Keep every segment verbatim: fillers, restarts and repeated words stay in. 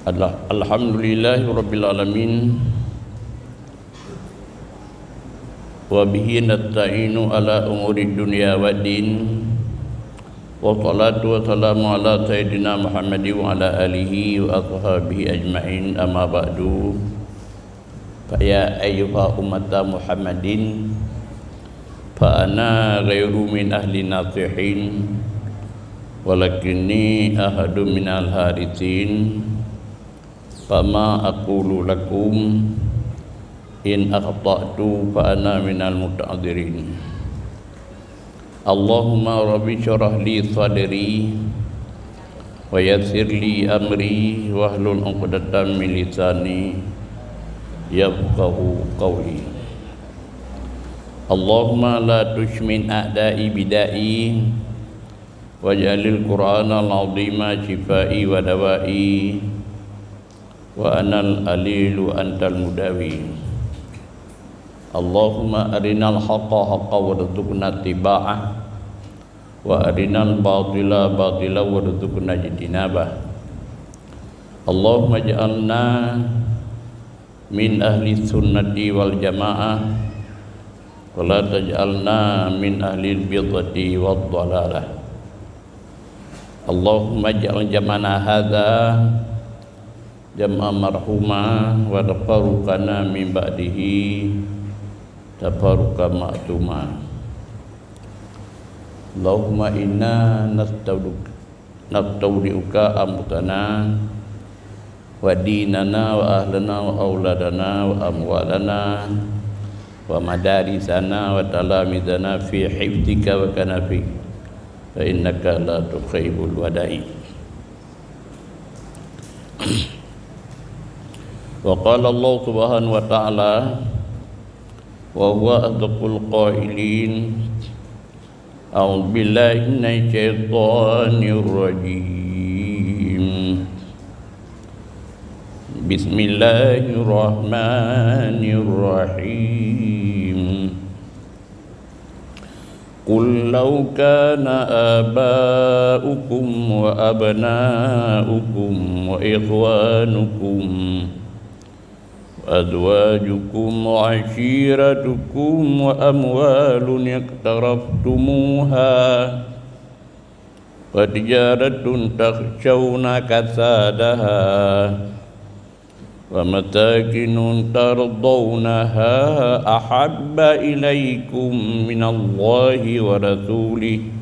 Al-, Alhamdulillahirabbil alamin. Wa bihi nasta'inu ala umurid dunya waddin. Wassalatu wassalamu ala sayyidina Muhammadin wa ala alihi wa ashabihi ajma'in, amma ba'du. Fa ya ayyuha ummata Muhammadin, fa ana ghairu min ahli nasihin, walakinni ahadun minal harithin, fama aqulu lakum, in akhta'tu fa ana minal muta'adzirin. Allahumma rabbi syrah li sadri, wa yassir li amri, wahlul 'uqdatam min lisani, yafqahu qawli. Allahumma la tushmin a'da'i bidai, waj'alil Qur'anal 'azhima shifai wa dawai, wa anal alilu antal mudawi. Allahumma arinal haqqa haqqa warzuqna ittiba'ah, wa arinal batila batila warzuqna ijtinabah. Allahumma ij'alna min ahli sunnati wal jamaah, wa la taj'alna min ahli bid'ati wad dhalalah. Allahumma ij'al jam'ana hadza jam'an marhuma, wa tafarruqana min ba'dihi tafarruqan ma'suma. Allahumma inna nastaudu-, nastaudi'uka anfusana, wa dinana, wa ahlana, wa auladana, wa amwalana, wa madarisana, wa talamizana fi hifdzika wa kanafik, fa innaka la tukhibul wada'i. Wa qala Allah subhanahu wa ta'ala, wa huwa asdaqul qailin, a'udzu billahi minasy syaithanir rajim. Bismillahirrahmanirrahim. Qul law kana aba'ukum wa abna'ukum wa ikhwanukum wa azwajukum wa ashiratukum wa amwalun iqtaraftumuha wa tijaratun takhshawna kasadaha wa masakinu tardawnaha ahabba ilaikum minallahi wa rasulih,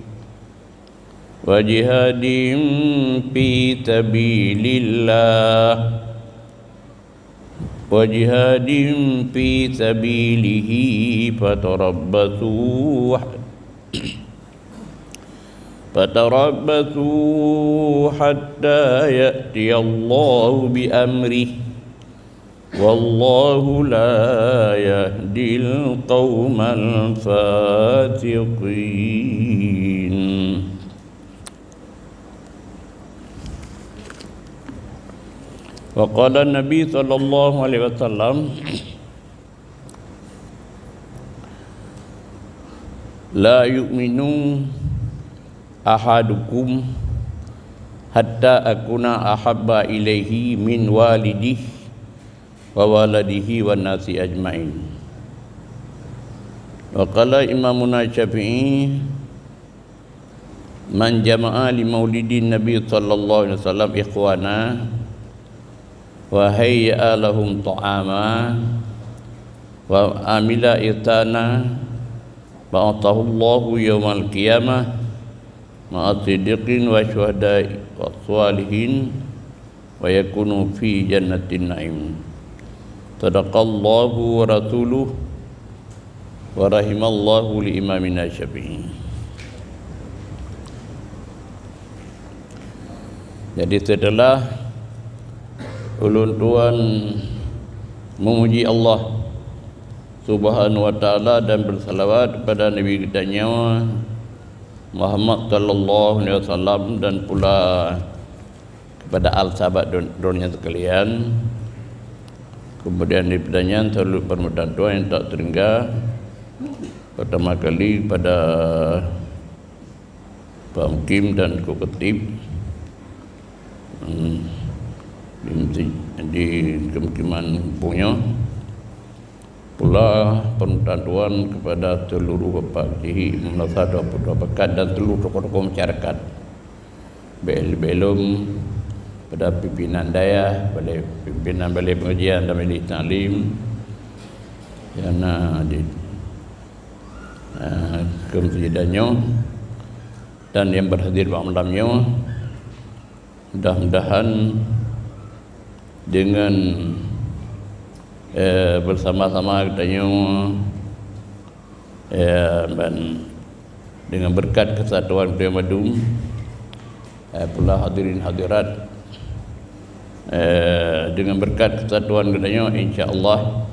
wa jihadin fi sabilillah, wa jihadin fi sabilihi, fatarabbasu Fatarabbasu hatta ya'tiyallahu bi amrih, wallahu la yahdil qaumal fasiqin. Wa qala Nabi sallallahu alaihi wasallam, "La yu'minu ahadukum hatta akuna ahabba ilaihi min walidihi wa waladihi wan nasi ajmain." Wa qala Imamuna Syafi'i, "Man jama'a li maulidin Nabi sallallahu alaihi wasallam ikhwana, wa hayya'a lahum ta'ama, wa amila ihsana, ba'athahu Allahu yaumal qiyamah ma'a siddiqin wa syuhada'i wa shalihin, wa yakunu fi jannatin na'im." Sadaqallahu wa rasuluh, wa rahimallahu li imamina Syafi'i. Jadi, setelah ulôn tuan memuji Allah Subhanahu wa Ta'ala dan bersalawat kepada Nabi geutanyoe Muhammad sallallahu alaihi wasallam dan pula kepada al sahabat dun-, dunia sekalian. Kemudian di pertanyaan selalu permintaan doa yang tak terhingga. Pertama kali kepada Pak Mukim dan Kok Ketib. Hmm. Di, di kemukiman kampung nyoe, pula peuruntang tuan kepada seluruh Bapak Cik Imam Madrasah dua puluh dua Bakat dan seluruh tokoh-tokoh masyarakat. Bel-, belom pada pimpinan dayah, balai, pimpinan balai pengajian dan balai taklim yang na di, ah, keumasjidan nyoe dan yang berhadir bak malam nyoe. Mudah-mudahan dengan, eh, bersama-sama geutanyoe, eh, ban dengan berkat kesatuan geutanyoe mandum, eh, pula hadirin hadirat, eh, dengan berkat kesatuan geutanyoe, insya Allah,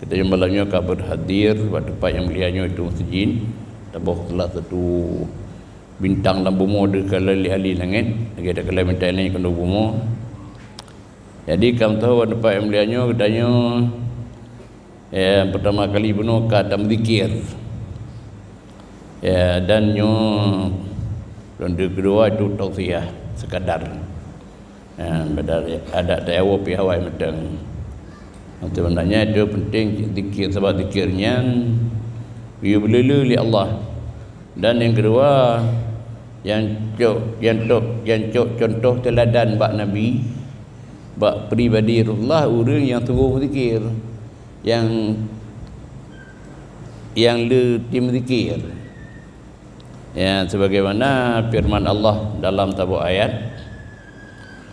geutanyoe malam nyoe ka berhadir bak teumpat nyang mulia nyoe, itu masjid, taboh salah satu bintang lam bumoe, deuh kala lé ahli langét, lagée takalon bintang langét keunoe bumoe. Jadi, ka meutuha bak teumpat nyang mulia nyoe, geutanyoe, ya, pertama kali bunoe ka tameuzikir. Ya, dan nyoe ronde keudua itu tausiah sekadar. Ha, padahai adat teuh awai pih awai mantong. Sebenarnya itu penting zikir, sebab zikir nyan geuyue beuleuleue lé Allah. Dan nyang keudua, nyang cok, nyang cok, nyang cok contoh teuladan bak Nabi, bak pribadi Rasulullah, ureuëng nyang sunggoh zikir, nyang, nyang le tim zikir. Ya, sebagaimana firman Allah dalam saboh ayat,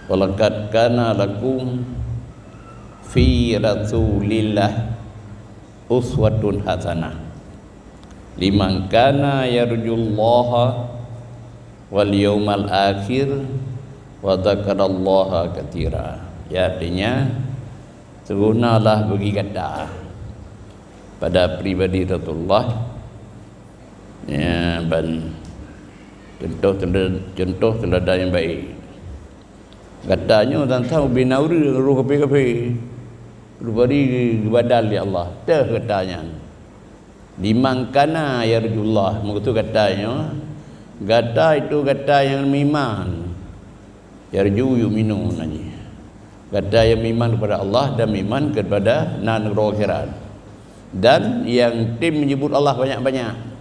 "Walaqad kana lakum fi Rasulillah uswatun hasanah liman kana yarjullaha wal yaumal akhir wa dzakarallaha katsira." Ya, artinya, sempurnalah bagi gata pada pribadi Rasulullah, ya, ban contoh teula-, contoh teuladan nyang baik. Gata nyoe tantang ubena ureuëng roh kaphé-kaphé. Rupari geubadal lé Allah. Teuh gata nyan. Liman kana yarjullah. Maksud gata nyoe, gata itu gata nyang meuiman. Yarju yu'minu nyan. Gata nyang meuiman kepada Allah dan meuiman kepada na nanggroe akhirat. Dan nyang tem menyebut Allah banyak-banyak.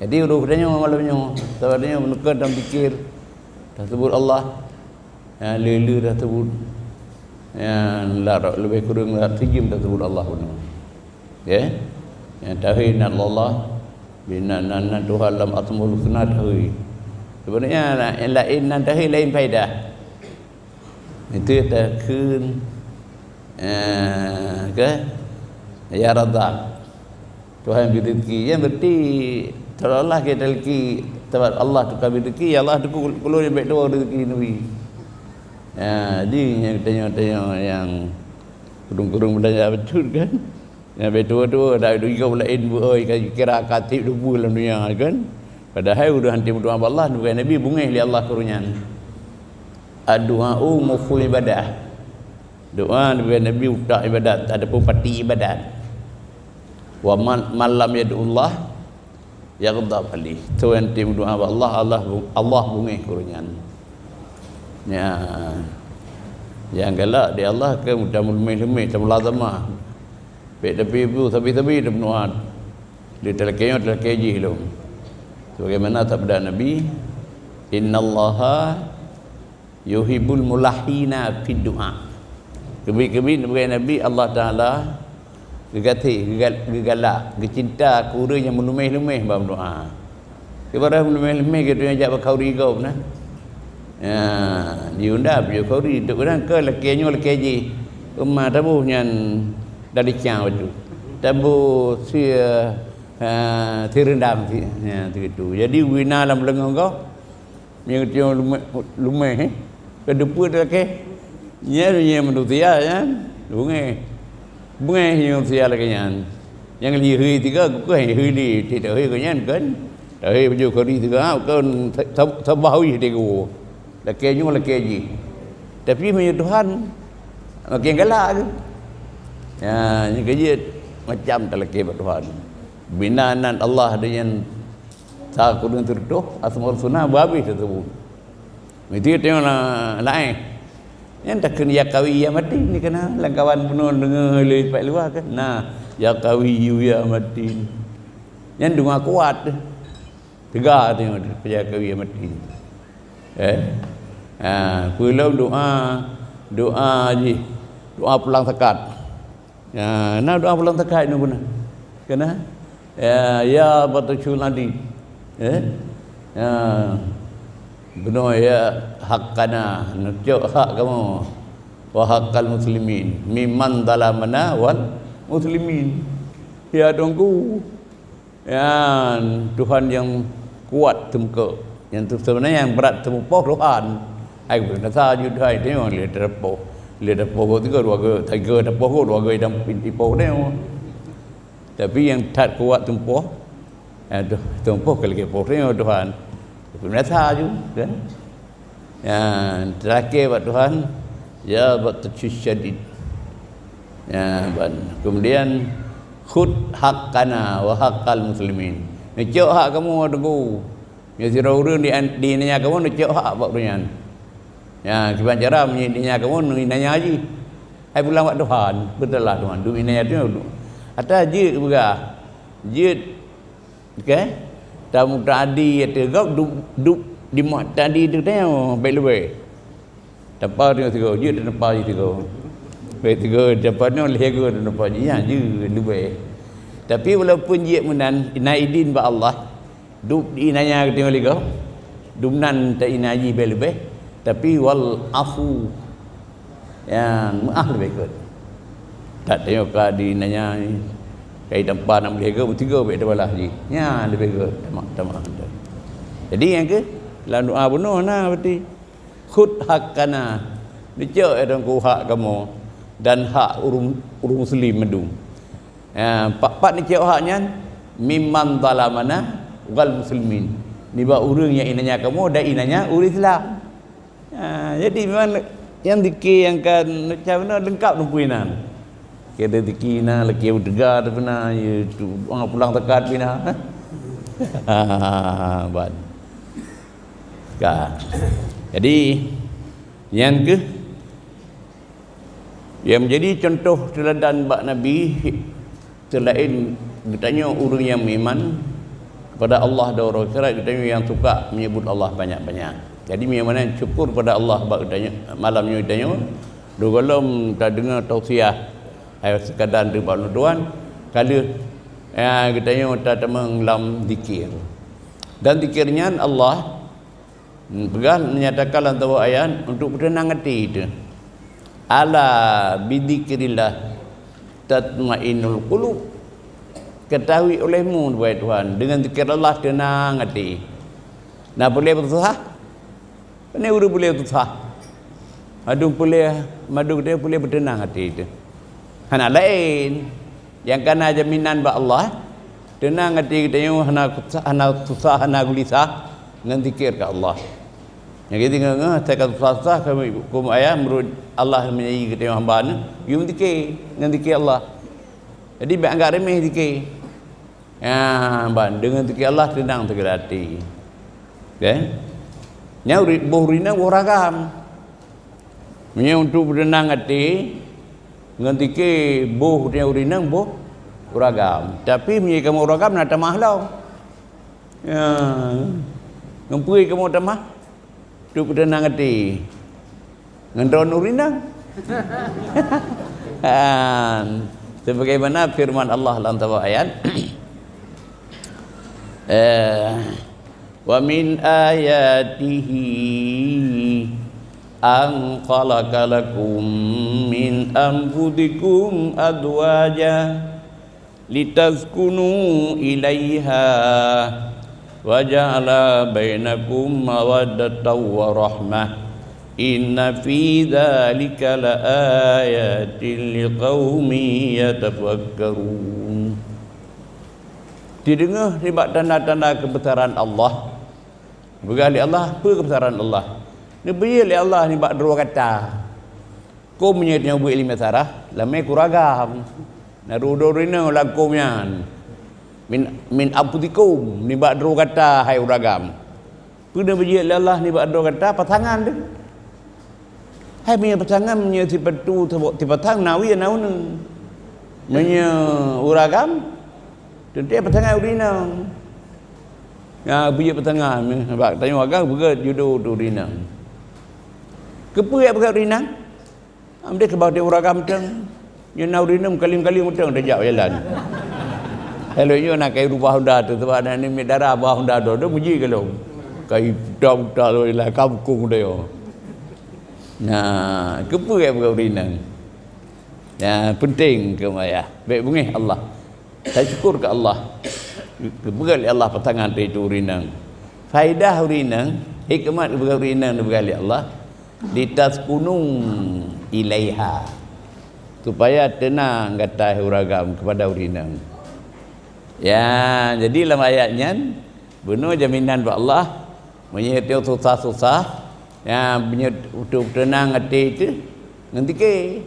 Jadi, ureuëng geutanyoe malam nyoe, saban nyoe meuneukeun dan pikir, tasebut Allah, ya, le-le tasebut. Ya, larok leubeh kureueng larok sijeuem tasebut Allah bunoe. Ya. Ya, tahe nan Allah, bina nan, nan Tuhan lam Asmaul Husna tahe. Sebenarnya, na-, laén nan tahe laén faedah. Itu takheun, eh, ke? Ya Razzaq. Tuhan beri rezeki. Yang berarti seolah-olah kita lagi, sebab Allah tu ka beri rezeki, ya Allah tu kul-, kulon yang baik dua rezeki Nabi. Ya, jadi yang tanya-tanya yang kurung-kurung belanja betul kan? Nyang beutôi-beutôi dak dudoe laén beu-oi ka kira ka tiep dubu lam dunia kan. Padahai ureuëng hantom meudoá bak Allah, bukan Nabi bungéh lé Allah keu ureuëng nyan. Ad-du'a'u mukhul ibadah. Doa bukan Nabi utak ibadat, ataupun pati ibadat. Wa man, man lam yad'ullah yaghdab alaih. Teu nyang tem doa bak Allah, Allah bu-, Allah bungéh keu ureuëng nyan. Ya. Nyang galak di Allah ke mudah meuleuméh-leuméh, tameulazamah. Bèk tapi bu sabi-sabi tameundoa. Di talakée nyoe talakée jih lom. Sebagaimana sabda Nabi, "Innallaha yuhibbul mulahhina fid du'a." Keubiet-keubiet neupeugah Nabi, Allah Taala geugaséh, geugal-, geugalak, geucinta keu ureuëng nyang meuleuméh-leuméh bak meudoá. Ibarat meuleuméh-leuméh geutanyoe jak bak khauri gob na. Ya, jiunda bak khauri, untuk ureuëng keu lakée nyoe lakée jih. Teuma taboh nyan dari cang batu. Taboh sie, ha, sie reundam sie, ya, sigitu. Jadi, guna lam leungeue gob, Meunyoe lumeh, lumeh, eh, keudeupeue lakée. Nyan, nyan manusia nyan, bungéh. Bungéh nyan manusia lagée nyan. Nyang lihée tiga, bukon lihée li, ti tahé keu nyan kan. Tahé baju kori tiga, kan sa-, sa-, sabah wih tiga. Lakée nyoe lakée jih. Tapi meunyoe Tuhan, makin galak ke. Ya, nyan keujeuet macam talakée bak Tuhan. Bina nan Allah deungon Sa kudeueng teureutôh, Asmaul Husna beuhabéh teusebut. Meuti teungoh la-, laén. Nyan takheun ya qawi ya matin ni kana lam kawan bunoe deungoe lé pat luwa kan. Nah, ya qawi ya matin. Nyan doa kuat. Teuga teuh ya qawi ya matin. Eh? Ha, peulom doa, doa jih, doa pulang zakat. Ya, na doa pulang zakat nyoe beuna. Kena? Ya, ya batsyul adid. Eh? Ya. Beuna ya haqqana, neucok hak kamoe. Wa haqqal muslimin. Mimman zalamana wal muslimin. Ya Tuhanku. Ya, Tuhan nyang kuat teumeuko. Nyang tu sebenarnya nyang brat teumeupoh Tuhan. Ai beunasa ju Tuhan itu memang lé teupôh. Lé teupôh go tiga dua go, tiga teupôh go dua go dan ipoh dia. Tapi nyang that kuat teumeupoh, eh, tu, teumeupoh ke lagi poh dia Tuhan. Tapi biasa ju, kan? Ya, terakhir bak Tuhan, ya bak syadid. Ya, ban. Kemudian khud haqqana wa haqqal muslimin. Neucok hak kamu Tuhanku. Ya sira ureuëng di di nanya kamu neucok hak bak ureuëng nyan. Ya, kiban cara meunyoe nanya kamu nanya jih. Hai pulang bak Tuhan, beutôi lah Tuhan. Duek nanya tu. Ata jeuet peugah. Jeuet Okey. Tamu tadi ateueh gob dub dub di mak tadi tu tengok baik leubeh. Tapa tengok sigoe, jeuet tapa sigoe. Baik sigoe tapa nyoe lhèe goe tapa jih, nyan jeuet leubeh. Tapi walaupun jeuet meunan, na idin bak Allah, dub di nanya tengok lé gob, dub nan ta ina jih baik leubeh, tapi wal afu. Nyang meu'ah leubeh gét. That tanyoe ka di nanya, kai tampa na meuligoe, beutigoe bèk teubalah jih. Nyan leubeh gét, tamah, tamah. Jadi nyang keuh, lam doa bunoe na berarti, khud haqqana, neucok, ya Tuhanku, hak kamoe dan hak ureueng, ureueng muslim mandum. Ya, pat-pat neucok hak nyan, mimman zalamana wal muslimin. Nibak ureueng nyang inanya kamoe dan inanya ureueng Islam. Ha, jadi memang nyang zikir nyang ka neucap nyoe leungkap teungku inan. Keu zikir na, lakèe beuteuga tapi na, ya tu, pulang zakat pih na. Ha, ban. Ka. Jadi, nyan keuh nyang menjadi contoh teuladan bak Nabi. Seulaén geutanyoe ureueng nyang meuiman kepada Allah dan uroe akhirat, geutanyoe nyang suka menyebut Allah banyak-banyak. Jadi, meunyoe meunan syukur kepada Allah bak geutanyoe, malam nyoe geutanyoe, dua golom tadeungoe tausiah, hai sekadar deuh bak ulôn tuan, ka lheueh, ya, geutanyoe tatamong lam zikir. Dan zikir nyan Allah Peugah, nyatakan lam saboh ayat untuk peuteunang até teuh. "Ala bidzikrillah tatmainnul qulub." Ketahui olehmu, wahai Tuhan, dengan zikir Allah teunang até. Na peureulèe beususah? Pane ureueng peureulèe susah? Mandum peureulèe, mandum peureulèe beuteunang até teuh. Hana laén. Nyang kana jaminan bak Allah, teunang até geutanyoe hana, hana susah, hana geulisah ngon zikir keu Allah. Nyang geutanyoe ngeuh, asai ka susah-susah, keu ayah meunurot Allah meunyoe geutanyoe hamba nyoe, yum zikir ngon zikir Allah. Jadi, bèk anggap remeh zikir. Ya, ban, deungon zikir Allah teunang sigoe até. Okey? Nyan ureueng, boh ureueng inong boh ragam. Meunyoe untuk peuteunang até, ngon zikir boh ureueng inong boh uragam. Tapi meunyoe kamoe uragam na tamah lom. Ya. Ngon peue kamoe tamah? Untuk peuteunang até. Ngon droeneuh ureueng inong. Ha. Sebagaimana firman Allah lam saboh ayat. Eh, "Wa min ayatihi an khalaqa lakum min anfusikum azwaja litaskunu ilaiha wa ja'ala bainakum mawaddatan wa rahmah. Inna fi dzalika laayatin liqaumin yatafakkarun." Dideungoe nibak tanda-tanda keubeusaran Allah. Peugah lé Allah, peue keubeusaran Allah? Neubri lé Allah nibak droe gata. Kôm meunyoe tanyoe beuet ileumèe sarah, lamé keu uragam. Na droe-droe inong lam kôm nyan. Min, min anfusikum, nibak droe gata, hai uragam. Peue neubri lé Allah nibak droe gata? Pasangan teuh. Hai meunyoe pasangan, meunyoe sipatu sipasang na wie na uneuen. Meunyoe ureueng agam, teuntée pasangan ureueng inong. Nah, buyue pasangan, bak tanyoe agam beugét judo tu ureueng inong. Keupeue jak peugah ureueng inong? Amdeh keubah teuh ureueng agam teuh. Nyoe na ureueng inong kaling-kaling utang tajak jalan. Hello nyoe na kai rubah Honda tu sebab na ni mit dara bah Honda tu, tu muji ka lom. Kai buta-buta tu lah kampung dia. Nah, keupeue jak peugah ureueng inong? Ya, penting keu maya. Baik beungéh Allah. Saya syukur ke Allah. Dipeugah lé Allah pasangan teuh itu ureueng inong. Faedah ureueng inong, hikmat dipeugah ureueng inong dipeugah lé Allah, litaskunu ilaiha. Supaya tenang gata hai ureueng agam kepada ureueng inong. Ya, jadi lam ayat nyan, bunoe jaminan bak Allah, meunyoe teuh susah-susah, ya, meunyoe untuk tenang até teuh, ngon zikir.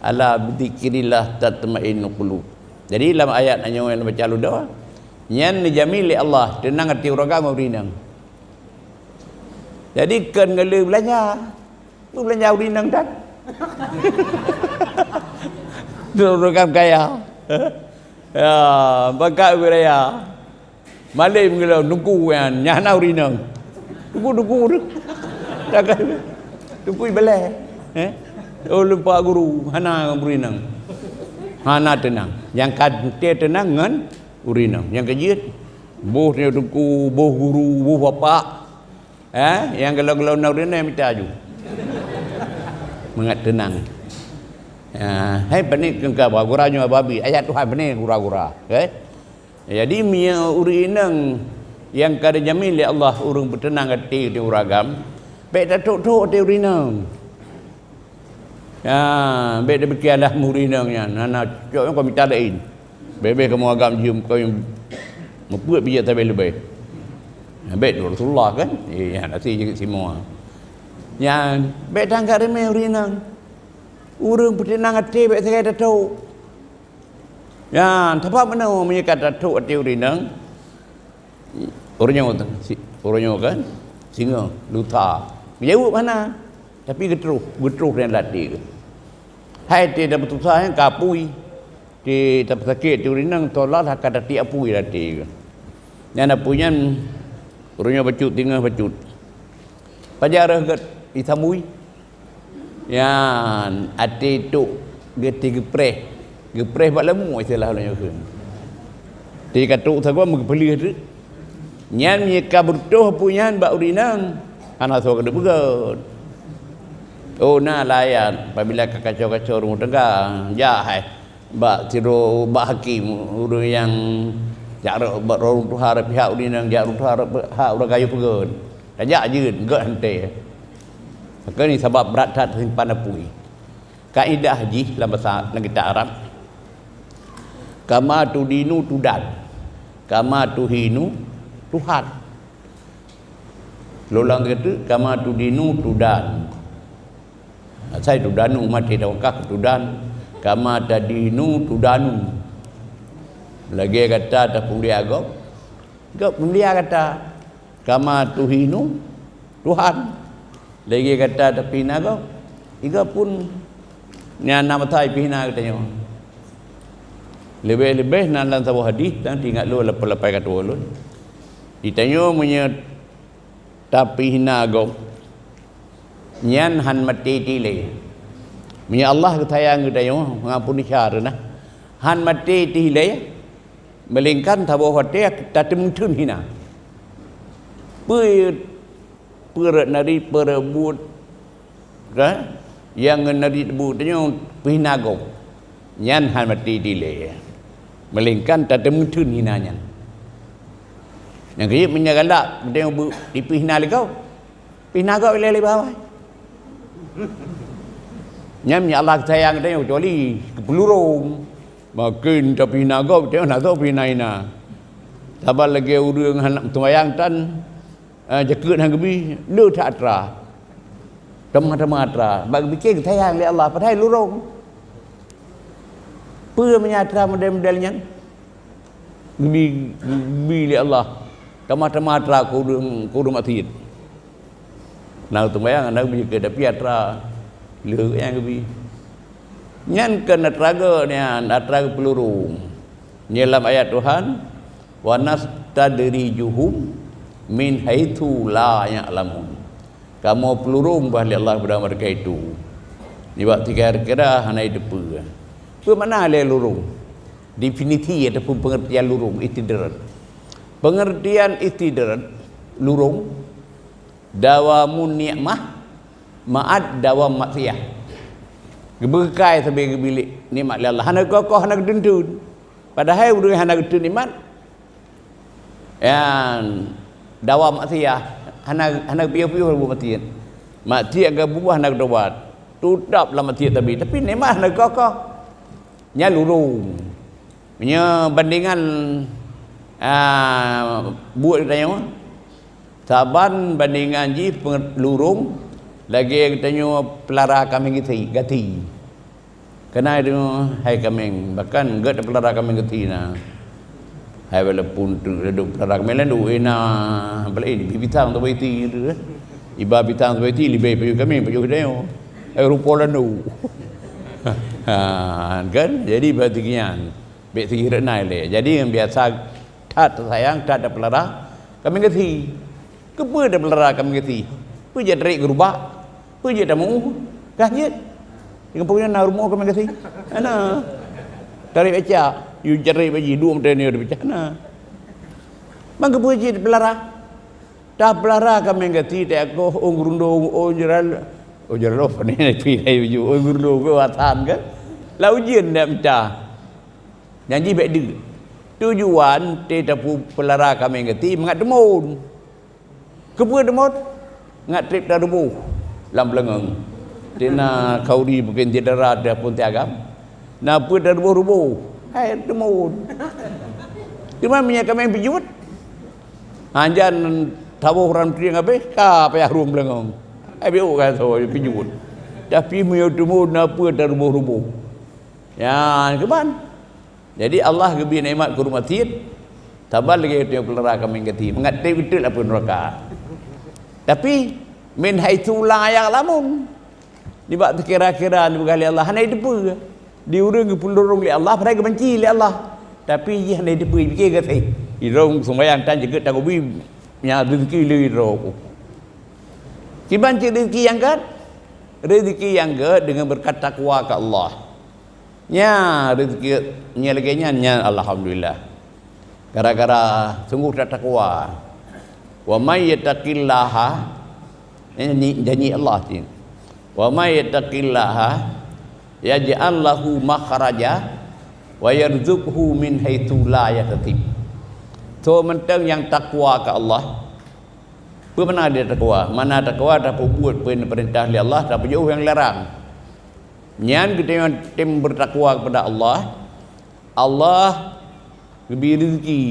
Ala bidzikrillah tatmainnul qulub. Jadi lam ayat nyoe nyang baca ludoe, nyan neujamin lé Allah teunang até ureueng agam ngon ureueng inong. Jadi kon ngon le beulanja. Beulanja ureueng inong tan. Ureueng agam kaya. Ya, bakat ureueng raya. Malém geulong teungku nyan, nyan hana ureueng inong. Teungku-teungku tu. Takkan teungku ibalai. Eh? Oh, lupa guru, hana ureueng inong. Hana teunang. Nyang ka teuntée teunang ngon ureueng inong. Nyang keujeuet, boh nyoe teungku, boh guru, boh bapak. Eh, nyang geulong-geulong na ureueng inong mita aju. Mangat teunang. Ya, hai panik keungka gura nyoe babi, ayat Tuhan panik gura-gura. Eh? Jadi, meunyoe ureueng inong nyang ka geujamin lé Allah ureueng peuteunang até di ureueng agam, bék tatrok-trok até ureueng inong. Ya, bék tapiké alah ureueng inong nyan, hana cocok nyoe ka mita laén. Bébeh kamoe agam jeuem keu meupeuet bijéh sabe leubeh. Ya, bék Rasulullah kan? Eh, ya, nasi jeuet simoe. Nyan, bék tanggap remeh ureueng inong. Ureueng peuteunang até bék sagai tatrok. Nyan, sabab meunoe meunyoe ka tatrok até ureueng inong, ureueng nyoe tu, si, ureueng nyoe kan, singoh, luta. Meujaweueb hana, tapi geutroh, geutroh dan latih. Hai teuh dah beususah nyan ka apui, teuh tapeusakét teuh ureueng inong, tolah ka tatiek apui latih. Nyan apui nyan, ureueng nyoe bacut, singoh bacut. Pajan rhot gét, isamui. Nyan, até tok geuti geupreh. Geupreh bak leumô istilah lôn nyoe kheun. Ti ka tok sagoe meugeupeulieh teuk. Nyan meunyoe ka beureutoh apui nyan bak ureueng inong, hana soe keuneuk peugét. Oh, na layan, apabila ka kacau-kacau rumoh tangga, jak hai. Bak sidroe, bak hakém, ureueng nyang jak rot, bak rot tuha rot pihak ureueng inong, jak rot tuha rot pihak ureueng kayu peugét. Tajak jeuet, gét hantée. Pakon nyan sabab brat that simpan apui. Kaidah jih lam basa, lam kitab Arab, "Kama tudinu tudan, kama tuhinu tuhan." Lôn ulang keu teuk, "Kama tudinu tudan." Asai tudanu maté tawakah keu tudan, "Kama tadinu tudanu." Lagée gata tapeumulia gob, gob peumulia gata. "Kama tuhinu tuhan." Lagée gata tapeuhina gob, i gob pun nyan na masa ipeuhina geutanyoe. Leubeh-leubeh na lam saboh hadih, dan teuingat lôn lapor lapai ka tuwoe lôn. Geutanyoe meunyoe tapeuhina gob, nyan han maté tilée. Meunyoe Allah geusayang geutanyoe, ngon peunisya na, han maté tilée, meulainkan saboh watée tateumeutheun hina. Peue, peue rot nari, peue rot buet, kan? Nyang ngon nari buet nyoe peuhina gob. Nyan han maté dilée. Meulainkan tateumeutheun hina nyan. Nyang keujieb meunyoe galak, meudeng bu-, dipeuhina lé gob. Peuhina gob ilée lé bawai. Nyan meunyoe Allah sayang tanyoe, kecuali keupeulurong. Maken tapeuhina gob, tanyoe na soe peuhina-hina. Saban lagée ureueng hana seumayang tan, eh, jakeuet han geubi, le that atra. Teuma-teuma atra, bak geupike geusayang lé Allah, padahai lurong. Peue meunyo atra model-model nyan? Geubi, geubi lé Allah. Teuma-teuma atra keu ureueng, keu ureueng maksiet. Na sumbayang, na geubri, tapi atra lheueh nyang geubri. Nyan keuh atra geuh nyan, atra geuh peulurong. Nyan lam ayat Tuhan, "Wa nastadrijuhum min haitsu la ya'lamun." Kamoe peulurong bah lé Allah kepada mereka itu. Nibak kira-kira hana jiteupeue. Peue makna lé lurong? Definisi ataupun pengertian lurong, istidraj. Pengertian istidraj, lurong, dawamun nikmah ma'ad dawam maksiyah. Geubeukai sabe geubilék nikmat lé Allah. Hana geukokoh, hana geuteun-teun. Padahai ureuëng hana geuteun nikmat, nyan dawam maksiyah, hana, hana piôh-piôh buet maksiat. Maksiat geubuet hana geutobat. Tutap lam maksiat tapi, tapi nikmat hana geukokoh. Nyan lurong. Meunyoe bandingan, ah, buet geutanyoe, saban bandingan jih penge-, lurong lagée geutanyoe peulara kaméng geuti, gati. Keunan deungoe hai kaméng, bahkan gét peulara kaméng geuti na. Hai walaupun tu ladom peulara kaméng lalu, eh, na, apalagi di pisang tu baiti tu, eh. Iba pisang tu baiti, libée pajoh kaméng, pajoh geutanyoe. Eh, rupa lalu. Ha, kan? Jadi, berarti kian. Bék sigi rot nai lé. Jadi, nyang biasa that sayang, that peulara kaméng geuti. Keupeue tapeulara kaméng geuti? Peue jeuet tarék geurubak? Peue jeuet tamuuh? Kah jeuet? Di gampông nyoe na rumoh kaméng geuti? Hana. Tarék becak, yue tarék bak jih, duek meuteunyoe peucah na. Mangkeupeu jeuet peulara? Tapeulara kaméng geuti, takoh ôn geurundong, ôn jeral-, ôn jeral-, ôn jeral-, ôn geurundong keu watan kan? Lam ujeuen dak mita. Nyan jih bék deuh. Tujuan teuh tapeulara kaméng geuti mangat teumon. Keupeue teumon? Ngat treb taruboh lam beuleungeung. Teuh na khauri bukon syedara teuh phon teuh agam. Na peue taruboh-ruboh? Hai teumon. Teuma meunyoe kaméng pijuet, hanjan taboh ram trieng habéh, ka payah rhueng beuleungeung. Hai biôh ka soe pijuet. Tapi meunyoe teumon na peue taruboh-ruboh. Nyan keuban. Jadi Allah geubri nikmat keu ureuëng maksiet, saban lagée geutanyoe peulara kaméng geuti, mangat treb geutot lam apui neuraka. Tapi, min haitsu la ya'lamun. Nibak teukira-kira neupeugah lé Allah, hana jiteupeue. Di ureuëng geupeulurong lé Allah, padahai geubanci lé Allah. Tapi jih hana jiteupeue, jipike gaséh. Irong sumbayang tan jeuet takubi, nya rezeki lé irong. Kiban cit rezeki nyang gét? Rezeki nyang gét deungon beureukat takwa keu Allah. Nya rezeki nyang lagée nyan, nya alhamdulillah. Gara-gara sunggoh that takwa. Wa may yattaqillaha, ini janji Allah cit. Wa may yattaqillaha yaj'al lahu makhraja wa yarzuqhu min haitsu la yahtasib. Soe mantong nyang takwa keu Allah, peue makna dia takwa? Makna takwa tapeubuet peue nyang peurintah lé Allah, tapeujeuet nyang larang. Nyan geutanyoe tem beutakwa keupada Allah, Allah geubri rezeki,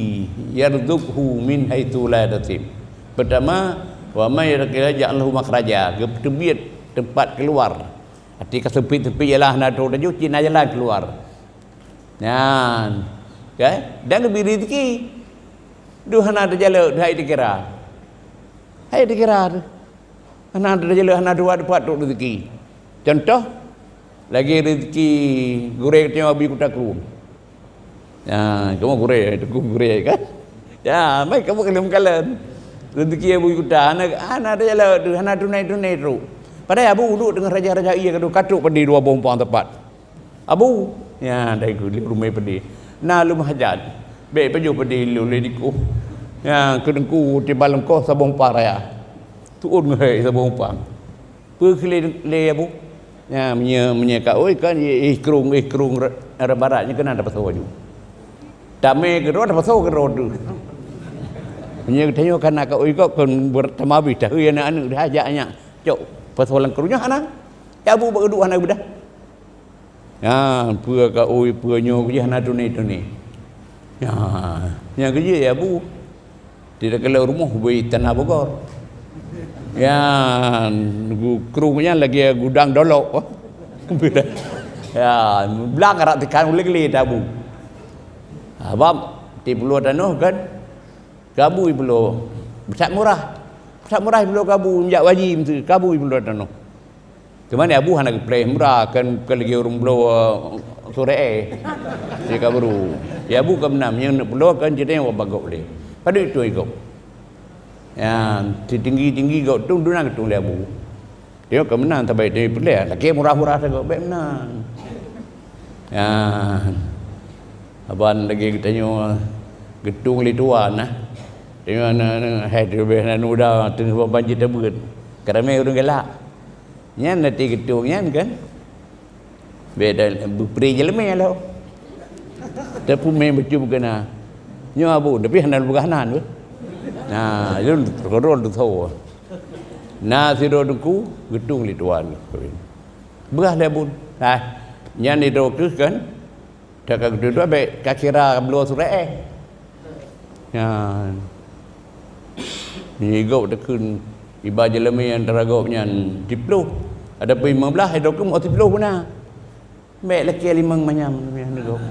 yarzuqhu min haitsu la yahtasib. Peurtama, wa may yattaqillaha yaj'al lahu makhraja, geuteubiet teumpat keuluar. Arti ka seumpit-seumpit jalan hana troh taju, cit na jalan keuluar. Nyan, kan? Dan geubri rezeki. Deuh hana teujalok, deuh hai teukira. Hai teukira deuh. Hana teujalok, hana dua teumpat trok rezeki. Contoh, lagée rezeki gurée geutanyoe Abi Kuta Krueng. Ya, kamoe gurée, teungku gurée kan? Ya, mai kamoe keuneuk meukalon. Rezeki Abi Kuta, hana, hana teujalok deuh, hana tunai-tunai trok. Padahai Abu duek deungon raja-raja ie ka duek, ka trok padé dua boh umpang teumpat. Abu, ya, dari ku lé rumah pedih. Na lôn hajat. Bék pajoh pedih lôn lé dikoh. Ya, keu teungku tiba lengkoh saboh umpang raya. Tuôn ngehek saboh umpang. Peue keu lé, lé Abu? Ya, meunyoe, meunyoe ka oi kan, ih krueng, ih krueng ra-, ra barat nyoe keunan tapasoe aju. Tamé keudroe tapasoe keudroe tu. Meunyoe geutanyoe ka na ka oi kok kon ber-, tamabih tahui aneuk-aneuk dah ajak nyak. Cok pasoe lam krueng nyoe hana. Ya Abu bak geuduek hana beudah. Ya, peue ka ui, peue nyoe keu jih hana tuni-tuni. Ya, nyang keu jih ya bu. Tidak keuleue rumoh bui tanah bogor. Ya, gu-, krueng nyan lagée gudang dolok. Ya, blang arak tekan ulée geli tabu. Habab ti peuluh tanoh kan. Gabui pulo, beusat murah. That murah bloe keu Abu, jak haji meusti keu Abu bloe tanoh. Teuma ni Abu hana geupreh murah, kan, kan lagèe ureueng bloe, eh, surek, eh. Di kabeuru. Ya Abu ka meunan, nyang neuk bloe kan jadi wak bagok lé. Padum itu gob. Ya, tinggi-tinggi gob tu duna geutung lé Abu. Tengok ka meunan tabai teupeuleueh, lagèe murah-murah sagoe bèk meunan. Ya. Aban lagèe geutanyoe geutung lé tuan nah. Tengok na, na, hai tu beh na nuda teungoh banjir tabeuet. Karamé ureueng galak. Nyan nanti geutung nyan kan. Beda beupreh jelemé lo. Tapi meh bacut kena. Nyoe Abu, tapi hana peugah nan beh. Nah, itu terkodol tu tho. Na sidroe teungku geutung lé tuan. Beurah lé bun. Hai, nyan idroe keuh kan. Dak ka geuduek bèk ka kira bloe surek, eh. Nyan. Ni gob takheun iba jeuleume antara gob nyan siploh. Adapun lima belas, idroe keuh meu'oh siploh beuna. Bèk lakèe limong manyam, ya, ni gob.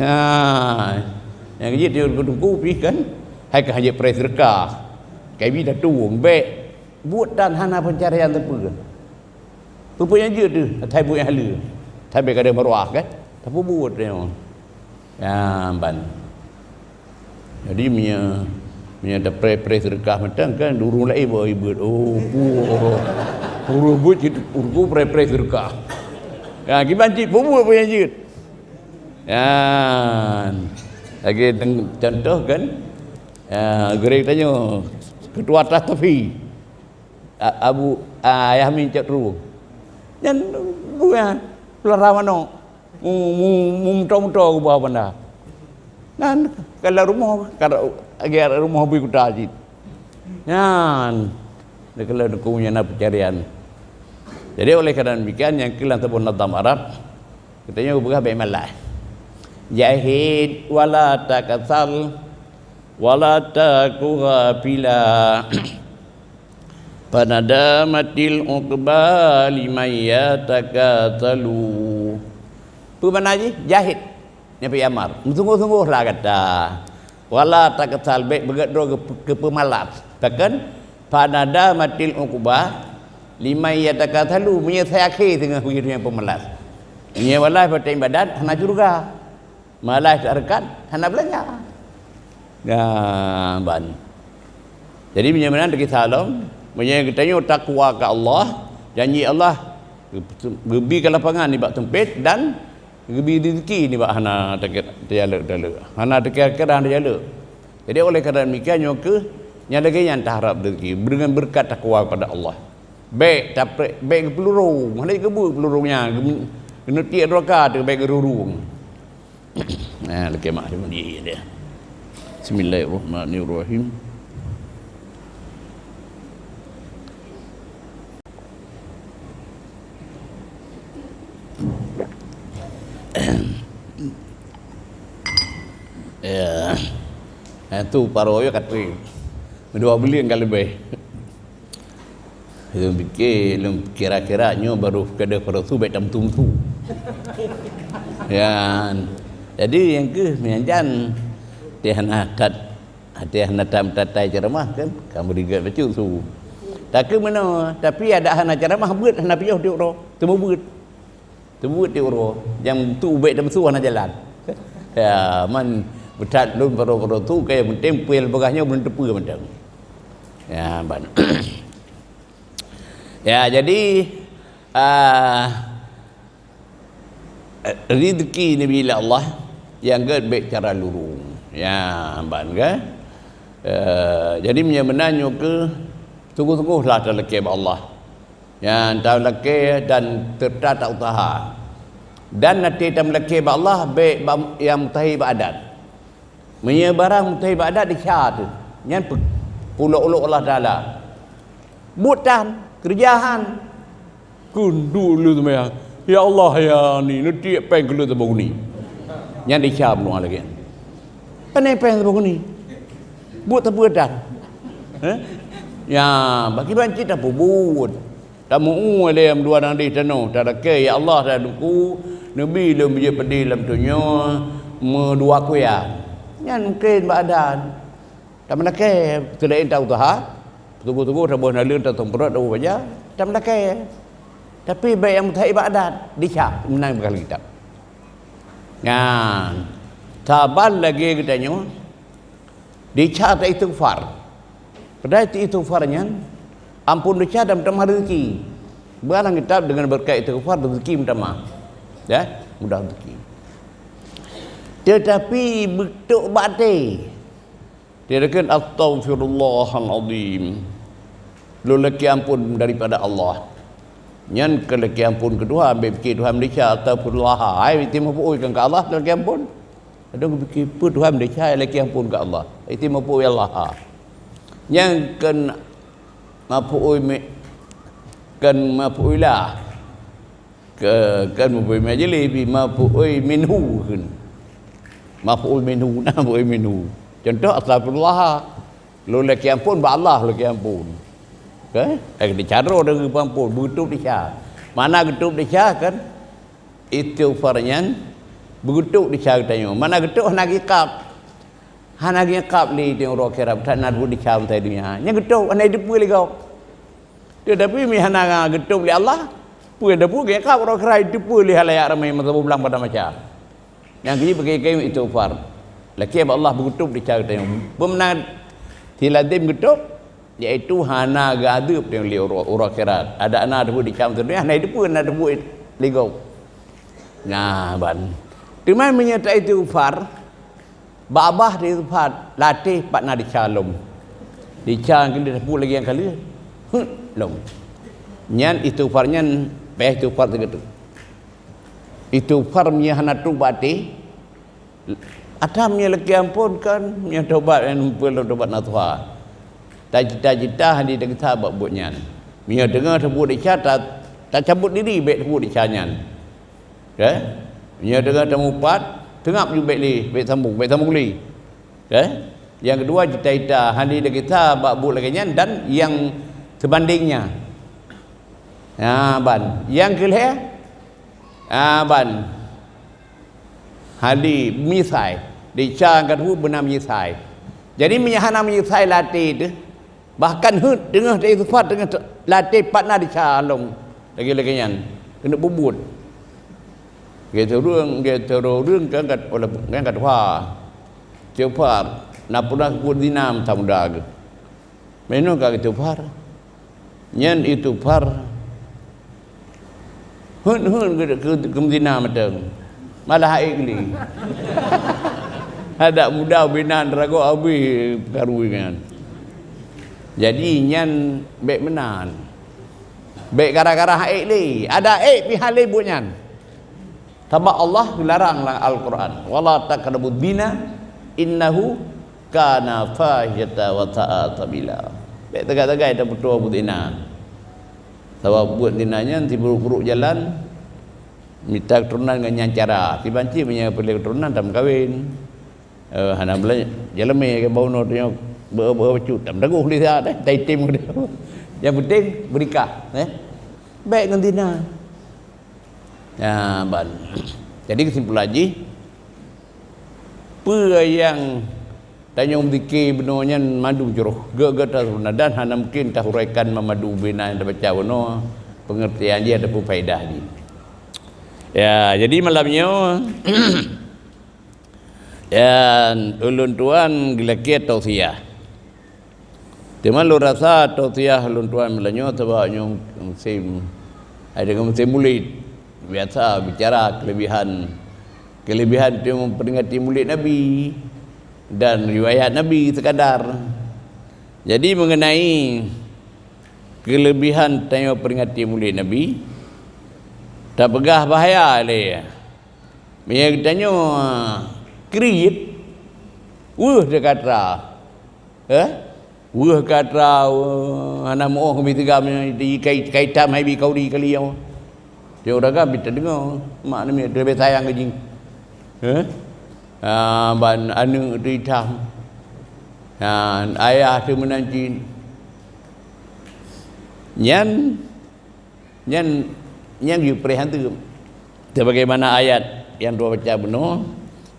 Ha. Nyang jeuet teungku pih kan. Hai ka jeuet preh seudeukah. Ka bi tatueng, bèk buet tan hana peuncarian teupeu. Peue-peue nyang jeuet teuh, asai buet nyang haleue. Asai bèk gadôh maruah kan. Tapeubuet nyoe. Ya, ban. Jadi, meunyoe, meunyoe tapreh-preh seudeukah mantong kan, ureueng laén bawa ibeuet. Oh, puoh. Ureueng buet cit, ureueng preh-preh seudeukah. Ya, kiban cit peubuet peue nyang jeuet. Ya, lagèe teng-, contoh kan, ya, gurèe tanyoe, ketua Tastafi. A-, Abu, a, Yahmin Cot Ruweueng. Nyan buya pelara manok. Mu-, mu-, mu-, muto-muto geuba banda. Nan kalau rumoh, kalau lagèe rumoh bui kuta cit. Nyan. Kalau nuku nyan na peucarian. Jadi oleh karena demikian, nyang keu lam saboh nazam Arab, geutanyoe geupeugah bèk malas. Jahid wala takasal wala taku ghafila. Fanadamatil uqba liman yatakatsalu. Peue makna jih? Jahid. Nyan pih amar. Meusunggoh-sunggohlah gata. Wala takasal, bèk beugèt droe keu, keu peumalas. Takheun, fanadamatil uqba liman yatakatsalu. Meunyoe asai akhé teungoh bagi nyang peumalas. Meunyoe wala bak ibadat, hana syeuruga. Malas tarekat, hana beulanja. Nah, ban. Jadi, meunyoe meunan teukisah lom, meunyoe geutanyoe takwa keu Allah, janji Allah, geubi keu lapangan nibak seumpét dan geubi reuzeki nibak hana teuke-, teujaleuek-jaleuek. Hana teuke-, teujaleuek. Jadi, oleh karena demikian, nyoe keuh nyang lagèe nyan taharab reuzeki, deungon beureukat takwa kepada Allah. Bèk tapreh, bèk geupeulurong, hana geubuet peulurong nyan, geu-, geuneutik droe ka teuh bèk geururong. Nah, leukeumah dia. Bismillahirrahmanirrahim. Ya. Ha, tu paro ya kata. Dua buleuen ka leubeh. Lôn pike, lôn kira-kira nyoe baru keudeh peuresu bèk tameusu-musu. Ya. Jadi, nyang keuh meujan, teuh hana that, teuh hana tam tatai ceramah kan, ka meurigat bacut su. Takheun meunoe, tapi adak hana ceramah beuet hana piôh tiep uroe, teuma beuet. Teubeuet di uroe, nyang tu ubek dan meusu hana jalan. Ya, man beuthat lôn baroe-baroe tu, kaya meunteng peue nyang lôn peugah nyoe belum teupeue mantong. Ya, ban. Ya, jadi, ah, rezeki nibak Allah, nyang gèt bèk cara lurong. Ya, ban kan? Eh, jadi meunyoe meunan nyoe keuh, sungguh-sungguhlah talakèe bak Allah. Nyan talakèe dan serta ta-useuha. Dan até tameulakèe bak Allah, bèk bak nyang mustahil bak adat. Meunyoe barang mustahil bak adat, desya teuh. Nyan peu-, peulok-lok Allah Taala. Buet tan, keureuja han. Kheun duek lé seumayang, "Ya Allah, ya ni, neutiek péng keu lôn saboh guni." Nyan desya meunyoe lagèe nyan. Pane péng saboh guni. Buet sapeue tan. Eh? Ya, bagi banci tapeubuet. Tameu-ue lé meudua dan deh tanoh, talakèe, "Ya Allah, dan Teungku, neubi lôn bijèh peudeh lam donya meudua kuya." Nyan mungken bak adat. Tameulakèe, seulaén ta-useuha, Tunggu-tunggu saboh naleueng, tasumprot saboh baja, tameulakée. Tapi bék nyang meusahi bak adat, desya, meunan bak kitab. Nyan, saban lagée geutanyoe, desya taistighfar. Padahai istighfar nyan ampôn desya dan meutamah rezeki. Barang kitab deungon beureukat istighfar rezeki meutamah. Ya, mudah rezeki. Teutapi beutôk bak até. Dia kheun, "Astaghfirullahal azim." Lôn lakée ampôn daripada Allah. Nyan keu lakée ampôn keu Tuhan, bék pike Tuhan meudesya, "Astaghfirullah." Hai, item meupeue kan keu Allah lakée ampôn. Kadang pike peue Tuhan meudesya, lakée ampôn keu Allah. Item meupeue Allah. Nyan kan maf'ul mi-, kan maf'ulah. Ke, kan maf'ul majlis, bi maf'ul minhu kan. Maf'ul minhu, na maf'ul minhu. Contoh, astagfirullah. Lôn lakée ampôn bak Allah, lakée ampôn. Kan? Eh, di cara dah geupeuampôn, beutôp desya. Mana geutôp desya kan? Istighfar nyan beutôp desya geutanyoe. Mana geutôp hana geukab. Hana geukab lé di uroe akhirat, that na buet desya meutai dunia. Nyan geutôp hana jiteupeue lé gob. Teutapi mi hana geutôp lé Allah, peue teupeue geukab uroe akhirat, jiteupeue lé halayak ramé masa bublang pada maca. Nyang keu jih bagi kayém istighfar. Lakée bak Allah beutôp desya geutanyoe. Peue meunan silazem geutôp, yaitu hana geuadeueb tanyoe lé uroe, uroe akhirat. Adak na teupeue desya meutai dunia, hana jiteupeue na teupeue lé gob. Nah, ban. Teuma meunyoe taistighfar, babah taistighfar, latéh pat na desya lom. Desya nyang keuneuk teupeue lagée nyang ka lheueh. Heuet lom. Nyan istighfar nyan, payah istighfar sigoe teuk. Istighfar meunyoe hana trok bak até, ata meunyoe lakée ampôn kan, meunyoe tobat nyan umpul tobat nasuha. Tacita-cita hana tagisa bak buet nyan. Meunyoe teungoh teupeue desya, ta-, tacabot diri bék teupeue desya nyan. Kan? Meunyoe teungoh tamupat, teungab ju bék lé, bék sambông, bék sambông lé. Kan? Nyang keudua, cita-cita hana tagisa bak buet lagée nyan dan nyang seubandéng nyan. Ha, ban. Nyang keu lhée, ha, ban. Hana meunyeusai. Desya nyang ka teupeue beuna meunyeusai. Jadi, meunyoe hana meunyeusai lam até teuh, bahkan heuet teungoh taistighfar teungoh te-, lam até pat na desya lom lagée-lagée nyan keuneuk peubuet. Geutanyoe ureuëng, geutanyoe ureuëng kan kat, walaupun kan kat tuha. Istighfar, na peue na buet zina masa muda geuh. Meunyoe ka istighfar, nyan istighfar heuet-heuet keu, keu, keu meuzina mantong. Malah ék lé. Adak muda binan ragoe abéh peukaru nyan. Jadi nyan bék meunan. Bék gara-gara ék lé. Adak ék pih hana lé buet nyan. Sabab Allah geularang lam Al-Qur'an, "Wala taqrabuz zina innahu kana fahisyatan wa sa'a sabila." Bék sagai-sagai tapeutuwoe buet zina. Sabab buet zina nyan siburok-burok jalan, mita keuturonan ngon nyan cara. Sibanci meunyoe peureulée keuturonan tameukawen. Eh, hana bela-, jalan mé ke bau no tu nyoe beu-, beu-, bacut. Tameudagoh lé siat, eh, taitem ke dia. Yang penting berikah, eh. Bék ngon zina. Ya, ban. Jadi, keusimpulan jih, peue nyang tanyoe zikir bunoe nyan mandum jroh, geuh-geuh taseuna dan hana mungken tahuraikan meumadu bina nyang tabaca bunoe, peungeurtian jih ataupun faedah jih. Ya, jadi malam nyoe, Nyan ulôn tuan geulakée tausiah. Teuma lôn rasa tausiah ulôn tuan meunyoe sabab nyoe musém, hai deungon musém Mulid, biasa bicara keulebihan, keulebihan teuma memperingati Mulid Nabi dan riwayat Nabi sekadar. Jadi mengenai keulebihan tanyoe peringati Mulid Nabi, tapeugah bahaya lé. Meunyoe geutanyoe kriet, weueh teuka atra. Eh? Weueh ka atra, weueh, hana meuoh keubi tigam, di kai, kai tam hai bi kauri kali nyoe. Dia ureueng kan bi teudeungoe, mak namiet teuleubeh sayang keu jih. Eh? Ah, ban aneuk teuh itam. Ah, ayah teuh meunan cit. Nyan Nyan, nyan geupeuréh hantu. Sebagaimana ayat nyang dua baca bunoe,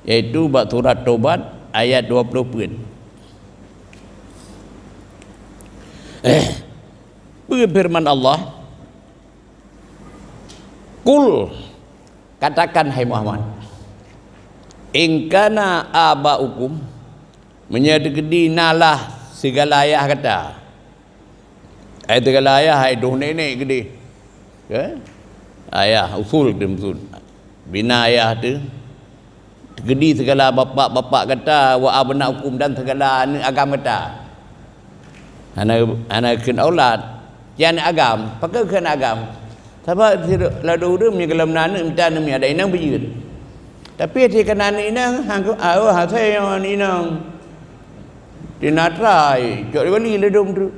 yaitu bak surat Tobat ayat dua puluh peuet. Peue firman Allah? Qul, katakan, hai Muhammad, "In kana aba'ukum," meunyoe teukeudi na lah sigala ayah gata. Ai sigala ayah, ai dôh nenek keudeh. Ke? Ayah, usul teuh maksud. Bina ayah teuh. Teukeudi sigala bapak-bapak gata, "wa abna'ukum," dan sigala aneuëk agam gata. Hana, hana kheun aulad. Ci aneuëk agam, pakon kheun aneuëk agam? Sabab ladôm ureuëng meunyoe gohlom na aneuëk, mita aneuëk miet, ada inong beujeuet. Tapi até kana aneuëk inong, hana, oh, hana asai ngon inong. Di na atra, cok wali ladôm tu.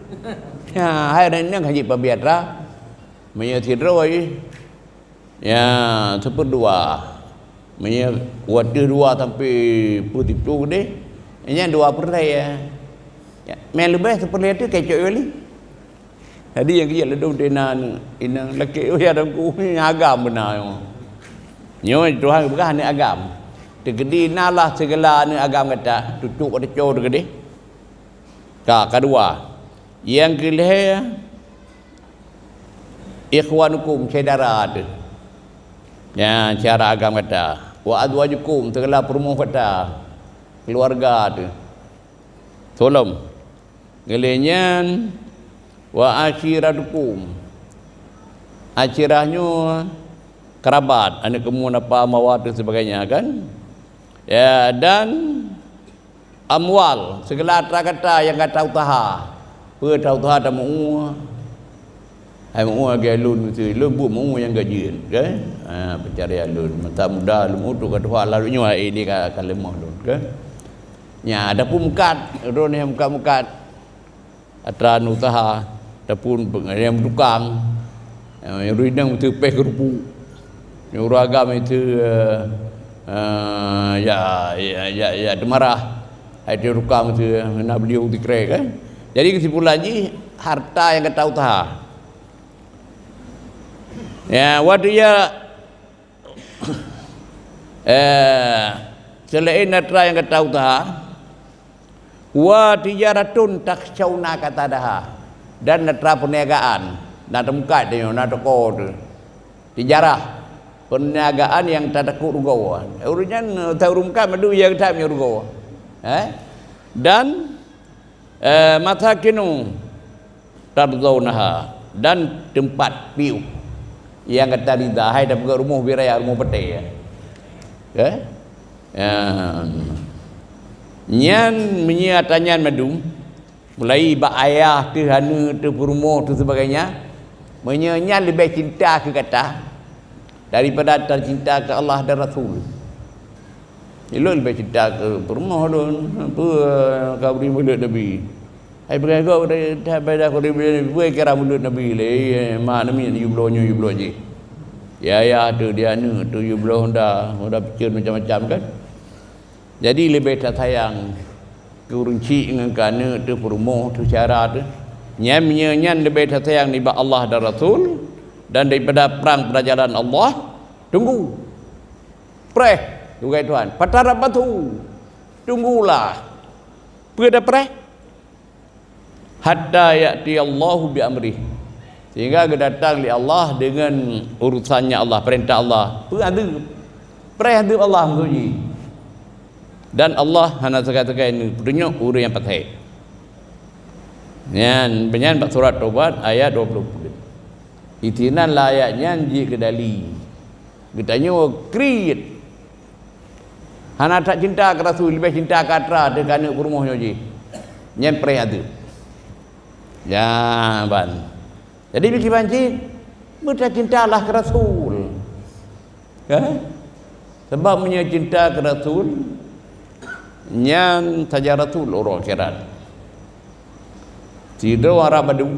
Ha, hai aneuëk inong hana jipeubiet atra. Meunyoe sidroe, ya, seupeurdua. Meunyoe watèe dua sampai peuet siplôh deh, nyan dua peureulèe, ya. Ya, meuleubeh seupeurlèe tu keucok wali. Jadi nyang keu jeuet ladôm teuh na aneuëk inong lakèe, oh ya, dan ku agam beuna nyoe. Nyoe Tuhan geupeugah aneuëk agam. Teukeudi na lah sigala aneuëk agam gata, tucok watèe cok teukeudi. Ka, kadua. Nyang keulhèe, ikhwanukum, syedara teuh. Nyan syedara agam gata. Wa azwajukum, sigala peurumoh gata, keuluwarga teuh. Solom. Geulhèe nyan, wa ashiratukum. Ashirah nyoe keurabat, aneuëk keumuen, apa, mawa dan sebagainya, kan? Ya, dan amwal, sigala atra gata nyang gata useuha. Peue atra useuha, tameu'ue. Hai meu'ue lagèe lôn miseue, lôn buet meu'ue nyang gajieun, kan? Ha, peucaya lôn. Masa muda lôn meu'ue ka tuha, lalu nyoe, eh, ini ka, ka leumoh lôn, kan? Nya, ada pun mukat, droeneuh nyang mukat-mukat. Atra aneuëk useuha, ataupun pe-, nyang tukang, eh, nyang ureuëng inong miseue péh keureupuk, nyang ureuëng agam miseue, eh, eh, ya, ya, ya, ya, teumarah, hai tukang miseue, na beuliau sikrek, kan? Jadi, keusimpulan jih, harta nyang gata useuha. Ya, watèe ya, eh, seulaén atra nyang gata useuha, wa tijaratun takhshawna kasadaha, dan atra peuniagaan, na teumeukat teuh nyoe, na toko teuh. Tijarah, peuniagaan nyang tatakot rugoe. Ureuëng nyan, eh, ureuëng meukat mandum ya geutanyoe rugoe. Eh? Dan, eh, masakinu tardhaunaha, dan teumpat piôh nyang gata rida, hai tapeugöt rumoh bit raya, rumoh batèe. Eh? Ya. Nyan meunyoe atra nyan mandum, mulai bak ayah teuh, aneuëk teuh, peurumoh teuh, sebagainya, meunyoe nyan leubeh cinta keu gata daripada tacinta keu Allah dan Rasul. Ulôn leubeh cinta keu peurumoh lôn, peue ka bri mulod Nabi. Hai peugah gob, that beda keu bri mulod Nabi, peue kira mulod Nabi lé, mak namiet yue bloe nyoe yue bloe jih. Ya, ya, teuh di aneuëk teuh yue bloe honda, honda picen macam-macam kan. Jadi leubeh tasayang keu ureuëng chik ngon keu aneuëk teuh, peurumoh teuh, syedara teuh. Nyan meunyoe nyan leubeh tasayang nibak Allah dan Rasul dan daripada prang peujalan Allah, tunggu. Preh, tugai Tuhan. Fatarabbatsu, tunggulah. Peue tapreh? Hatta ya'tiyallahu bi amrih. Sehingga geudatang lé Allah dengan urusannya Allah, perintah Allah. Peue adeueb? Preh adeueb Allah maksud jih. Dan Allah hana sagai-sagai neupeutunyok ureuëng nyang pasék. Nyan, beunyan bak surat Taubat ayat dua puluh. Isinan lam ayat nyan jeuet keu dali. Geutanyoe kriet. Hana that cinta keu Rasul, leubeh cinta keu atra teuh, keu aneuëk, peurumoh nyoe jih. Nyan preh adeueb. Ya, ban. Jadi, bagi ban cit, beutacintalah keu Rasul. Kan? Sebab meunyoe cinta keu Rasul, nyan sajan Rasul uroe akhirat. Sidroe Arab badu,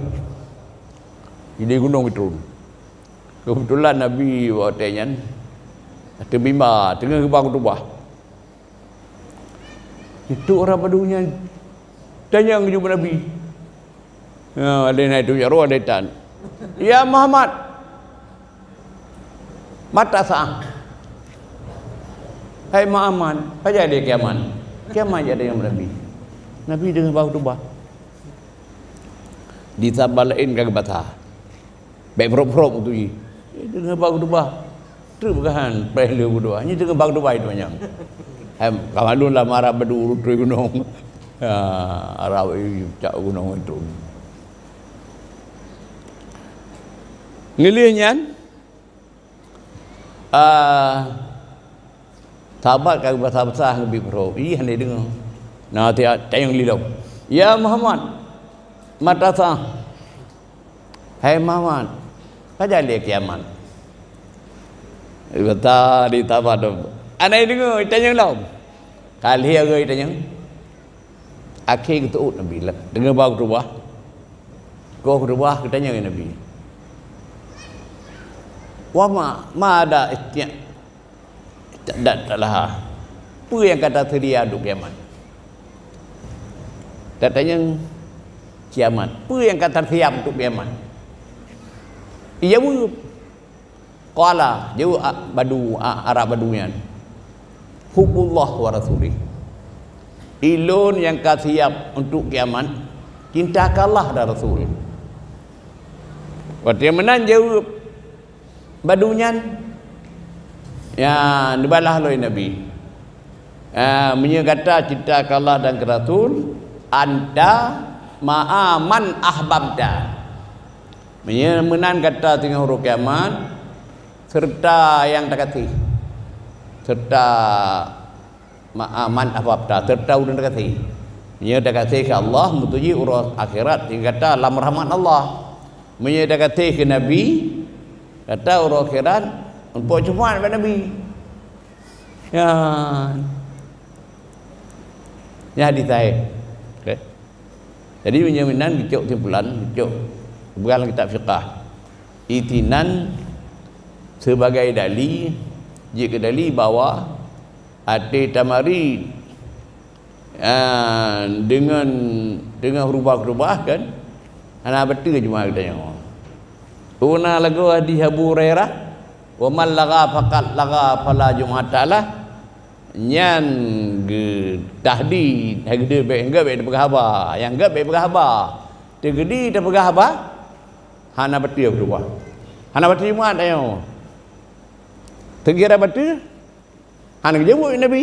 di Gunong Bitrun. Keubeutulan Nabi watée nyan ateueh mimba teungoh geuba khutubah. Itu ureuëng badu nyan tanyong jubah Nabi. Ha, ada naik tu jaroe ada tan. "Ya Muhammad, mata sa'ah?" "Hai Muhammad, pajan lé kiamat?" "Kiamat," jak tanyong Nabi. Nabi teungoh ba khutubah. Di saban laén ka geubasa. Bèk prop-prop tu jih. Eh, deungon ba khutubah. Treuk peukahan, preh lé khutubah. Nyoe deungon ba khutubah itu manyang. Em, ka maklum lah, Arab badu ureueng gunong. Ha, Arab, eh, cak gunong itu. Ngiléh nyan, ah, sahabat ka geubasa-basa ngon bi prop. Ih, hana deungoe. Na, tanyong lé lom. "Ya Muhammad, mata sah?" "Hai Muhammad, pajan lé kiamat?" Geubasa di sahabat tu. Hana deungoe, tanyong lom. Ka lhèe hari tanyong. Akhé geuteuôt Nabi, deungon ba khutubah. Goh khutubah geutanyong Nabi, "Wa ma, ma ada istiak, tak, tak, tak laha. Peue nyang ka taseudia untuk kiamat?" Tatanyong kiamat, "Peue nyang ka tasiap untuk kiamat?" Ijaweueb. Qala, jaweueb a-, badu, a-, Arab badu nyan, "Hubbullah wa rasulih." Ilôn nyang ka siap untuk kiamat, cinta keu Allah dan Rasul. Watèe meunan jaweueb badu nyan, ya, neubalah lé Nabi, "Ah, meunyoe gata cinta keu Allah dan keu Rasul, anta ma'a man ahbabta." Meunyoe meunan gata teungoh uroe kiamat, seureuta nyang takaséh. Seureuta ma-, man ahbabta, seureuta ureueng takaséh. Meunyoe takaséh keu Allah, meutuji uroe akhirat, gata lam rahmat Allah. Meunyoe takaséh keu Nabi, gata uroe akhirat, muphom syafaat bak Nabi. Ya. Nyan hadis sahih. Okey. Jadi, meunyoe meunan geucok kesimpulan, geucok peugah lam kitab fiqah. Itinan sebagai dali, jeuet keu dali bahwa até tamari, ah, deungon, deungon rubah-rubah kan, hana beutôi cuma geutanyoe. Una lagoe hadis Abu Hurairah, "Wa man lagha faqad lagha fala jumu'ata lah." Nyan geutahdi, hai geude bèk, nyang gèt bèk tapeugah haba. Nyang gèt bèk peugah haba. Teugeude tapeugah haba, hana beutôi khutubah. Hana beutôi Jumat tanyoe. Teukira beutôi, hana geujaweueb Nabi.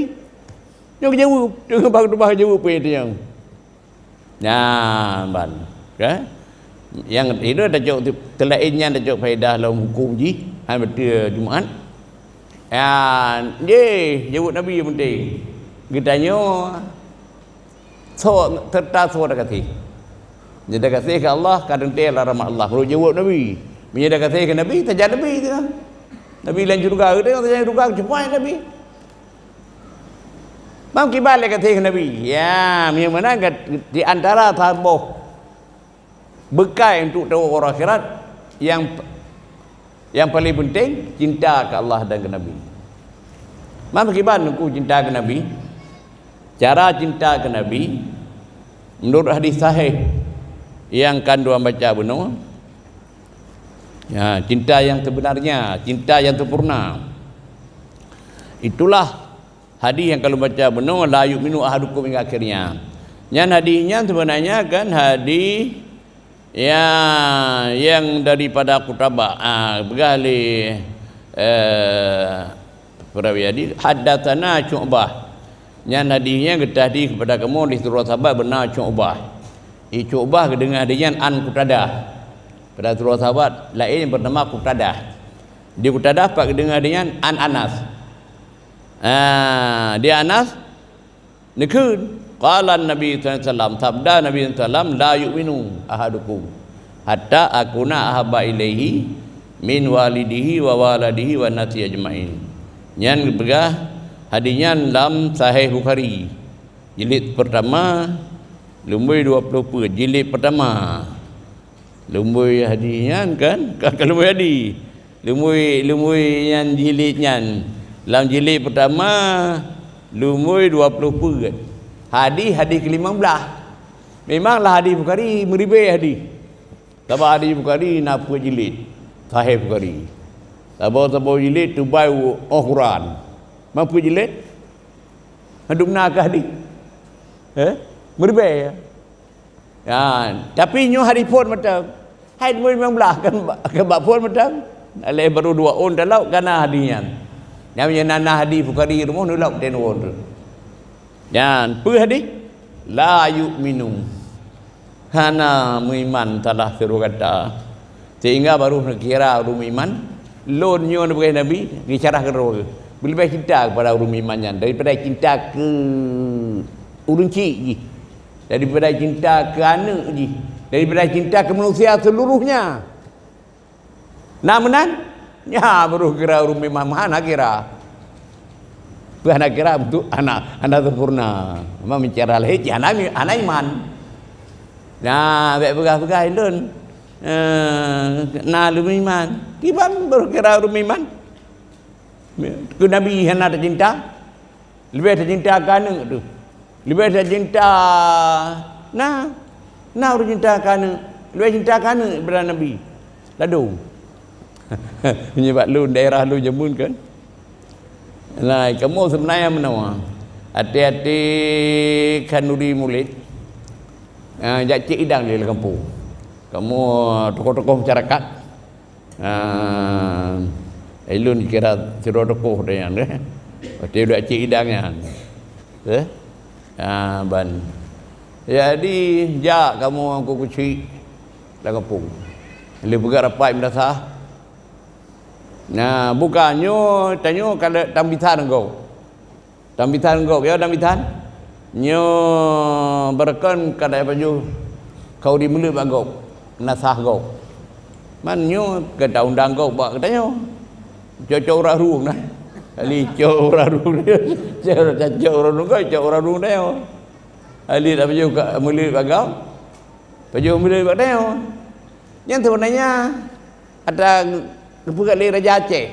Nyoe geujaweueb, teungoh ba khutubah geujaweueb peue tanyoe. Nyan ban, kan? Nyang itu tacok teulaén nyan tacok faedah lom huköm jih, hai beutôi Jumat. Nyan, jih, jaweueb Nabi nyang penting. Geutanyoe, soe, seureuta soe takaséh. Meunyoe takaséh keu Allah, ka teuntèe lam rahmat Allah. Meunurot jaweueb Nabi. Meunyoe takaséh keu Nabi, sajan Nabi tu. Nabi lam syeuruga, geutanyoe sajan syeuruga, cepat Nabi. Ban kiban lé takaséh keu Nabi. Ya, meunyoe meunan di antara saboh beukai untuk tawoe uroe akhirat nyang, nyang paleng penting, cinta keu Allah dan keu Nabi. Ban kiban Teungku cinta keu Nabi? Cara cinta keu Nabi, meunurot hadis sahih nyang ka lôn baca bunoe, ya, cinta yang sebenarnya, cinta yang sempurna. Itulah hadis nyang ka lôn baca bunoe, "La yu'minu ahadukum," hingga akhirnya. Nyan hadis nyan sebenarnya kan hadis, ya, nyang daripada Qutbah, ah, peugah lé, eh, perawi hadis, "Haddatsana Syu'bah." Nyan hadis nyan geutahdi keupada kamoe lé sidroe sahabat beuna Syu'bah. I Syu'bah geudeungoe hadis nyan an Qatadah. Pada sidroe sahabat laén bernama Qatadah. Di Qatadah pat geudeungoe hadis nyan an Anas. Ah, di Anas neukheun, qala Nabi sallallahu alaihi wasallam, sabda Nabi sallallahu alaihi wasallam, "La yu'minu ahadukum hatta akuna ahabba ilaihi min walidihi wa waladihi wan nasi ajma'in." Nyan geupeugah hadis nyan lam Sahih Bukhari, jilid pertama, lumbôi dua ploh peuet, jilid pertama. Lumbôi hadis nyan kan? Ka, ka lumbôi hadis. Lumbôi, lumbôi nyan jilid nyan. Lam jilid pertama, lumbôi dua ploh peuet. Hadis, hadis keulimong blaih. Memanglah hadis Bukhari meuribèe hadis. Sabab hadis Bukhari na peuet jilid. Sahih Bukhari. Saboh-saboh jilid tubai u-, óh Quran. Man peuet jilid? Mandum na keu hadis. Eh? Meuribèe, ya? Ya, tapi nyoe hari phon mantong. Hai dua limong belas kan, kan bak phon mantong. Lé baru dua ôn talok kana hadis nyan. Nyang nyan na hadis Bukhari rumoh nulok ten won tu. Nyan peue hadis? La yu'minu. Hana meuiman salah sidroe gata. Sehingga baru neukira ureuëng meuiman, lôn nyoe neupeugah Nabi, geucarah keudroe. Leubeh cinta kepada ureuëng meuiman nyan daripada cinta keu ureuëng chik jih, daripada cinta keu aneuëk jih, daripada cinta keu manusia seluruhnya. Na meunan? Nya baru kira ureuëng meuiman, hana kira. Peue hana kira? Untuk hana, hana sempurna. Memang bicara lahé cit hana, hana iman. Nah, bék peugah-peugah lôn, eh, na lôn iman. Kiban baru kira ureuëng iman? Keu Nabi hana tacinta? Leubeh tacinta keu aneuëk tu. Leubeh tacinta, na, na ureuëng cinta keu aneuëk. Leubeh cinta keu aneuëk daripada Nabi. Ladôm. Meunyoe bak lôn, daerah lôn jameun kan. Nah, kamoe seubeunaya meunoe. Até-até khanuri mulod. Ah, jak cek idang di lam gampông. Kamoe tokoh-tokoh masyarakat. Ah, ilôn kira sidroe tokoh deh nyan, eh. Watèe duek cek idang nyan. Eh? Ah, ban. Jadi, jak kamoe Teungku Kuchik lam gampông. Lheuh peugah rapat madrasah. Nah, bukan nyoe, tanyoe ka lheueh tambisan gob. Tambisan gob, ya, tambisan. Nyoe beureukan ka dai pajoh khanuri mulod bak gob, nasah gob. Man nyoe ka taundang gob bak geutanyoe. Cok-cok ureueng rueng nah. Kali cok ureueng rueng. Cok, cok ureueng rueng, cok ureueng rueng tanyoe. Kali dai pajoh ka mulod bak gob. Pajoh mulod bak tanyoe. Nyan seubeunanya ata geupeugah lé Raja Aceh.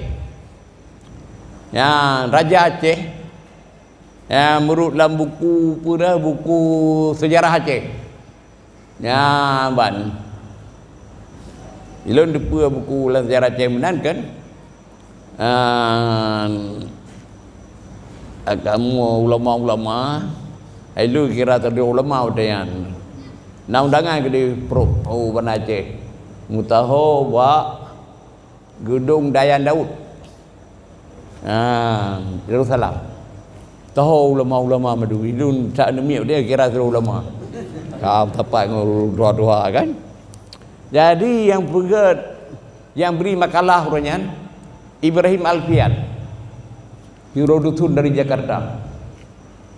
Nyan, Raja Aceh, nyan, meurot lam buku, peue dah, buku seujarah Aceh. Nyan, ban. Ilôn teupeue buku lam seujarah Aceh meunan kan? Ah, agama ulama-ulama, ilôn kira sidroe ulama watèe nyan. Na undangan keudéh Prof, oh, Banda Aceh. Meutuah bak Geudong Dayan Daud. Ha, Yerusalem. Toho ulama-ulama madu. Ilôn sak neumiet dia kira sidroe ulama. Ka sapat ngon tuha-tuha kan. Jadi nyang peugét, nyang bri makalah uroe nyan Ibrahim Alfian. Nyang dusun dari Jakarta.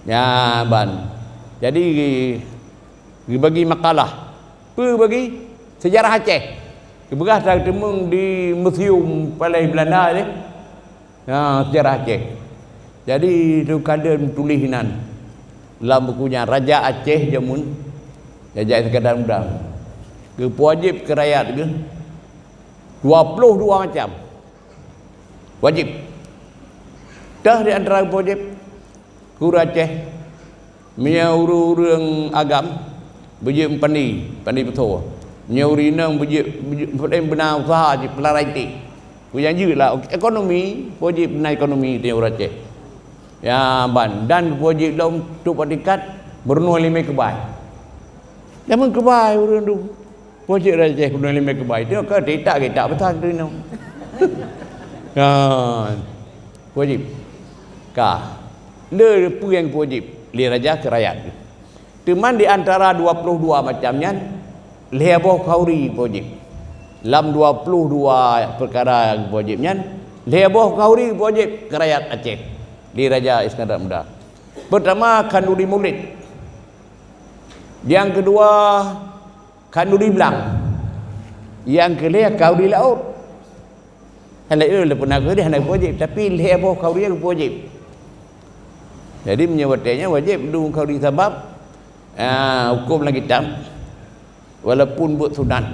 Nya ban. Jadi geubagi makalah. Peue bagi? Seujarah Aceh. Geupeugah that teumeung di museum palai Belanda deh. Ha, seujarah Aceh. Jadi, Teungku Khalid meutuléh inan lam buku nyan, Raja Aceh jameun, Raja Iskandar Muda, geupeuwajéb keu rakyat geuh dua ploh dua macam. Wajéb. Teuh di antara geupeuwajéb, keu ureueng Aceh, meunyoe ureueng-ureueng agam, beujeuet meupandi, pandi peusoe. Meunyoe ureueng inong beujeuet, beujeuet, beuna useuha jih, peularai iték. Peue nyang jeuet lah, ekonomi, peue jeuet beuna ekonomi di ureueng Aceh. Ya, ban, dan peue jeuet lom trok bak tingkat, meurunoe limai keubai. Jameun keubai ureueng tu. Peue jeuet Raja Aceh keunoe limai keubai. Teuka titak-titak beusan tu inong. Kan. Wajéb. Ka. Le peue nyang wajéb lé raja keu rakyat. Teuma di antara dua ploh dua macam nyan, lhèe boh khanuri wajéb. Lam dua ploh dua peukara wajéb nyan, lhèe boh khanuri wajéb keu rakyat Aceh. Lé Raja Iskandar Muda. Pertama, khanuri mulod. Nyang keudua, khanuri blang. Nyang keulhèe khanuri laôt. Hana, eh, le pernah khanuri hana wajéb, tapi lhèe boh khanuri wajéb. Jadi meunyoe watèe nyan wajéb dum khanuri sabab, ah, huköm lam kitab, walaupun buet sunat,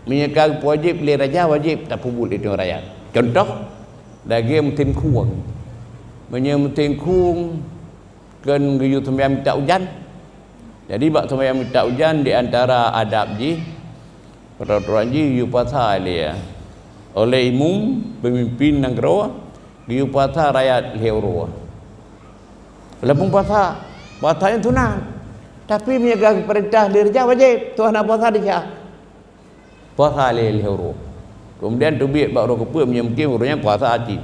meunyoe ka wajéb lé raja, wajéb tapeubuet lé rakyat. Contoh, lagèe musim khueng. Meunyoe musim khueng, kheun geuyue seumayang minta ujan. Jadi bak seumayang minta ujan di antara adab jih, peraturan jih geuyue puasa lé, oleh imum pemimpin nanggroe, geuyue puasa rakyat lhèe uroe. Walaupun puasa, puasa nyan sunat. Tapi meunyoe ka geupeurintah lé raja, wajéb. Tuhan na puasa desya. Puasa lé, lhèe uroe. Kemudian teubiet bak uroe keupeuet, meunyoe mungkin uroe nyan puasa cit.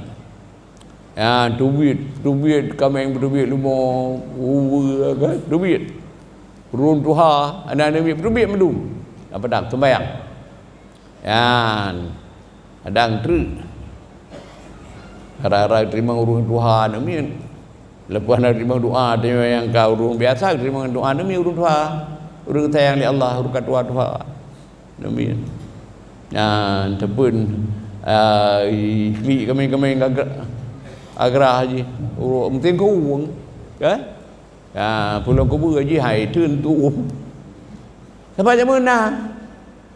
Ya, teubiet, teubiet kaméng, teubiet leumo, ubeue, kan? Teubiet. Ureueng tuha, aneuk-aneuk miet, teubiet mandum. Apa dak, sembahyang. Nyan, kadang treuk. Rara teurimong ureueng tuha aneuk miet. Leupah na teurimong doa, teurimong nyang ka ureueng biasa, teurimong doa aneuk miet ureueng tuha. Ureueng sayang lé Allah, ureueng ka tuha-tuha. Aneuk miet. Nyan, teupeu, ah, i klik kaméng-kaméng agra, agra jih. Ureueng meuteungku, kan? Ya, pulang kubu jih hai teun tuoh. Sabab jameun na.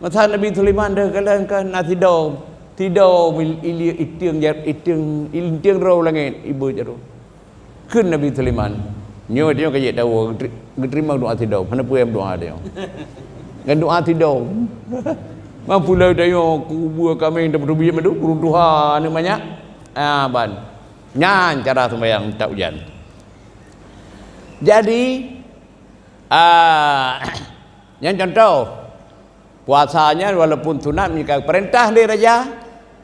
Masa Nabi Sulaiman deuh kalon kan na sidom. Sidom il-, ilie iteueng jar-, iteueng, iteueng droe langét, iba jaroe. Kheun Nabi Sulaiman, "Nyoe, nyoe ka jeuet dawa, geuteri-, geuteurimong doa sidom." Hana peue doa tanyoe. Ngon doa sidom. Mampu lé tanyoe kubue kaméng teupeutubiet mandum, ureueng tuha aneuk manyak. Ah, ban. Nyan cara sembahyang minta ujan. Jadi, ah, nyan contoh. Puasa nyan walaupun sunat, meunyoe ka geupeurintah lé raja,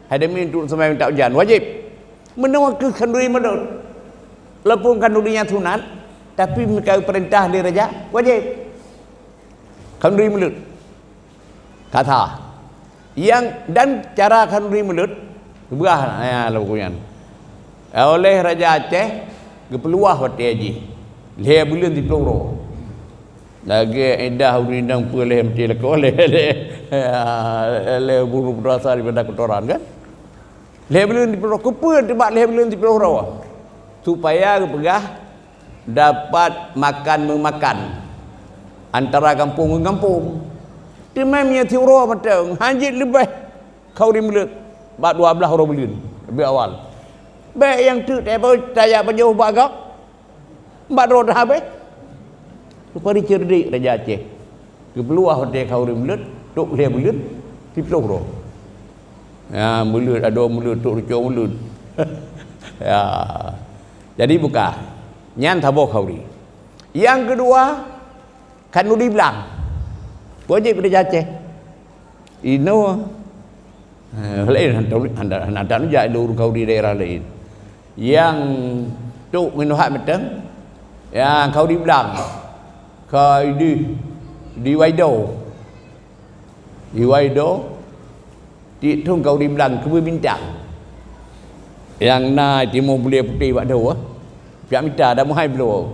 hai demi untuk sembahyang minta ujan, wajéb. Meunoe keuh khanduri mulod. Walaupun khanduri nyan sunat, tapi meunyoe ka geupeurintah lé raja, wajéb. Khanduri mulod. Kata. Nyang dan cara khanduri mulod, beugah, ya, lagu nyan. Oleh Raja Aceh, geupeuluwah watée jih. Lhée buleuen siplôh uroe. Lagée idah ureueng inong peue lhée meuti lakoe lhée, lhée, lhée buru putrasa daripada kotoran, kan? Lhée buleuen siplôh uroe, keupeue teubak lhée buleuen siplôh uroe? Supaya geupeugah dapat makan meumakan antara gampông ngon gampông. Teuma meunyoe siuroe mantong, hana jeuet leubeh khanduri mulod bak dua blaih uroe buleuen, leubeh awai. Bék nyang teuk tajak pajoh bak gob, bak droe teuhabéh. Rupari ceureudik Raja Aceh. Geupeuluwah watée khanduri mulod, trok lhée buleuen, siplôh uroe. Ya, mulod, adoe mulod, trok rucoe mulod. Ya. Jadi buka. Nyan saboh khanduri. Nyang keudua, khanduri blang. Wajéb Raja Aceh. Inoe. Eh, laén hana, hana, hana jak lé ureueng khanduri daerah laén. Nyang trok ngon hat mantong, nyang khanduri blang. Ka idéh di Waido. Di Waido, tiep thon khanduri blang keubeue bintang. Nyang na timu buleue putéh bak dhoe, piak mita dak meuhai bloe.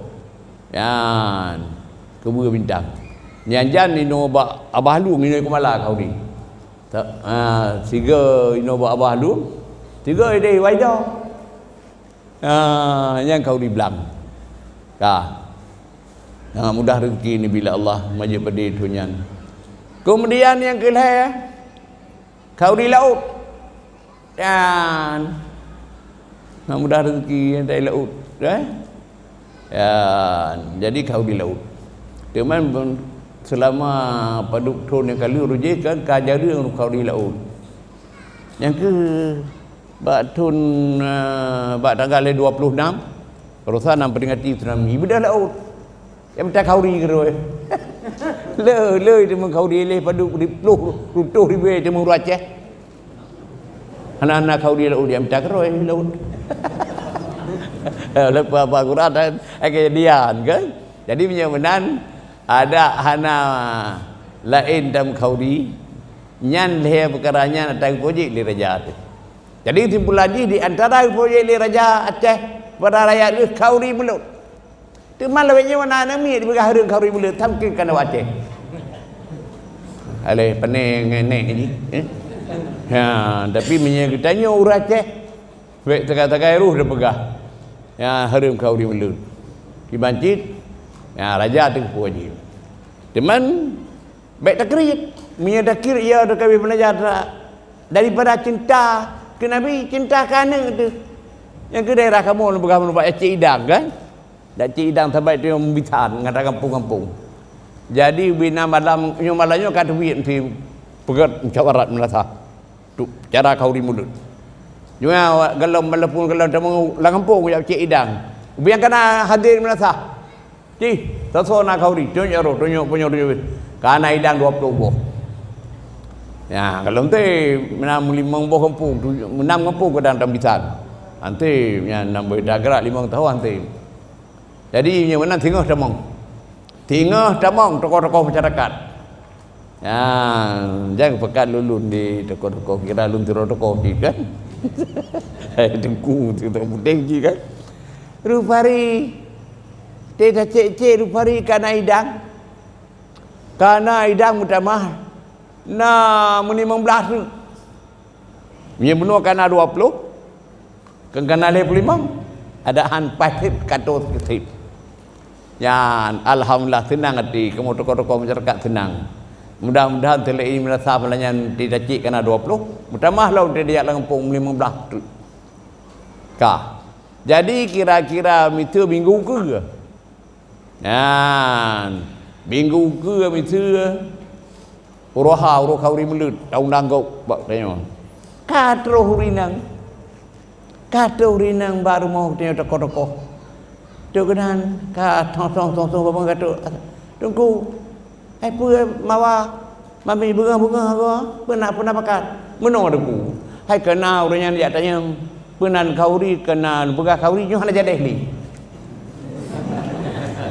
Nyan, keubeue bintang. Nyan jan inoe bak Abah Lueng inoe Keumala khanduri. Ta-, ha, sigoe inoe bak Abah Lueng, sigoe idéh Waido. Ha, nyan khanduri blang. Ka. Ha, mudah rezeki neubri lé Allah, majeuet padé thon nyan. Keumudian nyang keulhée, khanduri laôt. Dan na mudah rezeki dari laôt, eh? Ya, jadi khanduri laôt. Teuma seulama padub thon nyang ka lheueh rujéh kan ka jareueng khanduri laôt. Nyang keuh bak thon, eh, bak tanggal dua puluh enam, Rosa na peuringati tsunami, beudôh laôt. Nyang mita khanduri keudroe. Le, le teuma khanduri lé padub riploh, reutôh ribée teuma ureueng Aceh. Hana-hana khanduri laôt, nyang mita keudroe laôt. Eh, leupah bak Quran dan, eh, kejadian, kan? Jadi, meunyoe meunan, adak hana laén tam khanduri, nyan lhée peukara nyan ata geupeujeuet lé raja teuh. Jadi, simpulan jih di antara geupeujeuet lé raja Aceh, para rakyat lheueh khanduri mulod. Teuma lawét nyoe na aneuk miet dipeugah hareuem khanduri mulod, tham keu keunoe Aceh. Aléh pane ngon nek jih, eh? Ha, tapi meunyoe geutanyoe ureueng Aceh, bék sagai-sagai roh tapeugah, ya, hareuem khanduri mulod. Kiban cit, ya, raja teuh peue jih. Teuma bék takriet. Meunyoe takriet, ya, takabeh peulajaran daripada cinta keu Nabi, cinta keu aneuk teuh. Nyang keu daerah kamoe peugah meunubak Aceh Idang, kan? Dak Aceh Idang sabai tu nyang bisan ngon gampông-gampông. Jadi, bina malam, nyoe malam nyoe ka teubiet meusti peugét musyawarat meulasah. Tu cara khanduri mulod. Nyoe awak galom, walaupun galom tamong lam gampông jak Aceh Idang. Ubé nyang kana hadir meulasah. Cih, Soe-soe na khauri, tunyok roh, tunyok, tunyok, tunyok. Ka na idang dua ploh boh. Ya, kalau ente meunan limong boh gampông, tujoh, meunan gampông kadang tam bisan. Ante nyan nam beda gerak limong tahun ante. Jadi nyoe meunan singoh tamong. Singoh tamong tokoh-tokoh masyarakat. Ya, jangan pekat lulun di tokoh-tokoh, kira lun tiro tokoh cit kan. Hai tengku tu tak putih cit kan. Rupari, teh tacek-cek rupari kana idang. Kana idang meutamah na meulimong blaih teuk. Meunyoe bunoe kana dua ploh, keu kana lhèe ploh limong, ada han paih sép ka tô sép. Nyan, alhamdulillah, seunang até, kamoe tokoh-tokoh masyarakat seunang. Mudah-mudahan teuleu meurasa malam nyan tacek kana dua ploh, meutamah lom teudiyak lam gampông limong blaih teuk. Ka. Jadi, kira-kira miseue minggu keue. Nyan, minggu keue miseue, uroe ha, uroe khauri meuleuet, taundang gob bak tanyoe. Ka troh ureueng inong. Ka troh ureueng inong bak rumoh tanyoe tokoh-tokoh. Teuk keunan ka thong-thong, thong-thong, babang ka troh. Teungku, hai peue mawa mami beungoh-beungoh, peue na, peue na pakat? Meunoe Teungku. Hai keuna ureueng nyan jak tanyong. Peunan khauri, keunan peugah khauri nyoe hana jadeh lé.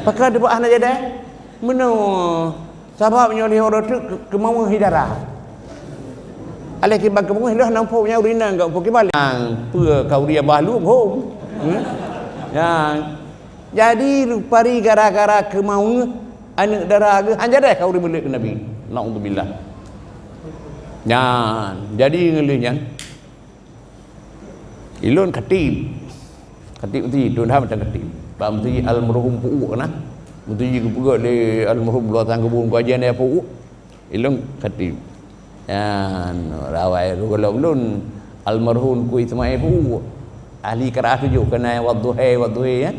Pakon teupeugah hana jadeh? Meunoe, sabab nyoe lheueh uroe teuk keu-, keumaweuh di dara. Aléh kiban keumaweuh lheueh na muphom nyan ureueng inong ka muphom kiban lé. Nang peue khauri abah lôn hom. Hmm? Nyan. Jadi rupari gara-gara keumaweuh aneuk dara geuh hana jadeh khauri meuleuet keu Nabi. Naudzubillah. Nyan, jadi ngon lheueh nyan. Ilôn khatib. Khatib meuseujid, lôn hana mantong khatib. Bak meuseujid almarhum Pu Uek na. Meuseujid geupeugöt lé almarhum Lôn Sang Keubon Kajian Raya Pu Uek. Ilôn khatib. Nyan, rawai gohlom lôn almarhum Teungku Ismail Pu Uek. Ahli qiraah tujoh, keunan wadduha, wadduha, ya.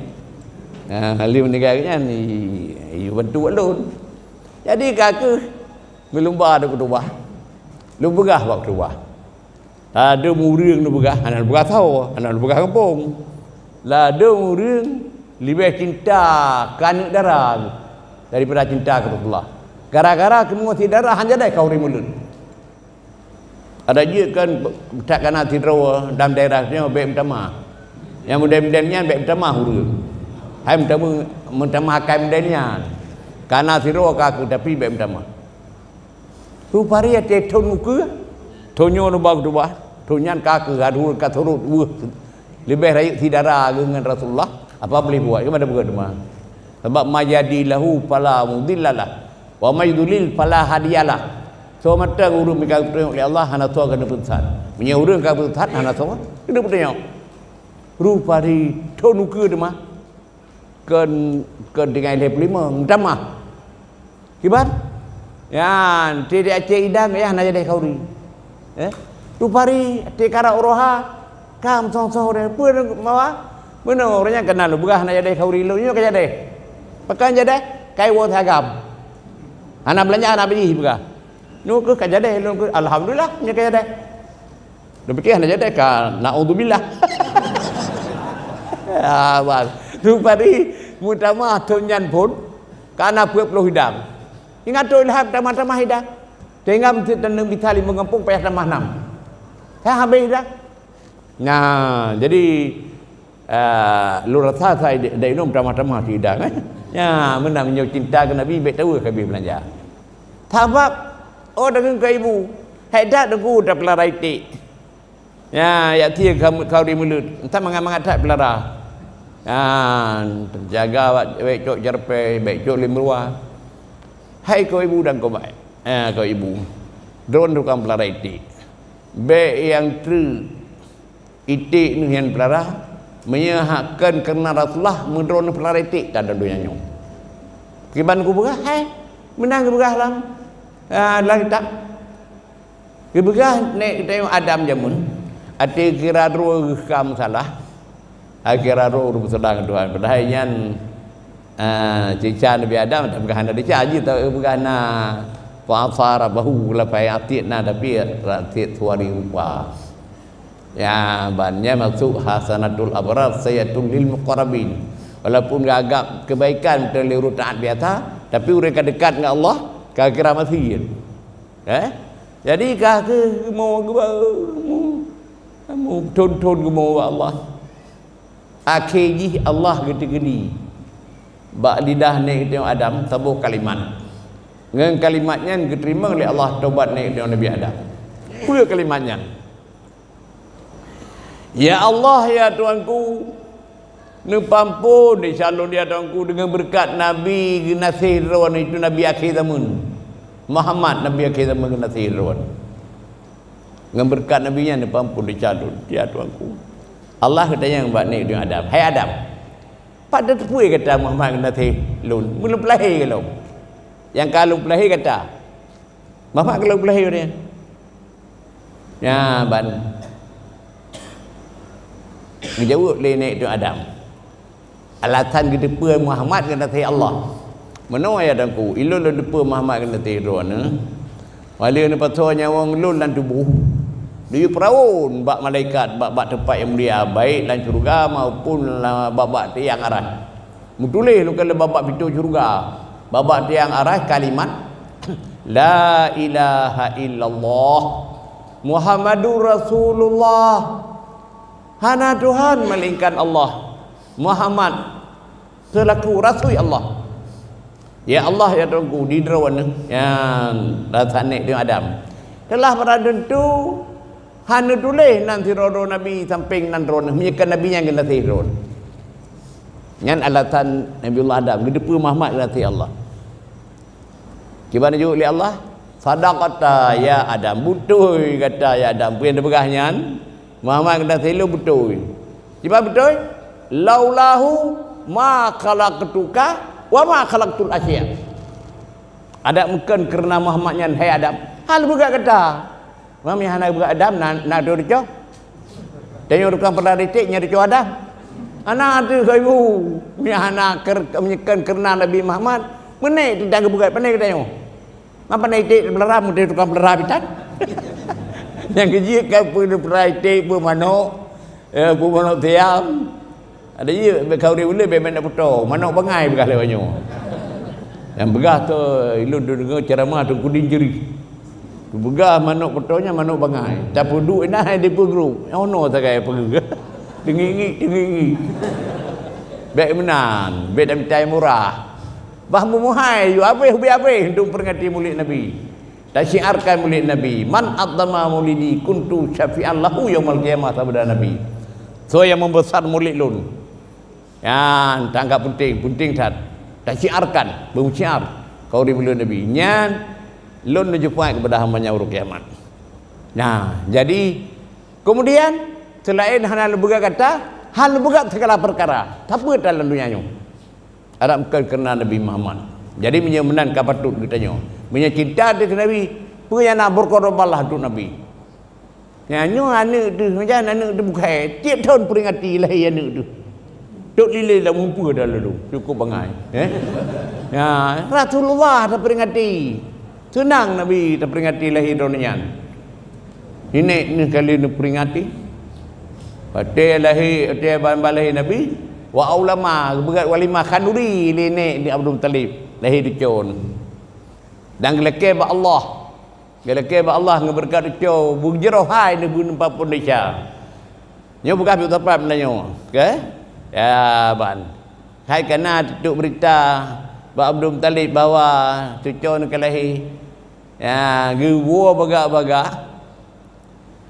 Ha, ahli meuninggai nyan, i, i bantu lôn. Jadi, ka kheueh meulumba deuh keutubah. Lôn peugah bak keutubah. Ladôm ureueng neupeugah, hana neupeugah saho, hana neupeugah gampông. Ladôm ureueng leubeh cinta keu aneuk dara daripada cinta keu Rasulullah. Gara-gara keumeungon si dara hana jadeh khauri meuleuet. Ada jeuet kan, that kana sidroe dalam daerah nyoe bèk meutamah. Nyang model-model nyan bèk meutamah ureueng. Hai meutamah, meutamah akai model nyan. Kana sidroe ka kheueh, tapi bèk meutamah. Rupari watèe thôn ukeue, thôn nyoe neuba keutubah, thôn nyan ka kheueh, ka surot weueh. Leubeh rayeuk si dara geuh ngon Rasulullah, apa boleh buat? Keumanö beugöt teuma? Sabab man yahdillahu fala mudhillalah, wa man yudlil fala hadiyalah. Soe mantong ureueng nyang ka geutunyok lé Allah, hana soe keuneuk peusesat. Meunyoe ureueng ka peusesat, hana soe keuneuk peutunyok. Rupari thôn ukeue teuma. Kon, kon tinggai lhèe peulimong, meutamah. Kiban? Nyan, ti di Aceh idang, ya, hana jadeh khauri. Eh? Rupari, ti karap uroe ha, ka meusong-song ureueng, peue mawa? Meunoe, ureueng nyan keunan lôn peugah hana jadeh khauri lôn, nyoe ka jadeh. Pakon jadeh? Kai woe si agam. Hana beulanja, hana beuji peugah. Nyoe keuh ka jadeh, lôn keuh, alhamdulillah, nyoe ka jadeh. Lôn pike hana jadeh ka, naudzubillah. Ya, bang. Rupari meutamah thôn nyan phôn, ka na peuet ploh idang. Ingat tu ilham tamah-tamah idang. Sehingga meuteuk taneueng bisa limong gampông payah tamah nam. Ka habéh idang. Nah, jadi Ah, lôn rasa sai dek, dek inong tamah-tamah si idang, eh. Nya, meunan meunyoe cinta keu Nabi, bèk tawoe ka habéh beulanja. Sabab, oh, dageng keu ibu, hai that Teungku tapeulara iték. Nya, yak tie ka, ka ureueng meuleuet, entah mangat-mangat that peulara. Nya, jaga bak, bèk cok jarpè, bèk cok lé meurua. Hai keu ibu dan keu baét. Ah, keu ibu. Droeneuh tukang peulara iték. Bèk nyang treuk. Iték neuh nyan peulara, meunyoe hak kon keureuna Rasulullah, meudroe neuh peulara iték ka dalam donya nyoe. Kiban kupeugah, hai, meunan geupeugah lam, ah, lam kitab. Geupeugah nèk geutanyoe Adam jameun, até kira droe geuh ka meusalah, até kira droe geuh meusalah ngon Tuhan. Padahai nyan, ah, sisa Nabi Adam, tapi hana desya jih, tapi geupeugah na fa asa rabbahu, lapai até na, tapi até suwari rupa. Ya, ban nyan maksud hasanatul abrar sayyiatul lil muqarrabin. Walaupun geuanggab kebaikan beutôi lé ureuëng taat biasa, tapi ureuëng ka dekat ngon Allah, ka kira masih. Eh? Jadi ka keuh geumo, geumo, geumo, geumo, thon-thon geumo bak Allah. Akhé jih Allah geuteukeudi bak lidah Nabi Adam saboh kalimat. Ngon kalimat nyan geuteurimong lé Allah tobat Nabi Adam. Peue kalimat nyan? "Ya Allah, ya Tuhanku, neupeuampon desya lôn, ya Tuhanku, deungon beureukat Nabi geunaséh droeneuh, itu Nabi akhé zaman. Muhammad, Nabi akhé zaman geunaséh droeneuh. Ngon beureukat Nabi nyan neupeuampon desya lôn, ya Tuhanku." Allah geutanyong bak Nabi Adam, "Hai Adam, pat tateupeue gata Muhammad geunaséh lôn? Meulôn peulahé gohlom? Nyang ka lôn peulahé gata. Muhammad ka lôn peulahé ureuëng nyan?" Nyan ban geujaweueb lé Nabi Adam, alasan geuteupeue Muhammad geunaséh Allah. "Meunoe ya Tuhanku, ilôn lôn teupeue Muhammad geunaséh droeneuh, wali neupasoe nyawöng lôn lam tuboh, diyue peuraun bak malaikat bak-bak teumpat nyang mulia, baik lam syeuruga maupun la-, bak-bak tiang Arasy. Meutuléh lôn kalon bak-bak pintoe syeuruga, bak-bak tiang Arasy kalimat, 'La ilaha illallah, Muhammadur Rasulullah.' Hana Tuhan melainkan Allah. Muhammad seulaku rasui Allah." "Ya Allah, ya Tuhanku, di droeneuh," nyan rasa Nabi Adam, "telah barang tentu hana tuléh nan sidroe-droe nabi sampéng nan droeneuh, meunyoe kon nabi nyang geunaséh droeneuh." Nyan alasan Nabiullah Adam geuteupeue Muhammad geunaséh Allah. Kiban jaweueb lé Allah, "Sadaqta ya Adam, beutôi gata ya Adam, peue nyang teupeugah nyan, Muhammad geunaséh lôn beutôi." Kiban beutôi, "Laulahu ma khalaqtuka wa ma khalaqtul asya." Adak meukon keureuna Muhammad nyan, hai Adam, hana lôn peugah gata. Meunyoe hana geupeugah Adam, na, na teuh teucok. Tanyoe tukang peurah iték nyang teucok Adam. Hana teuh keu ibu. Meunyoe hana keur-, meunyoe kon keureuna Nabi Muhammad, meuné teuh geupeugah, pane geutanyoe. Ma pane iték peulara, meuté tukang peulara bitan. Nyang keujeuet ka peue peurah iték, peue manok, eh, peue manok siam. Ada jih, bèk khauri ulèe, bèk, bèk nak peutoe, manok bangai peugah lé nyoe. Nyang peugah tu, ilôn deungoe ceramah Teungku Din Jeurih. Peugah manok peutoe nyan manok bangai. Tapeuduek inan hai di peugrup. Nyoe sagai peugah. Teungiek-ngiek, teungiek-ngiek. Bèk meunan, bèk tamita murah. Bah meumuhai, yue habéh, ubé habéh, untuk peringati Maulid Nabi. Tasyiarkan Maulid Nabi, "Man azzama maulidi kuntu syafi'an lahu yaumal qiyamah," sabda Nabi. Soe nyang membesar Maulid lôn, nyan tanggap penting, penting that. Tasyiarkan, beusyiar, khauri buleuen Nabi. Nyan lôn neujeupaih keupada hamba nyan uroe kiamat. Nah, jadi kemudian selain hana leubeugah gata, hana leubeugah segala perkara. Sapeue dalam dunia nyoe? Harab kon keureuna Nabi Muhammad. Jadi meunyoe meunan ka patut geutanyoe. Meunyoe cinta teuh keu Nabi, peue nyang na beureukoh Allah untuk Nabi. Nyan nyoe aneuk teuh, meujan aneuk teuh bukai. Tiep thon peuringati lahé aneuk teuh. Tot lilé lam muphue dah lalu. Cukup bangai. Eh? Ya, Rasulullah tapeuringati. Seunang Nabi tapeuringati lahé droeneuh nyan. Inék neuh kali neupeuringati. Watèe lahé, watèe ban-ban lahé Nabi, wa aulama, geupeugah walimah khanduri lé inék di Abdul Muthalib, lahé cuco neuh. Dan geulakèe bak Allah. Geulakèe bak Allah ngon beureukat cuco, beujroh hai neuh beuneupapon desya. Nyoe peugah Abu Safwan meunanyoe, ke? Ya, ban. Hai kana teutuk beurita bak Abdul Muthalib bahwa cuco neuh ka lahé. Ya, geuwoe bagah-bagah.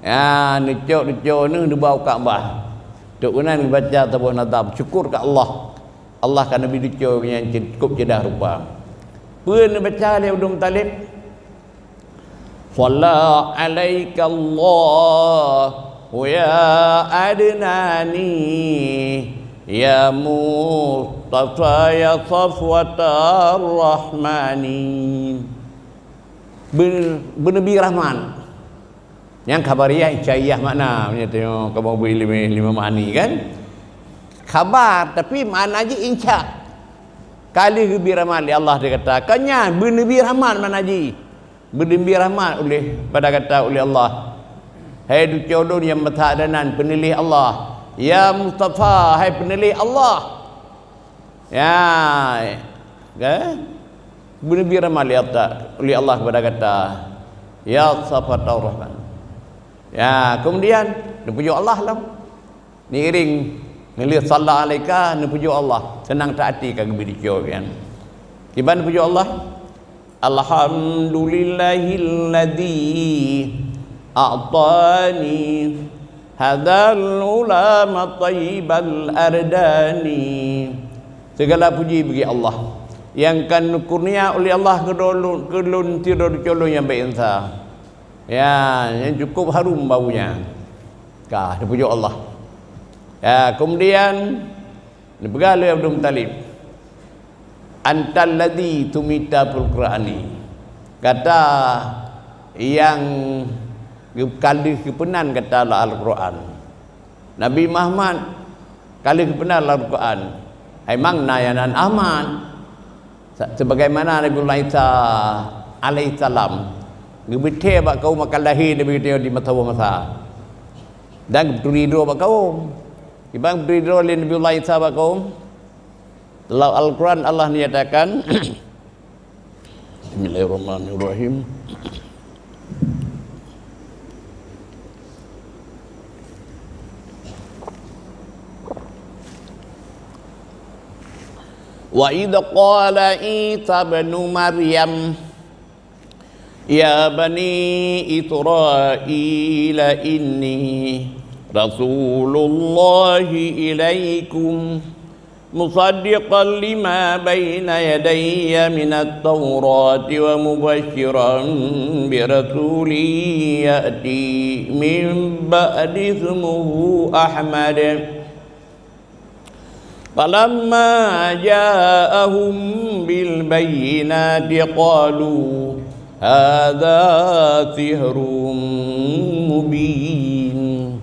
Ya, neucok cuco neuh neuba u Ka'bah. Trok keunan geubaca saboh nazam, syukur keu Allah. Allah ka neubri cuco nyang cukôp ceudah rupa. Peue neubaca lé Abdul Muthalib? Shalla 'alaikallahu ya adnani, ya Mustafa, ya safwatar rahmani. Beu-, beuneubri rahmat. Nyang khabariah insya'iyah makna, meunyoe tanyoe kamoe bri ileumèe, ileumèe ma'ani kan? Khabar, tapi makna jih insya. Ka lheueh geubri rahmat lé Allah, dia kata, ka nyan beuneubri rahmat makna jih. Beuneubri rahmat ulèh pada gata ulèh Allah. Hai cuco lôn nyang meusadenan peuneulheueh Allah. Ya Mustafa, hai peuneulheueh Allah. Ya, kan? Beuneubri rahmat lé Allah, lé Allah kepada gata. Ya Safatar Rahman. Ya, kemudian neupujoe Allah lom. Neuiring ngon lheueh shalla alaika, neupujoe Allah. Seunang that até ka geubri dicoe kan. Kiban neupujoe Allah? Alhamdulillahilladzi a'tani hadzal ulama thayyibal ardani. Segala puji bagi Allah nyang ka neukurnia uleh Allah keu lôn, keu lôn sidroe teucalon nyang beuinsa. Ya, nyang cukup harum baunya. Ka, neupujoe Allah. Ya, kemudian neupeugah lé Abdul Muttalib, "Antal ladzi tumita fil Qur'ani." Gata nyang geu-, ka lheueh geupeunan gata lam Al-Qur'an. Nabi Muhammad ka lheueh geupeunan lam Al-Qur'an. Hai mang na nyang nan Ahmad. Sa-, sebagaimana Nabiullah Isa alaihissalam geubeuthée bak kaum akan lahé Nabi geutanyoe di masa-masa. Dan geupeuturi droe bak kaum. Kiban geupeuturi droe lé Nabiullah Isa bak kaum? Lam Al-Quran Allah nyatakan, Bismillahirrahmanirrahim. Wa idh qala Isa ibnu Maryam, ya bani Israila inni rasulullahi ilaikum musaddiqan lima baina yadayya minat taurati wa mubasyiran bi rasulin ya'ti min ba'di ismuhu Ahmad. Falamma ja'ahum bil bayyinati qalu hadza sihrun mubin.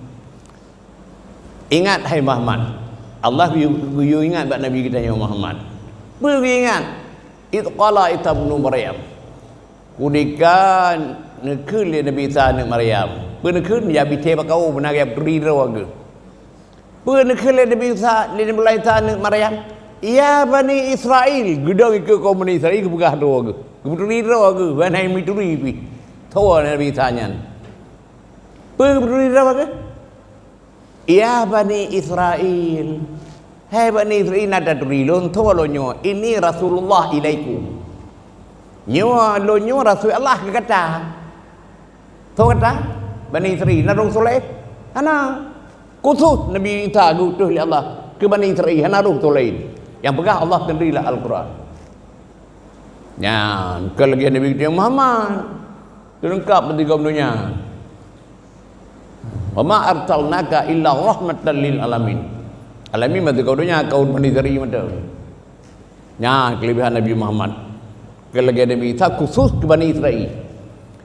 Ingat, hai Muhammad. Allah geuyue, geuyue ingat bak Nabi geutanyoe Muhammad. Peue geuingat? Idh qala Isa ibnu Maryam. Keudika neukheun lé Nabi Isa aneuëk Maryam. Peue neukheun? Ya beuthée bak kaum, beuna geupeuturi droe geuh. Peue neukheun lé Nabi Isa, lé Nabi Isa aneuëk Maryam? Ya bani Israil, geudong ikeue kaum Bani Israil geupeugah droe geuh. Geupeuturi droe geuh, ban hai meuturi pih. Tho Nabi Isa nyan. Peue geupeuturi droe geuh? Ya bani Israil, hai bani Israil, na taturi lôn, tho lôn nyoe, inni rasulullah ilaikum. Nyoe lôn nyoe rasul Allah keu gata. Tho gata, bani Israil, na roh soe laén? Hana. Khusus Nabi Isa geutuh lé Allah keu bani Israil, hana roh soe laén. Nyang peugah Allah sendiri lam Al-Quran. Nyan, kon lagée Nabi geutanyoe Muhammad. Teulengkap bak tigom donya. Wa ma arsalnaka illa rahmatan lil alamin. Alamin maksud keu donya, kaum Bani Israil mantong. Nyan keulebihan Nabi Muhammad. Kon lagée Nabi Isa khusus keu Bani Israil.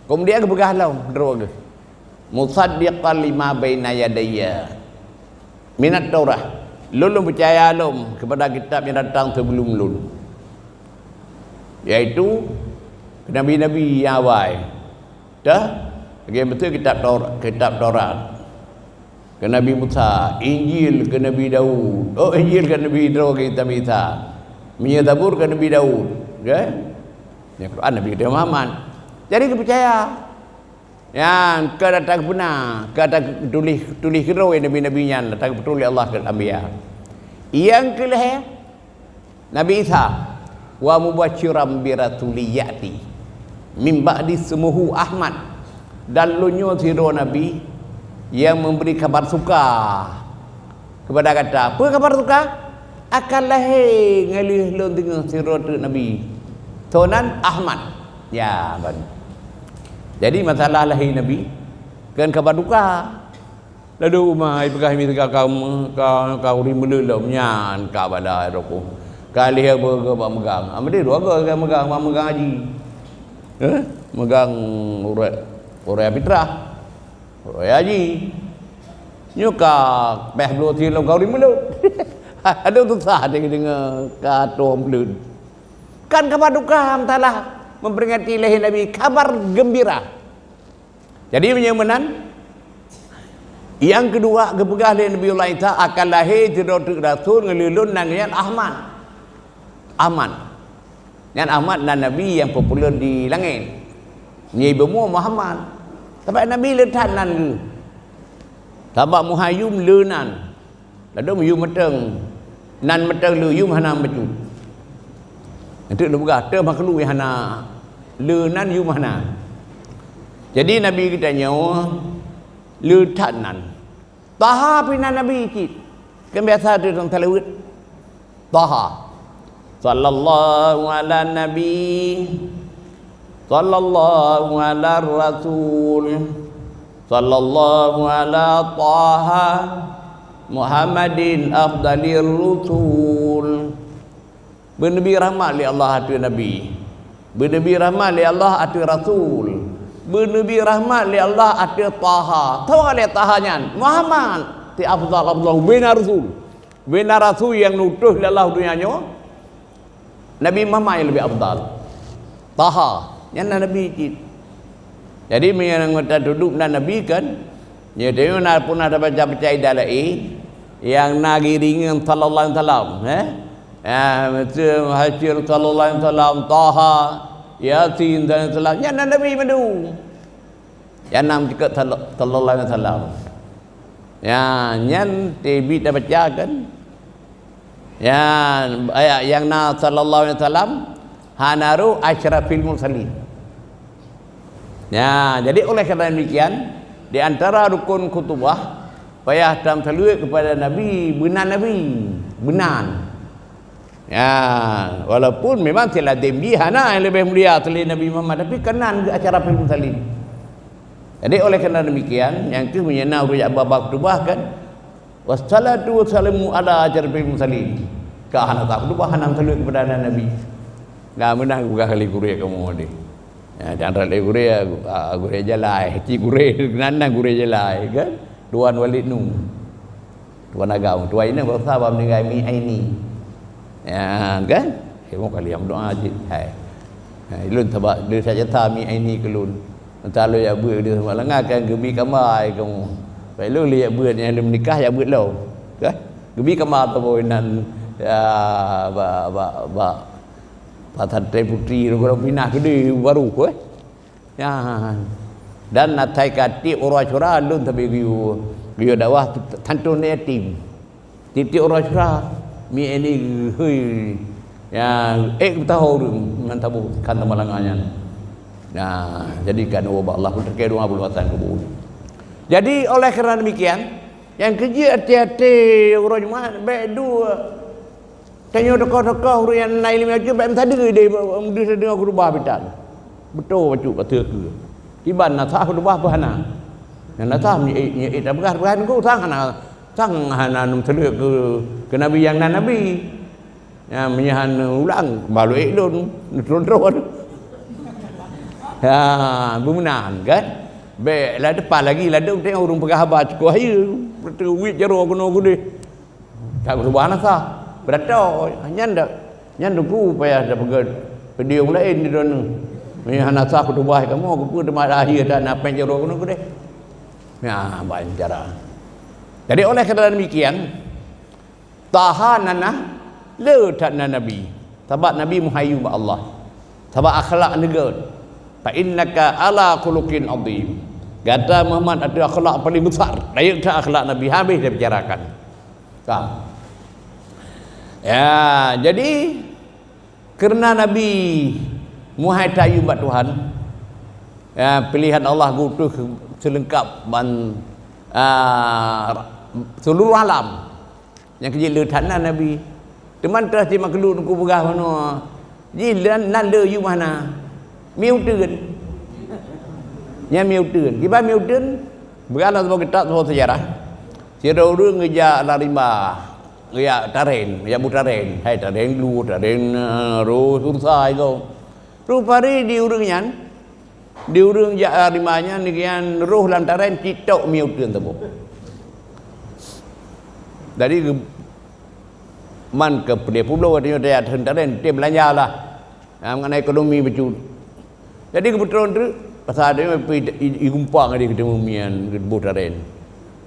Keumudian geupeugah lom droe geuh, "Musaddiqan lima baina yadayya minat Taurah." Lôn, lôn peucaya lom keupada kitab nyang datang sigohlom lôn, yaitu nabi-nabi nyang awai. Dah, lagée beutôi kitab Tor-, kitab Taurat. Keu Nabi Musa, Injil keu Nabi Daud. Oh, Injil keu Nabi droe geuh Nabi Isa. Meunyoe Zabur keu Nabi Daud, kan? Nyang Quran Nabi geutanyoe Muhammad. Jadi geupeucaya. Nyan ka datang beuna, ka datang tuléh, tuléh keudroe nabi-nabi nyan, datang beutôi lé Allah keu anbiya. Nyang keu lhée, Nabi Isa, "Wa mubasyiran bi rasulin ya'ti min ba'di ismuhu Ahmad." Dan lôn nyoe sidroe nabi nyang meubri kabar suka keupada gata. Peue kabar suka? Akan lahé ngon lheueh lôn teungoh sidroe teuk nabi. Tho nan Ahmad. Ya, ban. Jadi masalah lahé nabi, kon kabar duka. Ladôm uma, ipeugah mi teuka ka, ka, ka ureuëng meuleuet lom nyan ka bala droe. Ka lheueh beugoe bak meugang. Amadé dua goe ka meugang, bak meugang haji. Eh? Meugang uroe, uroe fitrah. Uroe haji. Nyoe ka péh bloe thôn lom ka ureuëng meuleuet. Aduh, susah deh deungoe ka tueng meuleuet. Kan kabar duka, masalah memperingati lahé Nabi, kabar geumbira. Jadi, meunyoe meunan, nyang keudua geupeugah lé Nabiullah Isa akan lahé sidroe teuk rasul ngon lôn nan nyan Ahmad. Ahmad. Nyan Ahmad nan nabi nyang populer di langét. Nyan ibu mu Muhammad. Sabab nabi le that nan geuh. Sabab muhai yum le nan. Ladôm yum meuteung. Nan meuteung le yum hana bacut. Enteuk lôn peugah, teuh makhluk nyang hana le nan yum hana. Jadi nabi geutanyoe le that nan. Taha pih nan nabi cit. Kan biasa tu dalam salawat. Taha. Sallallahu ala nabi. Sallallahu ala rasul. Sallallahu ala Taha Muhammadin afdalir rusul. Beuneubri rahmat lé Allah ateueh Nabi. Beuneubri rahmat lé Allah ateueh Rasul. Beuneubri rahmat lé Allah ateueh Taha. Toh lé Taha nyan? Muhammad. Ti afdal, afdal bina rasul. Bina rasul nyang neutus lé Allah donya nyoe. Nabi Muhammad nyang leubeh afdal. Taha, nyan na Nabi cit. Jadi meunyoe anggota duduek na Nabi kan, nyoe teuh na pun ada baca-baca idah laén, nyang na giringan sallallahu alaihi wasallam, eh? Ah, betul, Hasyir sallallahu alaihi wasallam, Taha, Yasin sallallahu alaihi wasallam. Nyan na Nabi mandum. Nyang na meucukot sal-, sallallahu alaihi wasallam. Ya, nyan teubiet tabaca kan. Ya, ayat nyang na sallallahu alaihi wasallam hana roh asyrafil mursalin. Ya, jadi oleh karena demikian, di antara rukun khutubah, payah tamsalawat kepada Nabi, beunan Nabi, beunan. Ya, walaupun memang si lazim jih hana nyang leubeh mulia seulaén Nabi Muhammad, tapi keunan geuh asyrafil mursalin. Jadi oleh karena demikian, nyang keuh meunyoe na ureuëng jak ba-, ba khutubah kan, "Wassalatu wassalamu ala asyrafil mursalin." Ka hana takhutubah, hana salawat kepada Nabi. Nah, meunang bukan kali gurée kamu ni. Ya, dan rot lé gurée, ah, gurée jalai, cit gurée, nan, nan gurée jalai kan. Tuan Walid Nu. Tuan agam, tuan inong bangsa ba meuninggai Mi Aini. Ya, kan? Ilmu kali nyang doa cit. Hai. Ha, ilôn sabab lé saja ta Mi Aini keu lôn. Entah lôn jak beuet di Samalanga kan geubi kama ai kamu. Baik lôn lé jak beuet nyang lôn menikah jak beuet lom. Kan? Geubi kama ataupun nan, ya, ba, ba, ba, Pesantren Putri, ureuëng pinah keudeh baru, eh. Ya. Dan asai ka tieb uroe Asyura lôn sabe geuyue, geuyue dakwah santun yatim. Tieb-tieb uroe Asyura, Mi Aini geuhôi, ya, ék tahu ureuëng ngon tabu kan Samalanga nyan. Nah, jadi kan ubak Allah pun terkait dua puluh atan kubur. Jadi oleh kerana demikian, nyang keujeuet até-até uroe Jumat, bék dua Tanyoe tokoh-tokoh ureuëng nyang na iéleumé bacut, bék meusadeue idéh, meusadeue deungoe khutubah bitan. Beutôi bacut ka teukeue. Kiban na sah khutubah peue hana. Nyang na sah nyeuk, nyeuk tapeugah, tapeugah teungku sang hana, sang hana neumeusadeue keu, keu nabi nyang na nabi. Nyan meunyoe hana ulang, balu ék lôn, neutron-tron. Ha, beumeunan kan? Bék ladeuh, apalagi ladeuh teuh ureuëng peugah haba cukôh hayeue, beutôi wit jaroe keunoe keudeh. Ka keurubah na sah. Beuratoe. Nyan dak. Nyan teungku payah tapeugét peudeueng laén di droeneuh. Meunyoe hana sah khutubah kamoe, keupeue teuma akhé that na péng jaroe keunoe keudeh. Nyan, ban cara. Jadi oleh karena demikian, Taha nan na le that nan Nabi. Sabab Nabi meuhayu bak Allah. Sabab akhlak neugét. "Fa innaka ala khuluqin azim." Gata Muhammad ateueh akhlak paling besar. Rayeuk that akhlak Nabi habéh tabicarakan. Ka. Ya, jadi karena Nabi meuhai tayue bak Tuhan, ya, pilihan Allah geutuh seulengkap ban, ah, seluruh alam. Nyang keujeuet le that na Nabi. Teuma teuh si makhluk teungku peugah meunoe, jih nan le yum hana. Mi uteuen. Nyan mi uteuen. Kiban mi uteuen, beugalah saboh kitab, saboh seujarah. Sidroe ureuëng geujak lam rimba, geujak tarén, geujak bu tarén. Hai tarén glu, tarén, eh, roh, sursa itu. Rupari di ureuëng nyan, di ureuëng jak rimba nyan, di nyan roh lam tarén, citok mi uteuen saboh. Jadi, man keu peudeh publoe tanyoe tajak tarén, tarén, tarén beulanja lah. Nah, mengenai ekonomi bacut. Jadi geupeutron treuk, pasal ada yang pi-, i-, i-, igumpang ada ketemu mian, bu tarén.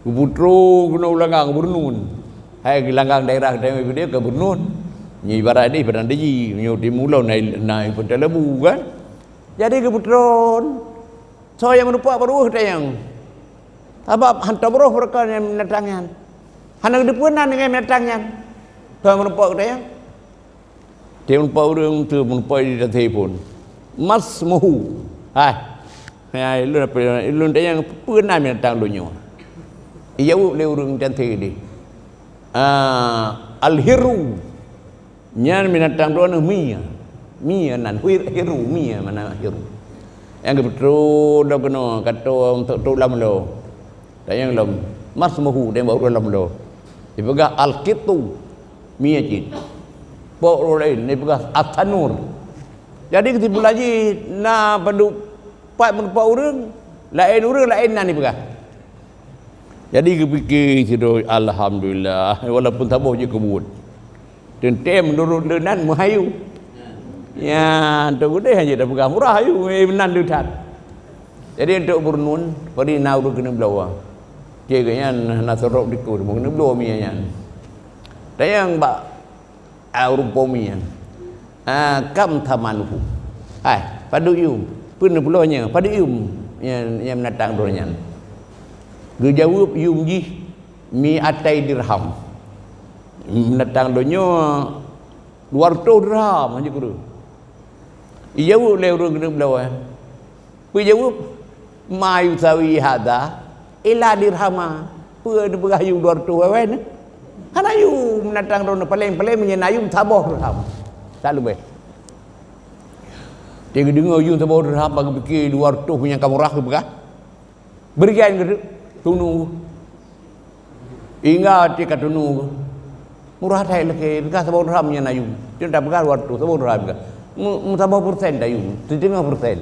Geupeutron keunoe u Langgang, gubernur. Hai Langgang daerah ketemu dia gubernur. Nyoe ibarat deh padang diji, nyoe di mulo na, na ipeuntalebu kan. Jadi geupeutron. Soe nyang meurumpok baru tayang. Sabab hantom roh beureukat nyang binatang nyan. Hana geuteupeue nan dengan binatang nyan. Soe nyang meurumpok tayang. Tiep meurumpok ureuëng tu meurumpok di atas telepon. Mas muhu. Hai. Hai, lôn apa, lôn tayang peue nan binatang lôn nyoe. Ijaweueb lé ureuëng cantik deh. Ah, al-hiru. Nyan binatang droeneuh mie. Mie nan, hir-, hiru, mie mana hiru. Nyang geupeutron lom keunoe, ka trok, trok lam lo. Tanyong lom, mas muhu, dan baru lam lo. Dipeugah al-qitu, mie cit. Pok lain, dipeugah at-tanur. Jadi, keutimpulan jih, na padub pat meurumpok ureuëng, laén ureuëng, laén nan dipeugah. Jadi geupike sidroe, "Alhamdulillah, walaupun saboh jeuet keu buet. Teuntée meunurot leunan meuhayu." Ya, tu gudeh hana tapeugah murah hayu, eh, meunan le that. Jadi untuk beureunueng, padum na ureuëng keuneuk bloe. Cek geuhnyan hana sorok dikeue, meukeuneuh bloe mie nyan. Tanyong bak Ah, ureuëng pomi nyan. Ah, kam thamanuhu. Hai, padub yum. Peue neupeuloh nyoe, padub yum nyang, nyang binatang droe nyan. Geujaweueb yum jih miatai dirham. Binatang droe nyoe dua reutôh dirham hana kureueng. Ijaweueb lé ureuëng keuneuk bloe. Peue jaweueb, "Ma yusawi hadza illa dirhama." Peue neupeugah yum dua reutôh awai nyoe? Hana yum, binatang droeneuh paléng-paléng meunyoe na yum saboh dirham. Tak leubeh. Dia geudeungoe yum saboh dirham, bak geupike dua reutôh nyang ka murah geupeugah. Beurian geuh tunu. Hingga até ka tunu. Murah that lakée, peugah saboh dirham nyan na yum. Cuma tapeugah dua reutôh, saboh dirham ka. Mu-, mu saboh persen ta yum, siteungoh persen.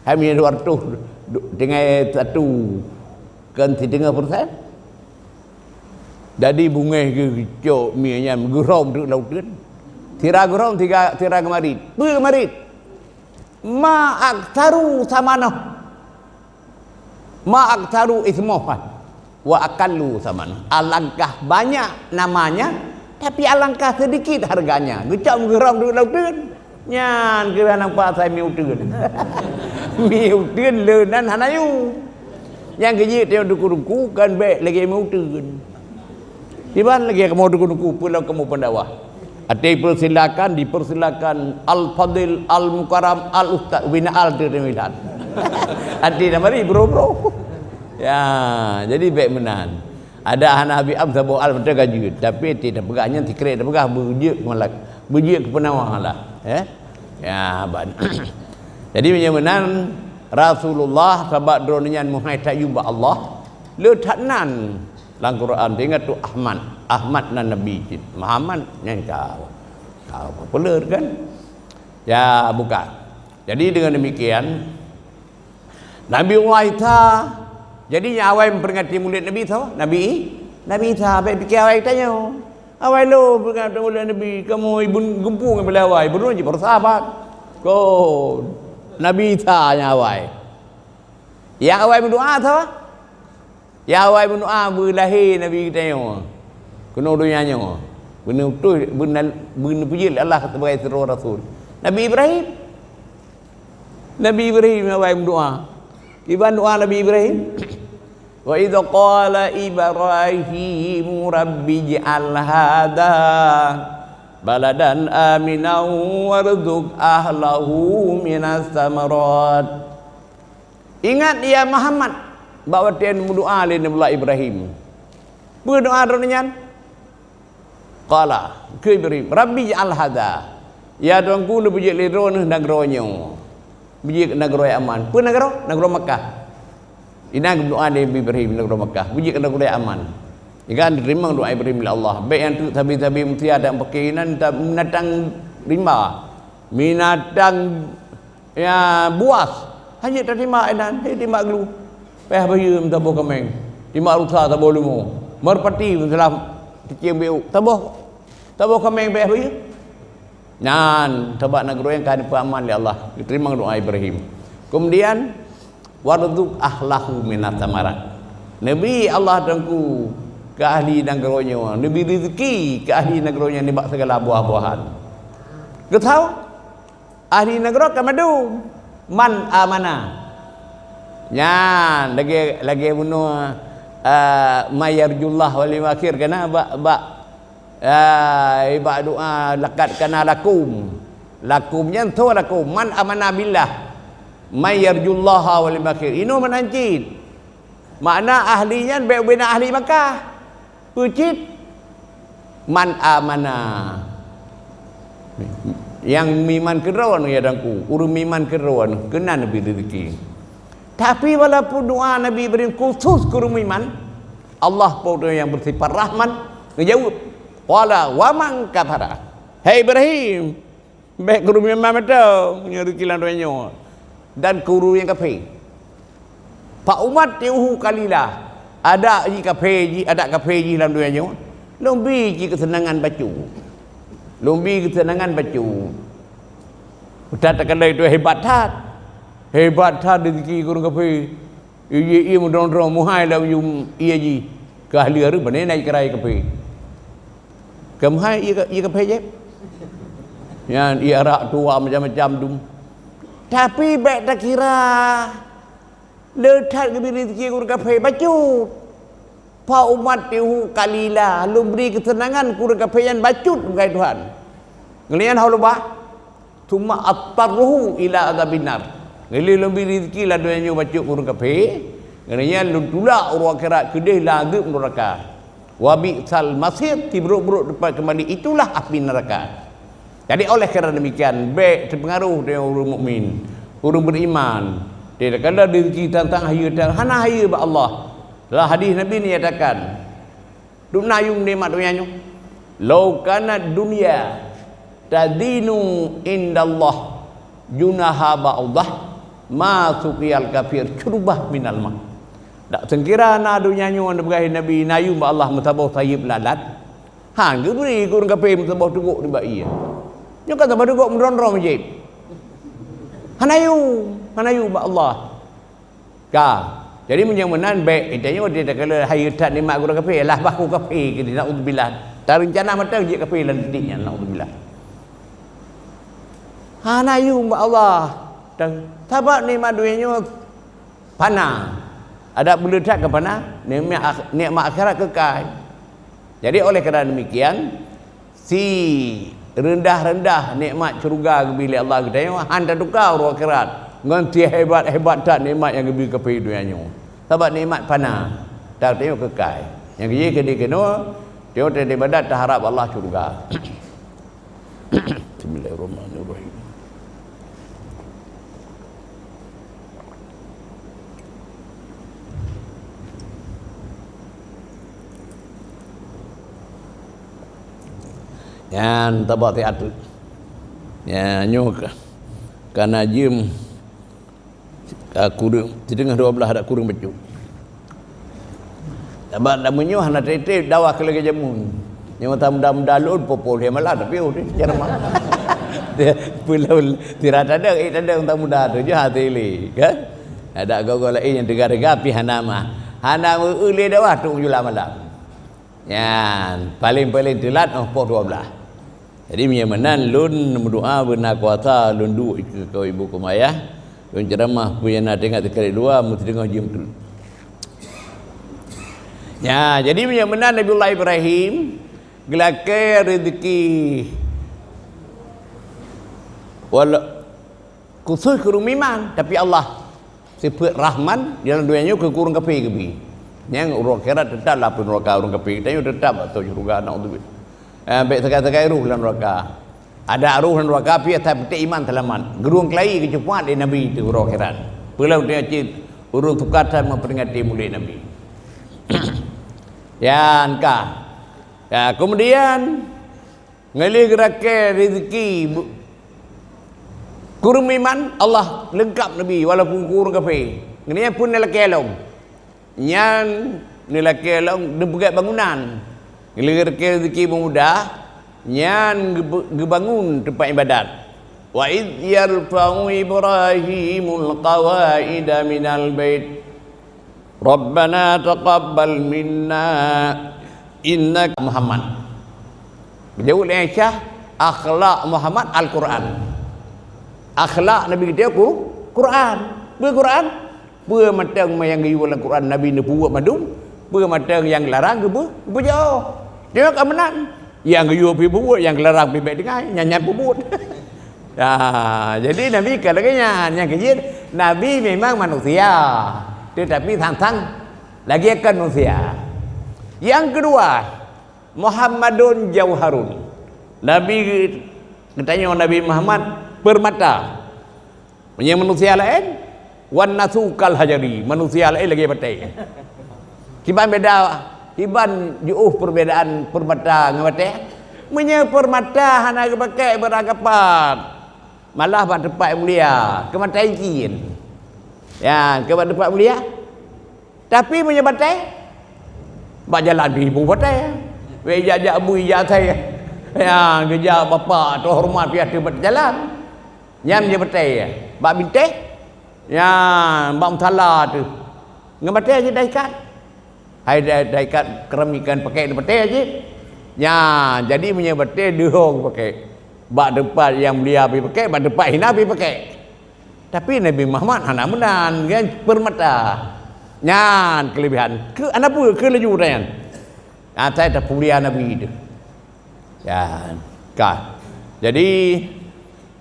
Hai meunyoe dua reutôh, du-, tinggai satu, kan siteungoh persen. Jadi bungéh geucok mie nyan geurhom teuk lam uteuen. Sira geurhom, sira, sira geumarit. Peue geumarit? Ma aktsaru samanah. Ma aktsaru ismuhu wa aqallu samanah. Alangkah banyak namanya, tapi alangkah sedikit harganya. Geucok meugeurong duek lam uteuen. Nyan keuh nampak asai mie uteuen. Mie uteuen le nan hana yum. Nyang keu jeuet teuh duku-duku kan bék lagée mie uteuen. Kiban lagée kamoe duku-duku, peue lom kamoe pendakwah. Até persilakan, dipersilakan Al-Fadil, Al-Mukarram, Al-Ustaz, ubé na al teuh teumilan. Até na mari bro-bro. Ya, jadi bék meunan. Ada hana habéh am saboh al meuteugah jeuet, tapi até tapeugah nyan sikrek tapeugah beujeuet keu malak, beujeuet keu peunawa lah, eh. Ya, ban. Jadi meunyoe meunan Rasulullah sabab droeneuh nyan meuhai that yum bak Allah, le that nan. Lam Quran, ingat tu Ahmad. Ahmad nan Nabi cit. Muhammad nyan ka, ka populer kan? Ya, bukan. Jadi dengan demikian, Nabi Allah Isa, jadi nyang awai memperingati Maulid Nabi Isa, Nabi, Nabi Isa, baik fikir awai tanyoe. Awai lo peringati Maulid Nabi, kamu ibun gempung yang boleh awai, ibun ji bersahabat. Ko Nabi Isa nyang awai. Nyang awai berdoa Isa. Ya awai meudoa beulahé Nabi geutanyoe keunoe donya nyoe, beuneuh utus, beuneuh, beuneuh peujeuet lé Allah sebagai sidroe rasul. Nabi Ibrahim. Nabi Ibrahim awai meudoa. Kiban doa Nabi Ibrahim. Wa idz qala Ibrahim rabbi ij'al hadza baladan aminan warzuq ahlahu minas samarat. Ingat, ya Muhammad, bak watée meudoa lé Nabiullah Ibrahim. Peue doa droeneuh nyan? Qala, kheun Ibrahim, "Rabbi ij'al hadza." Ya Tuhanku, neupeujeuet lé droeneuh nanggroe nyoe. Beujeuet keu nanggroe nyang aman. Peue nanggroe? Nanggroe Makkah. Inan geumeudoa lé Nabi Ibrahim nanggroe Makkah. Beujeuet keu nanggroe nyang aman. Ikan teurimong doa Ibrahim lé Allah. Bék nyang teuk sabe-sabe meusia dan peuke inan ta-, binatang rimba. Binatang Ya, buas. Hana jeuet tatimak inan, hana timak glue. Payah bayeue meusaboh kaméng. Timak rusa saboh leumo. Meurpati meusalah cicém biôk. Saboh, saboh kaméng payah bayeue. Nyan, sabab nanggroe nyang ka neupeuaman lé Allah. Geuteurimong doa Ibrahim. Keumudian, "Warzuq ahlahu minas samarat." Neubi Allah Teungku keu ahli nanggroe nyoe, neubri rezeki keu ahli nanggroe nyoe nibak segala buah-buahan. Geutanyoe ahli nanggroe ka mandum, man amana. Nyan lagée, lagée bunoe, ah, may yarjullah wal yawmil akhir kana bak, bak, ah, bak doa laqad kana lakum. Lakum nyan tho lakum, man amana billah, may yarjullaha wal yawmil akhir. Inoe meunan cit. Makna ahli nyan bék ubena ahli Makkah. Peue cit? Man amana. Nyang meuiman keudroe ya Teungku, ureuëng meuiman keudroe keunan neubri rezeki. Tapi walaupun doa Nabi Ibrahim khusus keu ureuëng meuiman, Allah Po teu nyang beusifat Rahman geujaweueb, "Qala wa man kafara." Hai Ibrahim, bék keu ureuëng meuiman mantong nyang rezeki lam donya nyoe dan keu ureuëng nyang kafé. Fa umatti'uhu qalila, adak jih kafé jih, adak kafé jih lam donya nyoe, lôn bi cit keuseunangan bacut. Lôn bi keuseunangan bacut. Ustaz takalon itu hebat that. Hebat that rezeki keu ureuëng kafé. Ié, ié meudroe-droe meuhai lam yum ié jih. Keu ahli hareuem, pane na ié keurai kafé. Keu meuhai ié ka-, ié kafé jép. Nyan ié arak tuha macam-macam dum. Tapi bék takira le that geubri rezeki keu ureuëng kafé bacut. Fa umatti'uhu qalila, lôn bri keuseunangan keu ureuëng kafé nyan bacut, bukai Tuhan. Ngeulheueh nyan hana lubah. Tsumma adtarruhu ila adzabin nar. Ngeulheueh lôn bri rezeki lam donya nyoe bacut keu ureuëng kafé, ngeulheueh nyan lôn tulak u ruang akhirat keudeh lam azeub neuraka. Wa bi'sal masir, sibrok-brok teumpat keumbali, itulah api neuraka. Jadi oleh karena demikian, bék teupeungaroh deungon ureuëng mukmin, ureuëng beriman. Takalon rezeki tantang hayeue tan, hana hayeue bak Allah. Dalam hadis Nabi nyatakan, dum na yum nikmat donya nyoe. "Lau kanat dunya tazinu indallah junaha ba'udah, ma suqiyal kafir syurbah minal ma." Dak seukira na donya nyoe, neupeugah Nabi, na yum bak Allah meusaboh sayeuep lalat, han geubri keu ureuëng kafé meusaboh teugok nibak ié. Nyoe kan saboh teugok meudroe-droe meujieb. Hana yum, hana yum bak Allah. Ka. Jadi meunyoe meunan bék, geutanyoe di takalon hayeue that nikmat keu ureuëng kafé, lah bah keu kafé keudeh, naudzubillah. Tareuncana mantong jeuet kafé lam tieb nyan, naudzubillah. Hana yum bak Allah. Dan sabab nikmat donya nyoe fana. Adak buleue that ka fana, nikmat akh-, nikmat akhirat keukai. Jadi oleh karena demikian, si reundah-reundah nikmat syeuruga geubri lé Allah geutanyoe han tatuka uroe akhirat ngon si hebat-hebat that nikmat nyang geubri kafé donya nyoe. Sabab nikmat fana, dan geutanyoe keukai. Nyang keujeuet keudeh keunoe, tanyoe taibadat taharab Allah syeuruga. Bismillahirrahmanirrahim. Nyan tabak siat tu. Nyan nyoe ka, ka na jeuem, ka kureueng, siteungoh dua blaih dak kureueng bacut. Sabab lam meunyoe hana treb-treb dakwah keu lagée jameun. Nyang meuda-muda lôn poh-poh lhée malam tapi oh, dia ceramah. Dia pulau tira tadeng, eh, tadeng meuda-muda tu je hati lé, kan? Ada gogo lain nyang teuga-teuga pih hana mah. Hana meu lé dakwah tu jula malam. Nyan, paling-paling teulat oh poh dua blaih. Jadi meunyoe meunan lôn meudoa beuna kuasa lôn duek keu ibu keu ayah, lôn ceuramah peue nyang na teuingat teukalon luwa meuteungoh jeuem treuk. Nya, jadi meunyoe meunan Nabiullah Ibrahim geulakée rezeki wala-, khusus keu ureuëng meuiman, tapi Allah sifeuet Rahman dalam donya nyoe keu ureuëng kafé geubri. Nyang uroe akhirat teutap lam apui neuraka ureuëng kafé, tanyoe teutap ateueh syeuruga, naudzubillah. Eh, bék sagai-sagai roh lam neuraka. Ada roh lam neuraka pih asai peutek iman seulamat. Geurong keulayi geuceupat lé Nabi teuh uroe akhirat. Peulom tanyoe cit ureuëng sukat that meuperingati mulod Nabi. Yan ka. Ya, kemudian Ngon lheueh geurakée rezeki bu-, keu ureuëng meuiman, Allah leungkab Nabi walaupun keu ureuëng kafé. Ngon nyan pun neulakée lom. Nyan neulakée lom neupeugét bangunan. Ngon lheueh geurakée rezeki meumudah, nyan geube-, geubangun teumpat iébadat. "Wa idz yarfa'u Ibrahimul qawaida minal bait." Rabbana taqabbal minna innaka Muhammad. Geujaweueb lé Aisyah, akhlak Muhammad Al-Quran. Akhlak Nabi geutanyoe ku Quran. Peue Quran? Peue mantong nyang geuyue lam Quran Nabi neupeubuet mandum, peue mantong nyang larang geupeu-, geupeujok. Nyoe ka meunan. Nyang geuyue pih peubuet, nyang larang pih bèk tinggai, nyan, nyan peubuet. Ya, jadi Nabi ka lagèe nyan, nyang keujeuet Nabi memang manusia, tetapi sang-sang lagèe kon manusia. Yang kedua, Muhammadun jauharun. Nabi geutanyoe Nabi Muhammad peurmata. Meunyoe manusia laén, wan nasu kal hajari, manusia laén lagèe batèe. Kiban beda, kiban jiôh perbedaan peurmata ngon batèe. Meunyoe peurmata hana geupaké beurangkapat, malah bak teumpat mulia, keu mata cit. Ya, keu bak teumpat mulia. Tapi meunyoe batèe, bak jalan pih ibu batèe. Wék jak-jak bui jak asai. Ya, geujak bapak teuhoreumat pih ateueh bak jalan. Nyan meunyoe batèe, bak bintéh, ya, bak musala teuh. Ngon batèe jih taikat. Hai ta-, taikat keuramikan pakèk di batèe jih. Ya, jadi meunyoe batèe deuh ho pakèk. Bak teumpat nyang mulia pih pakèk, bak teumpat hina pih pakèk. Tapi Nabi Muhammad hana meunan, nyan peurmata. Nyan keulebihan. Keu, hana peue, keu laju tanyan. Asai tapulia Nabi teuh. Ya, ka. Jadi,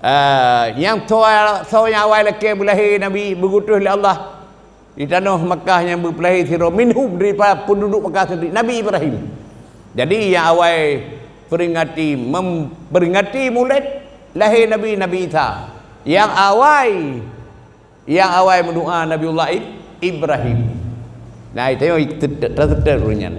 eh, nyang soe, soe nyang awai lakèe beulahé Nabi, beututoh lé Allah. Di tanoh Makkah nyang beupeulahé sidroe minhum, daripada penduduk Makkah sendiri, Nabi Ibrahim. Jadi, nyang awai peringati, memperingati mulod lahé Nabi, Nabi Isa. Nyang awai, nyang awai meudoa Nabiullah Ib-, Ibrahim. Nah, itu yang tet-, tet-, tet-, nyan.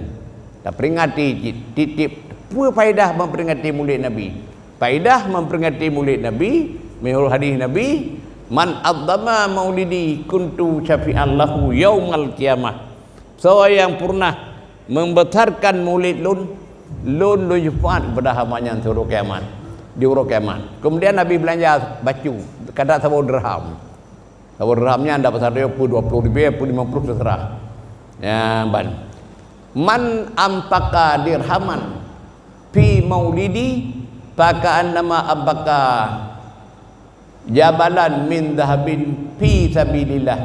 Taperingati cit, tiep-tiep. Peue faedah memperingati mulod Nabi? Faedah memperingati mulod Nabi, meunurot hadis Nabi, "Man 'azzama maulidi kuntu syafi'an lahu yaumal qiyamah." Soe nyang peureunah membesarkan mulod lôn, lôn lôn syafaat bak hama nyan siuroe kiamat, di uroe kiamat. Kemudian Nabi beulanja bacut, ka that saboh dirham. Saboh dirham nyan dapat sadoe peue dua puluh ribèe, peue lima puluh, teuseurah. Ya, ban. "Man anfaqa dirhaman fi maulidi, faka'annama anfaqa jabalan min dhahabin fi sabilillah."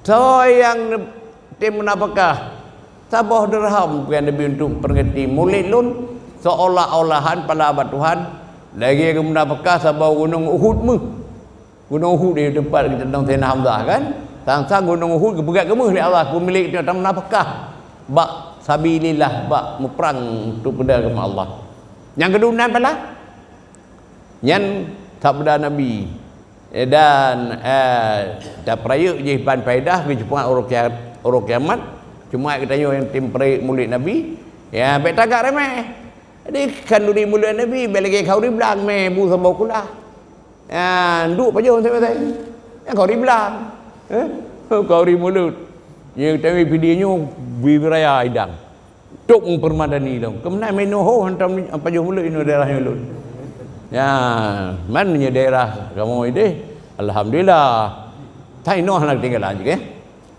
Soe nyang tem meunafakah saboh dirham keu Nabi untuk peringati mulod lôn, seolah-olahan pahala bak Tuhan lagèe geumeunafakah saboh gunong Uhud méuh. Gunong Uhud di teumpat geuteuntang Saidina Hamzah, kan? Sang-sang gunong Uhud geupeugah keu méuh lé Allah, keu milék tanyoe tameunafakah bak sabilillah, bak muprang untuk peudeuh agama Allah. Nyang keudua nan pahala? Nyan sabda Nabi, eh, dan, eh, tapeurayeuk jih ban faedah keu syafaat uroe kia-, uroe kiamat. Cuma geutanyoe nyang tem peurayeuk mulod Nabi, ya, bèk tagak remeh. Jadi, khanduri mulod Nabi bèk lagèe khanduri blang mé bu saboh kulah. Ya, duek pajoh maséng-maséng. Nyang khanduri blang. Eh? Khanduri mulod. Nyang teuh video nyoe bui raya idang. Tok meupeurmadani lom. Keumeunang meunoe ho hantom pajoh mulod inoe daerah nyoe lôn. Ya, man nyoe daerah kamoe deh. Alhamdulillah. Tapi inoe hana ketinggalan jih, eh.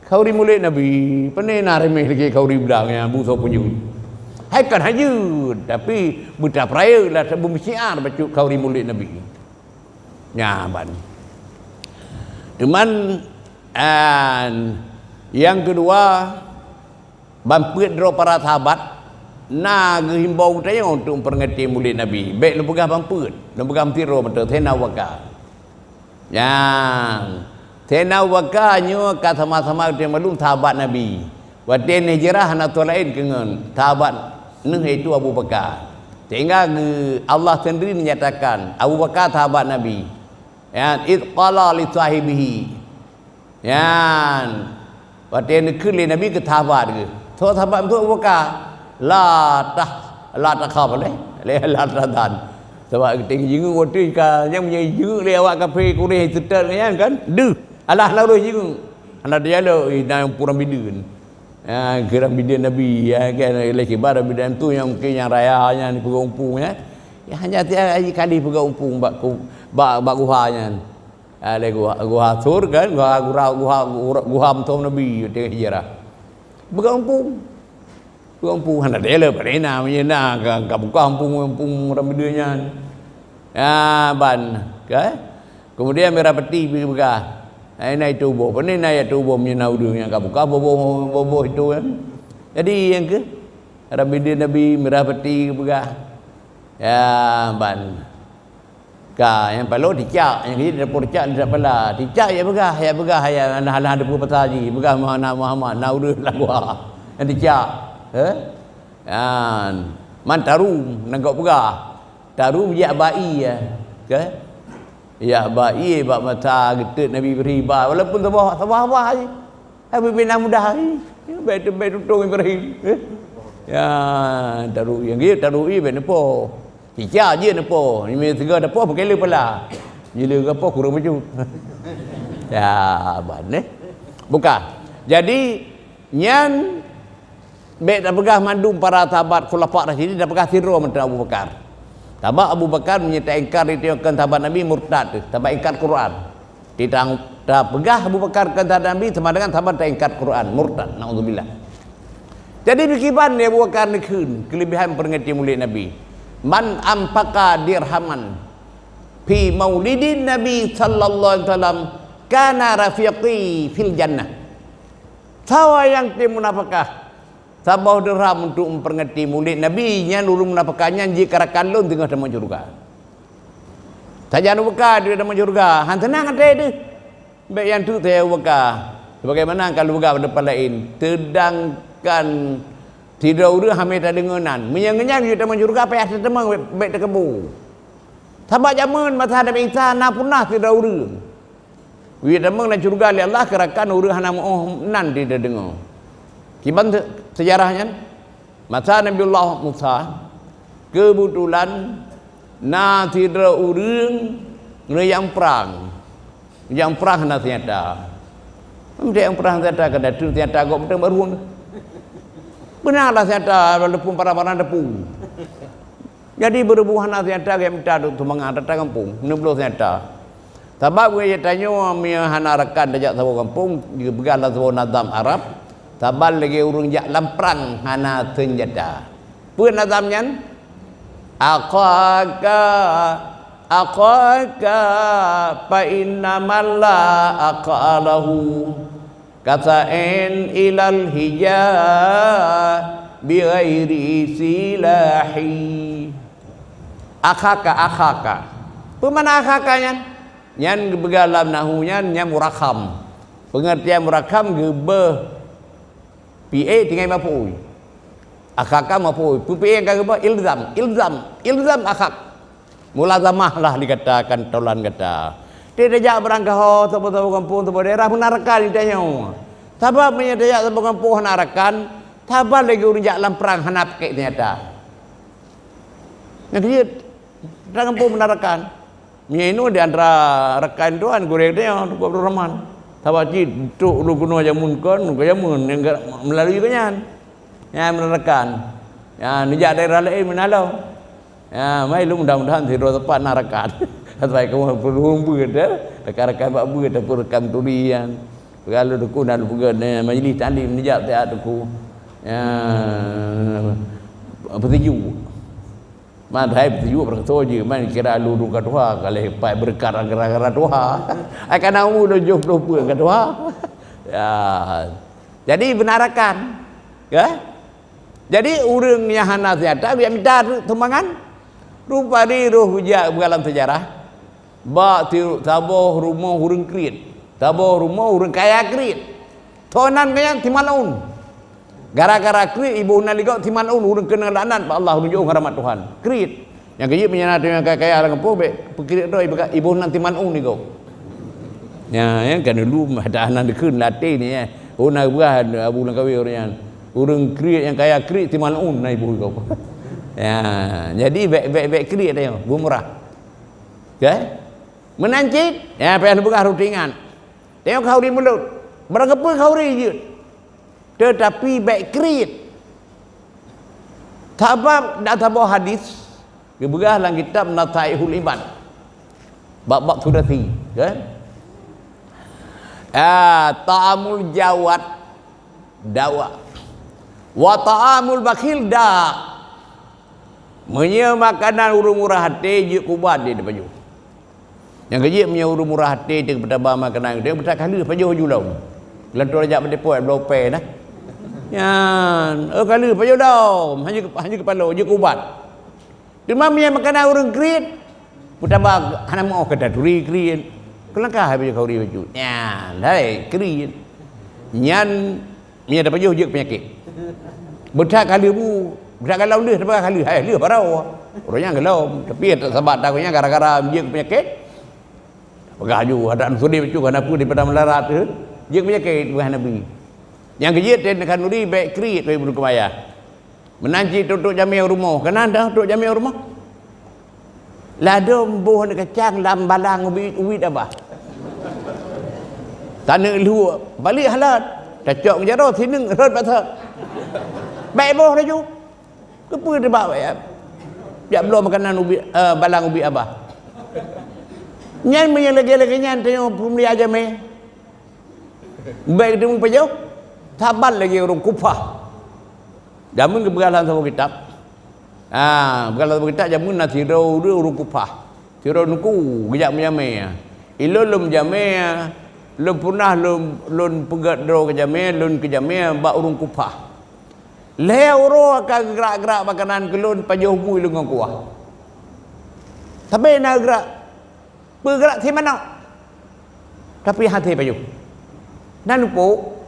Khanduri mulod Nabi, pane na remeh lagèe khanduri blang nyang bu soe pun jeuet. Hai kon hana jeuet, tapi beutapeurayeuk lah, beumeusiar bacut khanduri mulod Nabi. Nyan ban. Cuman, an, nyang keudua, ban peuet droe para sahabat na geuhimbau geutanyoe untuk memperingati mulod Nabi. Bèk lôn peugah ban peuet, lôn peugah meusidroe mantong, Saidina Abu Bakar. Nyan, Saidina Abu Bakar nyoe ka sama-sama geutanyoe maklum sahabat Nabi. Watèe hijrah hana soe laén keu ngon sahabat neuh, yaitu Abu Bakar. Sehingga geu-, Allah sendiri menyatakan Abu Bakar sahabat Nabi. Nyan, "Idz qala li sahibihi." Nyan, watèe neukheun lé Nabi keu sahabat geuh. Soe sahabat beutôi Abu Bakar? "La tah-, la takhaf lé, lé la tahzan." Sabab geutanyoe jingeuk watèe ka, nyang meunyoe jingeuk lé awak kafé Quraisy seutôt nyan kan, deuh, alah na ureueng jingeuk. Hana teujalok, ih, na ureueng bideuen. Ya, keu ureueng bideuen Nabi, ya, kan, lé kiban ureueng bideuen tu nyang mungken nyang raya nyan dipeugöt umpung, ya. Ya, hanya tiap hari kali peugöt umpung bak ku-, bak, bak guha nyan. Ah, lé guha, guha Tsur kan, guha, guha, guha, guha, guha meusom Nabi teuh hijrah. Peugah muphom. Peugah muphom, hana teuh lé, pane na, meunyoe na, ka, ka buka muphom, muphom Ramadan nyan. Ya, ban, ka? Kemudian mirah peti pi peugah. Ai na itu boh, pane na ya itu boh, meunyoe na ureueng nyang ka buka boh-boh, boh-boh itu kan. Jadi, nyang keu Ramadan Nabi mirah peti peugah. Ya, ban. Ka, nyang paloe ticak, nyang keu dapur ticak di pala. Ticak ya peugah, ya peugah, ya hana, hana teupeu pasal jih. Peugah Muhammad, Muhammad, na ureueng lam gua. Nyang ticak. He? Nyan. Man tarum, nangkok peugah. Tarum jak bai, ya. Ke? Jak bai bak masa geuteuk Nabi Ibrahim ba. Walaupun saboh, saboh abah jih. Tapi bina mudah jih. Ya, baik tu, baik tutong Ibrahim. Ya, tarum nyang geuh, tarum jih baik neupo. Ticak jih neupo. Nyang siga neupo, pakai le pala. Jih le gapo kurang bacut. Ya, ban, eh. Buka. Jadi, nyan, bék tapeugah mandum para sahabat khulafa rasyidin, tapeugah sidroe mantong Abu Bakar. Sabab Abu Bakar meunyoe taingkar itu kon sahabat Nabi, murtad teuh, sabab ingkar Quran. Titang tapeugah Abu Bakar kon sahabat Nabi sama dengan sahabat taingkar Quran, murtad, naudzubillah. Jadi, beukiban lé Abu Bakar neukheun keulebihan peuringati Maulid Nabi. "Man anfaqa dirhaman fi maulidin Nabi sallallahu alaihi wasallam kana rafiqi fil jannah." Sawa nyang tém meunafakah saboh dirham untuk meuperingati Maulid Nabi, nyan ureueng meunafakah nyan jih ka rakan lôn teungoh tamong syeuruga. Sajan Abu Bakar di tamong syeuruga, han seunang até teuh. Bék nyang teuk teuh Abu Bakar. Sebagaimana ka lôn peugah bak teumpat laén, seudangkan sidroe ureueng hana tadeungoe nan. Meunyoe nyan jeuet tamong syeuruga, payah teuteumong, bék, bék teukeubô. Sabab jameun masa Nabi Isa na pernah sidroe ureueng. Jeuet tamong lam syeuruga lé Allah keu rakan ureueng hana meu'oh nan di tadeungoe. Kiban se-, seujarah nyan? Masa Nabiullah Musa, keubeutulan na sidroe ureueng neujak prang. Neujak prang hana seunjata. Neujak prang hana seunjata, ka datu seunjata gob mantong bak rueng. Beuna lah seunjata, walaupun parang-parang depu. Jadi, beureubuh hana seunjata, geumita duek sumbangan rata gampông, neubloe seunjata. Sabab geutanyoe meunyoe hana rakan tajak saboh gampông, geupeugah lam saboh nazam Arab, saban lagèe ureueng jak lam prang hana seunjata. Peue nazam nyan? Akhaka, akhaka, fa inna man la akha lahu. Kasa'in ilal hija bi ghairi silahi. Akhaka, akhaka. Peue makna akhaka nyan? Nyan geupeugah lam nahwu nyan, nyan murakham. Peungeurtian murakham geubeuh fi'il tinggai maf'ul. Akhaka maf'ul. Peue fi'il ka geubeuh? Ilzam, ilzam, ilzam akhak. Mulazamah lah di gata, kantolan gata. Teuh tajak beurangkaho saboh-saboh gampông, saboh daerah, beuna rakan geutanyoe. Sabab meunyoe tajak saboh gampông hana rakan, saban lagèe ureueng jak lam prang hana pakèk seunjata. Nyang keujeuet, lam gampông beuna rakan. Meunyoe inoe di antara rakan tuan, gurèe geutanyoe, Teungku Abdul Rahman. Sabab cit trok lôn keunoe jameun kon, lôn ka jameun, nyang ka meulalu geuh nyan. Nyan beuna rakan. Nyan neujak daerah laén meunan lom. Ya, mai lôn mudah-mudahan sidroe teumpat na rakan. Asai kamoe peureumeun beuet, eh. Rakan-rakan bak beuet ataupun rakan turi nyan. Peugah lôn Teungku na lôn peugah, eh, majlis taklim neujak siat Teungku. Ya, peutuju. Man hai peutuju beureutoh jih, man kira lôn ka tuha, ka lheueh pat beureukat gara-gara tuha. Ai ka na umu lôn jôh ploh peuet ka tuha. Ya. Jadi beuna rakan. Ya. Jadi, ureueng nyang hana seunjata, geujak mita sumbangan. Rupari roh jak beugalam seujarah. Bak ti-, saboh rumoh ureueng kriet. Saboh rumoh ureueng kaya kriet. Toh nan kaya si Mal'un. Gara-gara kriet iboh nan lé gob si Mal'un, ureueng keunong laknat bak Allah, ureueng jiôh ngon rahmat Tuhan. Kriet. Nyang keujeuet meunyoe na teuh nyang kaya-kaya lam gampông, bèk peukriet droe, iboh nan si Mal'un lé gob. Nyan, nyan kan dulu mata hana dikheun lam até ni, eh. Oh, na geupeugah Abu Langkawi ureueng nyan. Ureueng kriet nyang kaya kriet si Mal'un na iboh gob. Ya, jadi bèk, bèk, bèk kriet tanyoe, beumurah. Oke? Meunan cit, ya, payah neupeugah roti ingat. Tanyoe khauri mulod. Barang keupeue khauri jeuet. Teutapi bèk kriet. Sabab na saboh hadis, geupeugah lam kitab Nasaihul Ibad. Bab-bab sudasi, kan? Ah, ta'amul jawad dawa. Wa ta'amul bakhil da'. Meunyoe makanan ureuëng murah até jeuet keu ubat, dia dipajoh. Nyang keujeuet meunyoe ureuëng murah até teuka peutaba makanan, dia peutak ka lheueh pajoh ju lom. Lantô jak meudepot bloe pèe nah. Nyan, oh ka lheueh pajoh lom, hana, hana keupalo, jeuet keu ubat. Teuma meunyoe makanan ureuëng kriet, peutaba hana meu ka taturi kriet. Keulangkah habéh khauri bacut. Nyan, hai kriet. Nyan Meunyoe tapajoh jeuet peunyakét. Beuthat ka lheueh bu, beuthat ka lheueh, tapi ka lheueh, hai lheueh baroe. Ureuëng nyan geulom, tapi tak sabat takot nyan gara-gara jeuet peunyakét. Peugah ju, adak sudeb bacut hana peue daripada meularat tu. Jeuet peunyakét, peugah Nabi. Nyang keujeuet teuh khanuri bèk kriet, wahai Ibu Ruqayyah. Meunan cit trok-trok jamé u rumoh. Keunan dah trok jamé u rumoh. Ladôm boh aneuk kacang lam balang ubit, ubit abah. Taneuk luek, balik halat. Tacok jaroe sineuk rhot bak thot. Bèk boh laju. Keupeue teuh bak, jak bloe makanan ubit, eh, balang ubit abah. Nyan meunyoe lagèe-lagèe nyan tanyoe peumulia jamé. Bèk teumeupajoh, saban lagèe ureuëng kufah. Jameun geupeugah lam saboh kitab. Ah, geupeugah lam saboh kitab, jameun na sidroe ureuëng, ureuëng kufah. Sidroe teungku geujak meujamé. Ilôn lôn meujamé, lôn peunah lôn, lôn peugèt droe keu jamé, lôn keu jamé bak ureuëng kufah. Lhèe uroe ka geugrak-grak makanan keu lôn, pajoh bui lôn ngon kuah. Sabe na geugrak. Peugrak si manok, tapi hana pajoh. Na neupok.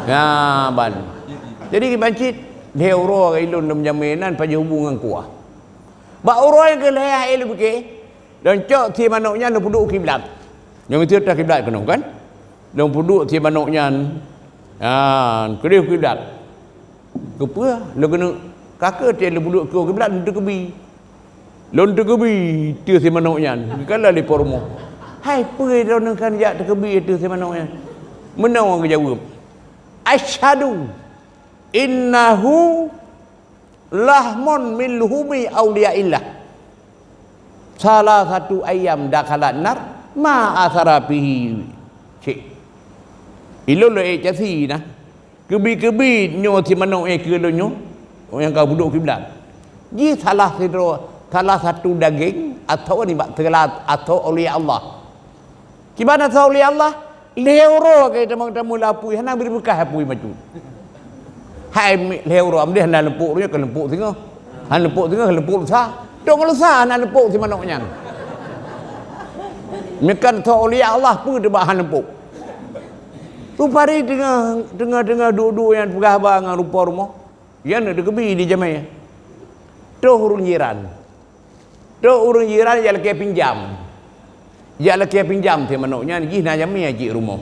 Ya, ban. Jadi, ban cit, lhèe uroe ilôn lôn meujamé nan pajoh bu ngon kuah. Bak uroe nyang keu lhèe hai lôn pike, lôn cok si manok nyan lôn peuduek kiblat. Nyoe meusti teuh kiblat keunoe kan? Lôn peuduek si manok nyan, ya, keudeh kiblat. Keupeue? Lôn keuneuk ka keu teuh lôn peuduek keu kiblat lôn teukeubi. Lôn teukeubi teuh si manok nyan, geukalon lé po rumoh. Hai peue droeneuh kan jak teukeubi teuh si manok nyan? Meunoe geujaweueb, "Asyhadu innahu lahmun min luhumi auliyaillah. Salasatu ayyam dakhalan nar ma athara fihi syai'." Ilôn lôn ék casi nah. Keubi-keubi nyoe si manok nyang keu lôn nyoe, nyang ka peuduek kiblat. Jih salah sidroe, salah satu dageng atau nibak teulat atau aulia Allah. Kiban atau aulia Allah, lhèe uroe ka tamong-tamong lapui, hana bri beukah apui macut. Hai mi-, lhèe uroe, amdeh hana leumpuk nyoe, ka leumpuk singoh. Hana leumpuk singoh, leumpuk lusa. Dong lusa hana leumpuk si manok nyan. Meukan atau aulia Allah peue teuh bak hana leumpuk. Rupari teungoh, teungoh-teungoh duek-duek nyan peugah haba ngon rupa rumoh. Nyan neuk teukeubi di jamé. Troh ureuëng jiran. Troh ureuëng jiran jak lakée pinjam. Jak lakée pinjam si manok nyan jih na jamé cit rumoh.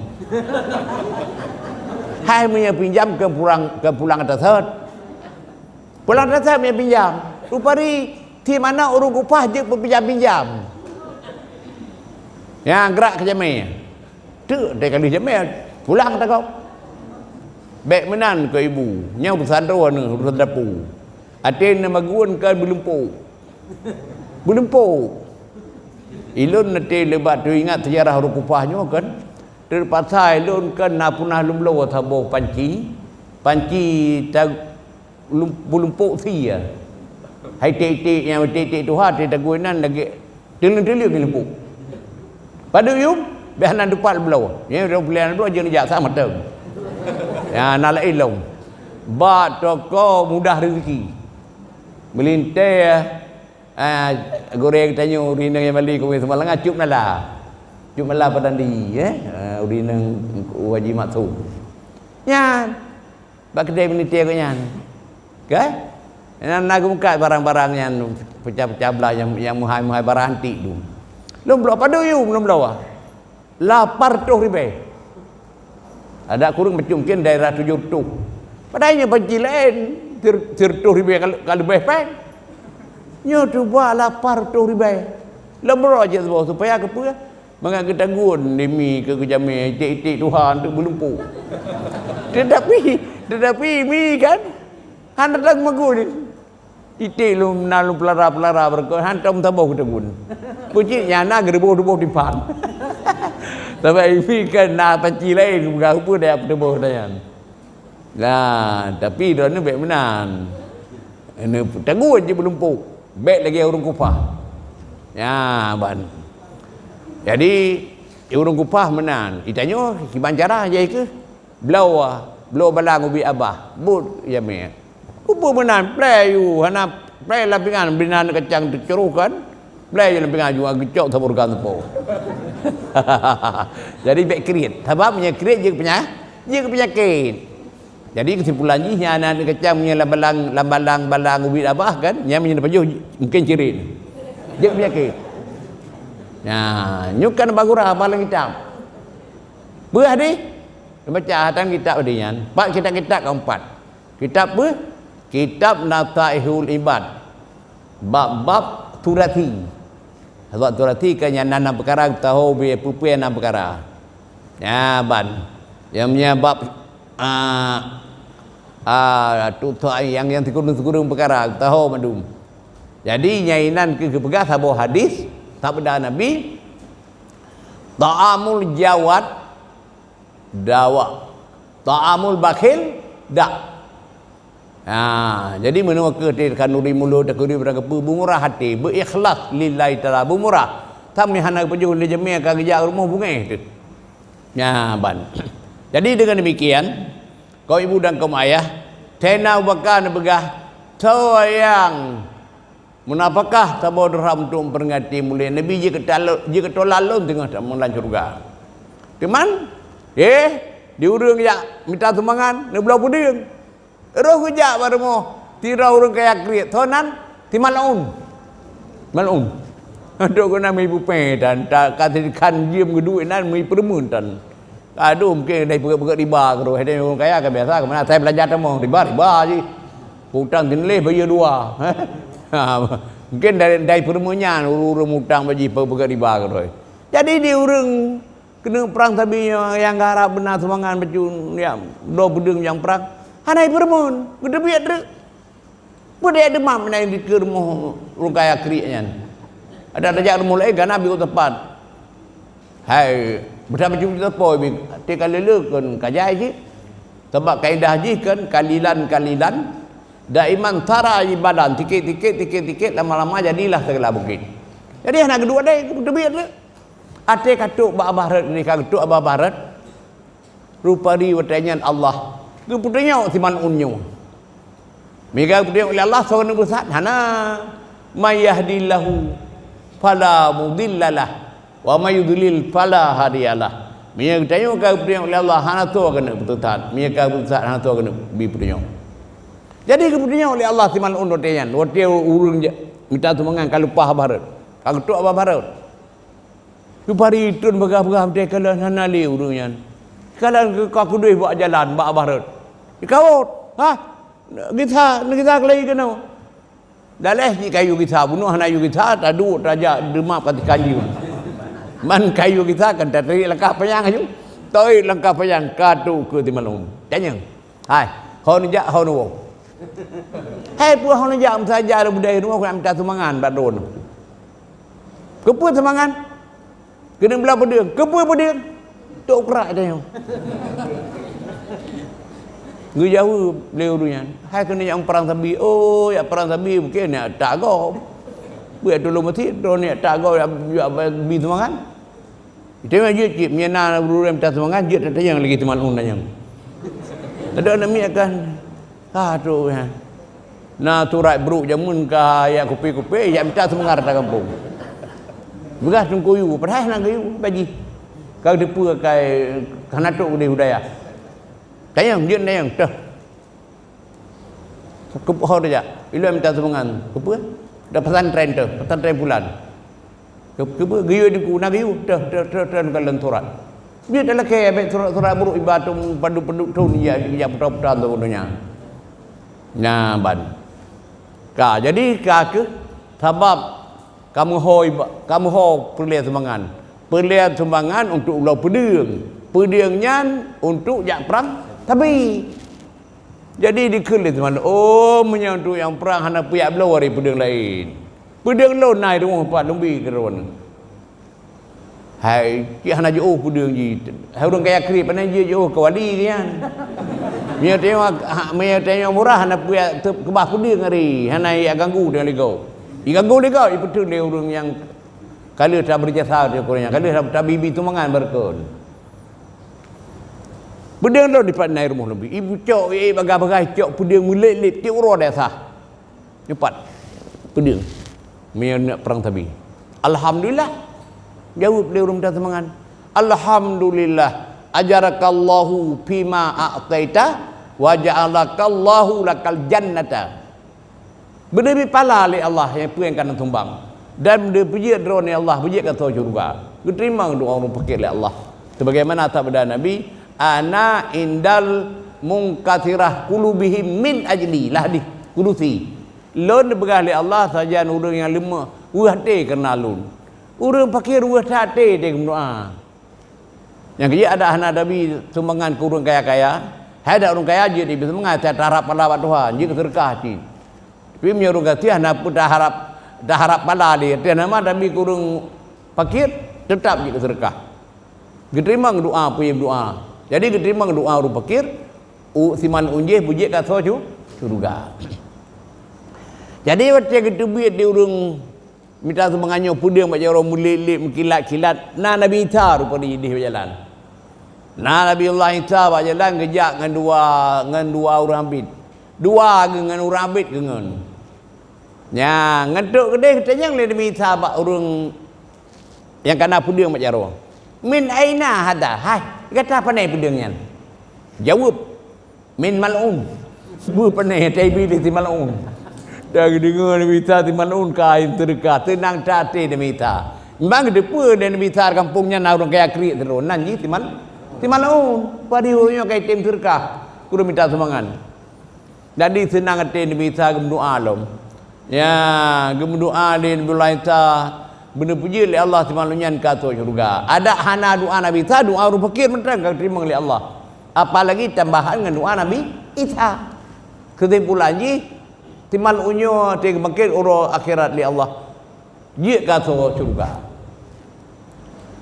Hai meunyoe pinjam keu pulang, keu pulang tasot. Pulang tasot meunyoe pinjam. Rupari si manok ureuëng kufah jeuet peupinjam-pinjam. Nyang grak keu jamé. Teuk deh ka lheueh jamé, pulang takok. Bék meunan keu ibu, nyan urusan droeneuh, urusan dapu. Até neumagun ka beulumpok. Beulumpok. Ilôn até leubak teuingat seujarah ureuëng kufah nyoe kan. Teupaksa ilôn kan na peunah lôn bloe saboh panci. Panci ta-, Lum-, beulumpok sie. Hai iték-iték nyang iték-iték tuha, iték tagui nan lagée teuleung-teuleung lumpok. Padub yum, biasa nan teupat bloe. Nyan ureuëng pulan bloe jeung jak sa mateng. Ya, na laén lom. Bak toko mudah rezeki. Meulintée, ah, goreng tanyoe ureuëng inong nyang Bali keu seumalangan cup nala. Cup nala padandi, eh. Ah, ureuëng inong Haji Maksum. Nyan. Bak keudè meulintée gobnyan. Kan? Nyan na geumeukat barang-barang nyan peucah-peucah blah nyang, nyang meuhai-meuhai barang antik tu. Lôn bloe padub yum lôn bloe. Lapan reutôh ribée. Adak kureueng macam mungkin daerah tujoh reutôh. Padahai nyoe panci laén, sir-, sireutôh ribée ka, ka leubeh péng. Nyoe cuba lapan reutôh ribée. Lôn bloe cit saboh supaya keupeue? Mangat geutagun di mi keu geujamé iték-iték tuha untuk beulumpok. Tetapi, tetapi mi kan hana teumagun. Iték lom na lom peulara-peulara beureukat hantom saboh geutagun. Pucit nyan na geureuboh-reuboh dipat. Sabab mi kan na panci laén geupeugah peue daya peutuboh tanyan. Nah, tapi droeneuh bèk meunan. Neutegur jih beulumpok. Bèk lagèe ureueng kufah. Nyan ban. Jadi, ureueng kufah meunan. Geutanyoe kiban cara jai keuh. Bloe, bloe balang ubit abah. Buet jamèe. Peue meunan, plè yue, hana plè lam pingan, bina kacang teucroh kan. Plè yue lam pingan, jua geucok saboh reugan teupeu. Jadi bèk kriet. Sabab meunyoe kriet jeuet peunya-, jeuet peunyakét. Jadi keusimpulan jih, nyan aneuk kacang meunyoe lam balang, lam balang, balang ubit abah kan, nyan meunyoe neupajoh mungken cirit. Jeuet peunyakét. Nah, nyoe kan bagoe abah lam kitab. Peue hadih? Neubaca hatan kitab hadih nyan. Pat kitab-kitab ka empat. Kitab peue? Kitab Nasaihul Ibad. Bab-bab surasi. Bab surasi kan nyan na nam peukara, tahu bi peue-peue nam peukara. Nyan ban. Nyang meunyoe bab, ah, ah, tu, tu, nyang, nyang sikureueng-sikureueng peukara, tahu mandum. Jadi, nyan inan keuh geupeugah saboh hadis, sabda Nabi, "Ta'amul jawad dawa, ta'amul bakhil da." Ha, jadi meunyoe keu teukanuri mulut, teukanuri barang keupeue, beumurah até, beuikhlas lillahi ta'ala, beumurah. Tam hana geupajoh lé jamèe ka geujak rumoh beungéh teuh. Nyan ban. Jadi dengan demikian, kaum ibu dan kaum ayah, Saidina Abu Bakar neupeugah, soe nyang meunafakah saboh dirham untuk memperingati mulod Nabi, jeuet keu talo-, jeuet keu tolak lôn teungoh tamong lam syeuruga. Teuma, eh, di ureueng jak mita sumbangan, neubloe peudeueng. Roh geujak bak rumoh, sidroe ureueng kaya kriet, soe nan? Si Mal'un. Mal'un. Untuk guna meuibu pèng tan, ta-, ka si khan jeuem geuduek nan meuipeureumeun tan. Aduh, mungken dai peugöt-peugöt riba keudroe. Hai ureueng kaya ka biasa, keumanö asai beulanja tamong, riba, riba jih. Utang teuneuleh bayeue dua. Ha, mungken dai, dai peureumeun nyan ureueng-ureueng utang bak jih peugöt riba keudroe. Jadi di ureueng keuneuk prang sabe nyang, nyang geuharab beuna sumbangan bacut, ya, bloe peudeueng nyang prang, hana jipeureumeun, geuteubiet treuk. Peue daya deumam na di keue rumoh ureueng kaya kriet nyan. Adak tajak rumoh laén ka na biôh teumpat. Hai, beusaboh juta po bi, até ka lé-lé kon ka jai cit. Sabab kaedah jih kan kalilan-kalilan, daiman sara ibadan, tikét-tikét, tikét-tikét, lama-lama jadilah segala bukit. Jadi hana geuduek dai, geuteubiet treuk. Até ka trok bak Abah Rot, ka trok bak Abah Rot. Rupari watèe nyan Allah geupeutunyok si Mal'un nyoe. Meunyo ka geupeutunyok lé Allah, soe keuneuk beusat? Hana. "May yahdillahu fala mudhillalah, wa may yudlil fala hadiyalah." Meunyo geutanyoe ka geupeutunyok lé Allah, hana soe keuneuk beusat. Meunyo ka beusat, hana soe keuneuk bi peutunyok. Jadi geupeutunyok lé Allah si Mal'un watèe nyan. Watèe ureueng ja-, mita sumbangan ka leupah Abah Rot. Ka geutrok Abah Rot. Rupari trön peugah-peugah meuteukeuleuen hana lé ureueng nyan. Kalon ka keudeh bak jalan bak Abah Rot. Jikawot, "Ha? Gisa, neugisa keulai keunoe?" Daleh cit kayue gisa, bunoe hana yue gisa, taduek tajak deumap ka tikan jih. Man kayue gisa kan tatarik langkah panyang aju. Tarik langkah panyang ka trok keu si Mal'un. Tanyong, "Hai, ho neujak ho neuwoe?" "Hai, peue ho neujak, meusaja lôn beudôh rumoh keuneuk mita sumbangan bak droeneuh." "Keupeue sumbangan?" "Keuneuk bloe peudeueng." "Keupeue peudeueng?" "Tok krak tanyoe." Geujaweueb lé ureueng nyan, "Hai keuneuk jak prang sabe." "Oh, jak prang sabe mungken jak tak gob. Beuet tulông meusit, droeneuh jak tak gob, jak, jak bi sumbangan." Itu memang jeuet cit, meunyo na ureueng mita sumbangan, jeuet tatanyong lagèe si Mal'un tanyong. Tadok aneuk miet kan, ka trok nyan. Na surat brôk jameun ka jak kupe-kupe, jak mita sumbangan rata gampông. Peugah teungku yue, padahai hana geuyue bak jih. Ka geuteupeue kai hana trok keudeh u dayah. Tanyong, jeuet tanyong, "Toh, keupeue ho tajak?" "Ilôn mita sumbangan." "Keupeue?" "Bak pesantren toh, pesantren pulan." "Keu-, keupeue?" "Geuyue Teungku." "Na geuyue?" "Toh, toh, toh, toh, ka lôn surat." Jeuet talakèe bèk surat-surat brôk iba tông padub-padub thôn jak, jak putra-putra tông donya. Nyan ban. Ka, jadi ka keuh sabab kamoe ho iba-, kamoe ho peureulèe sumbangan. Peureulèe sumbangan untuk bloe peudeueng. Peudeueng nyan untuk jak prang sabe. Jadi dikheun lé si Mal'un, "Oh, meunyoe untuk nyang prang hana peue jak bloe, bri peudeueng laén. Peudeueng lôn na i rumoh pat, lôn bi keu droeneuh." Hai, cit hana jiôh peudeueng jih. Hai ureueng kaya kriet, pane jih jiôh keu wali nyan. Meunyoe tanyoe, ha, meunyoe tanyoe murah, hana peue teukeubah peudeueng hari, hana jiganggu tanyoe lé gob. Jiganggu lé gob, jipeuteun lé ureuëng nyang ka lheueh tabri jasa, ureuëng nyang ka lheueh tabi-bi sumbangan beureukat. Peudeueng lom dipat na i rumoh Nabi. Ibu cok, eh, bagah-bagah cok peudeueng meulet-let, tiep uroe desya. Nyoe pat peudeueng. Meunyoe neuk prang tabi. Alhamdulillah. Jaweueb lé ureuëng mita sumbangan. Alhamdulillah. Ajarakallahu fima a'taita wa ja'alakallahu lakal jannata. Beuneubi pala lé Allah nyang peue nyang ka neusumbang. Dan beuneupeujeuet droeneuh Allah beujeuet gasoe syeuruga. Geuteurimong doa ureuëng pakét lé Allah. Sebagaimana sabda Nabi, "Ana indal munkasirah qulubihim min ajli." Lah hadih kudusi. Lôn neupeugah lé Allah sajan ureuëng nyang leumah weueh até keureuna lôn. Ureuëng pakét weueh that até teuh geumeudoá. Nyang keujeuet adak hana tabi sumbangan keu ureuëng kaya-kaya, hai dak ureuëng kaya jeuet jibi sumbangan, asai taharab pala bak Tuhan, jeuet keu seudeukah cit. Tapi meunyoe ureuëng gasien hana peue taharab, taharab pala lé, teuh nama tabi keu ureuëng pakét, teutap jeuet keu seudeukah. Geuteurimong doa peue nyang meudoá. Jadi geuteurimong doa ureuëng pakét, u siman unjih beujeuet gasoe cu-, syeuruga. Jadi watée geuteubiet di ureuëng mita sumbangan nyoe peudeueng bak jaroe meulet-let meukilat-kilat, na Nabi Isa rupajih idéh bak jalan. Na Nabi Allah Isa bak jalan geujak ngon dua, ngon dua ureuëng abét. Dua geuh ngon ureuëng abét geuh ngon. Nya, ngon trok keudeh geutanyong lé Nabi Isa bak ureuëng nyang ka na peudeueng bak jaroe, "Min aina hadza?" Hai, gata pane peudeueng nyan? Jaweueb, "Min mal'un." Beuh pane, até Iblih si mal'un. Dan geudeungoe Nabi Isa si mal'un ka ain seudeukah, seunang that até Nabi Isa. Memang geuteupeue lé Nabi Isa gampông nyan na ureuëng kaya kriek sidroe, nan jih si mal-, si mal'un. Padahai ureuëng nyoe ka item seudeukah, keu ureuëng mita sumbangan. Jadi seunang até Nabi Isa geumeudoá lom. Ya, geumeudoá lé Nabi Allah Isa, beuneupeujeuet lé Allah si mal'un nyan keu gasoe syeuruga. Adak hana doá Nabi Isa, doá ureuëng pakét mantong ka geuteurimong lé Allah. Apalagi tambahan ngon doá Nabi Isa. Keusimpulan jih, si mal'un nyoe até geubangkét uroe akhirat lé Allah. Jeuet gasoe syeuruga.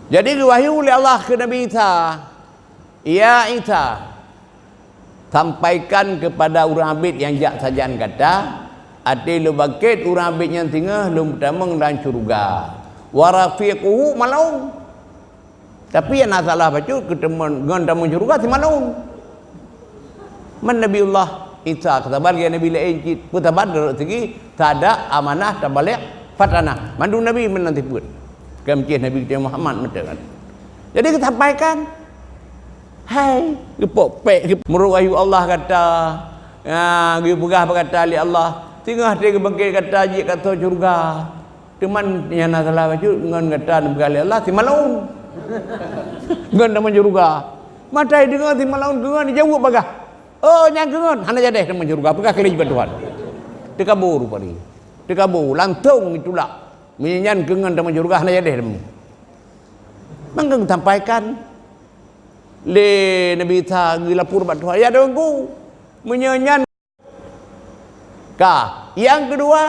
Jadi geuwahyu lé Allah keu Nabi Isa, "Ya Isa, sampaikan keupada ureuëng abét nyang jak sajan gata, até lôn bangkét ureuëng abét nyan singoh lôn peutamong lam syeuruga. Wa rafiquhu mal'un." Tapi nyang na salah bacut keu teumon ngon tamong syeuruga si mal'un. Man Nabiullah Isa keu saban lagée nabi laén cit, peue saban dari segi sada, amanah, tabaligh, fatanah. Mandum nabi meunan sifeuet. Kan meucih Nabi kita Muhammad meuteungan. Jadi geusampaikan, hai, geupok pék, meurok wahyu Allah gata, ya, geupeugah bak gata lé Allah, singoh até geubangkét gata jeuet gasoe syeuruga. Teuma nyang na salah bacut ngon gata neupeugah lé Allah si mal'un. Ngon tamong syeuruga. Mata deungoe si mal'un keu ngon jaweueb bagah. Oh, nyang keu ngon hana jadeh tamong syeuruga, peugah keu lé bak Tuhan. Teukabô rupajih. Teukabô, langsong itulak. Meunyoe nyan keu ngon tamong syeuruga hana jadeh tamong. Mangkang sampaikan lé Nabi Isa geulapor bak Tuhan, "Ya Tuhanku, meunyoe nyan ka." Nyang keudua,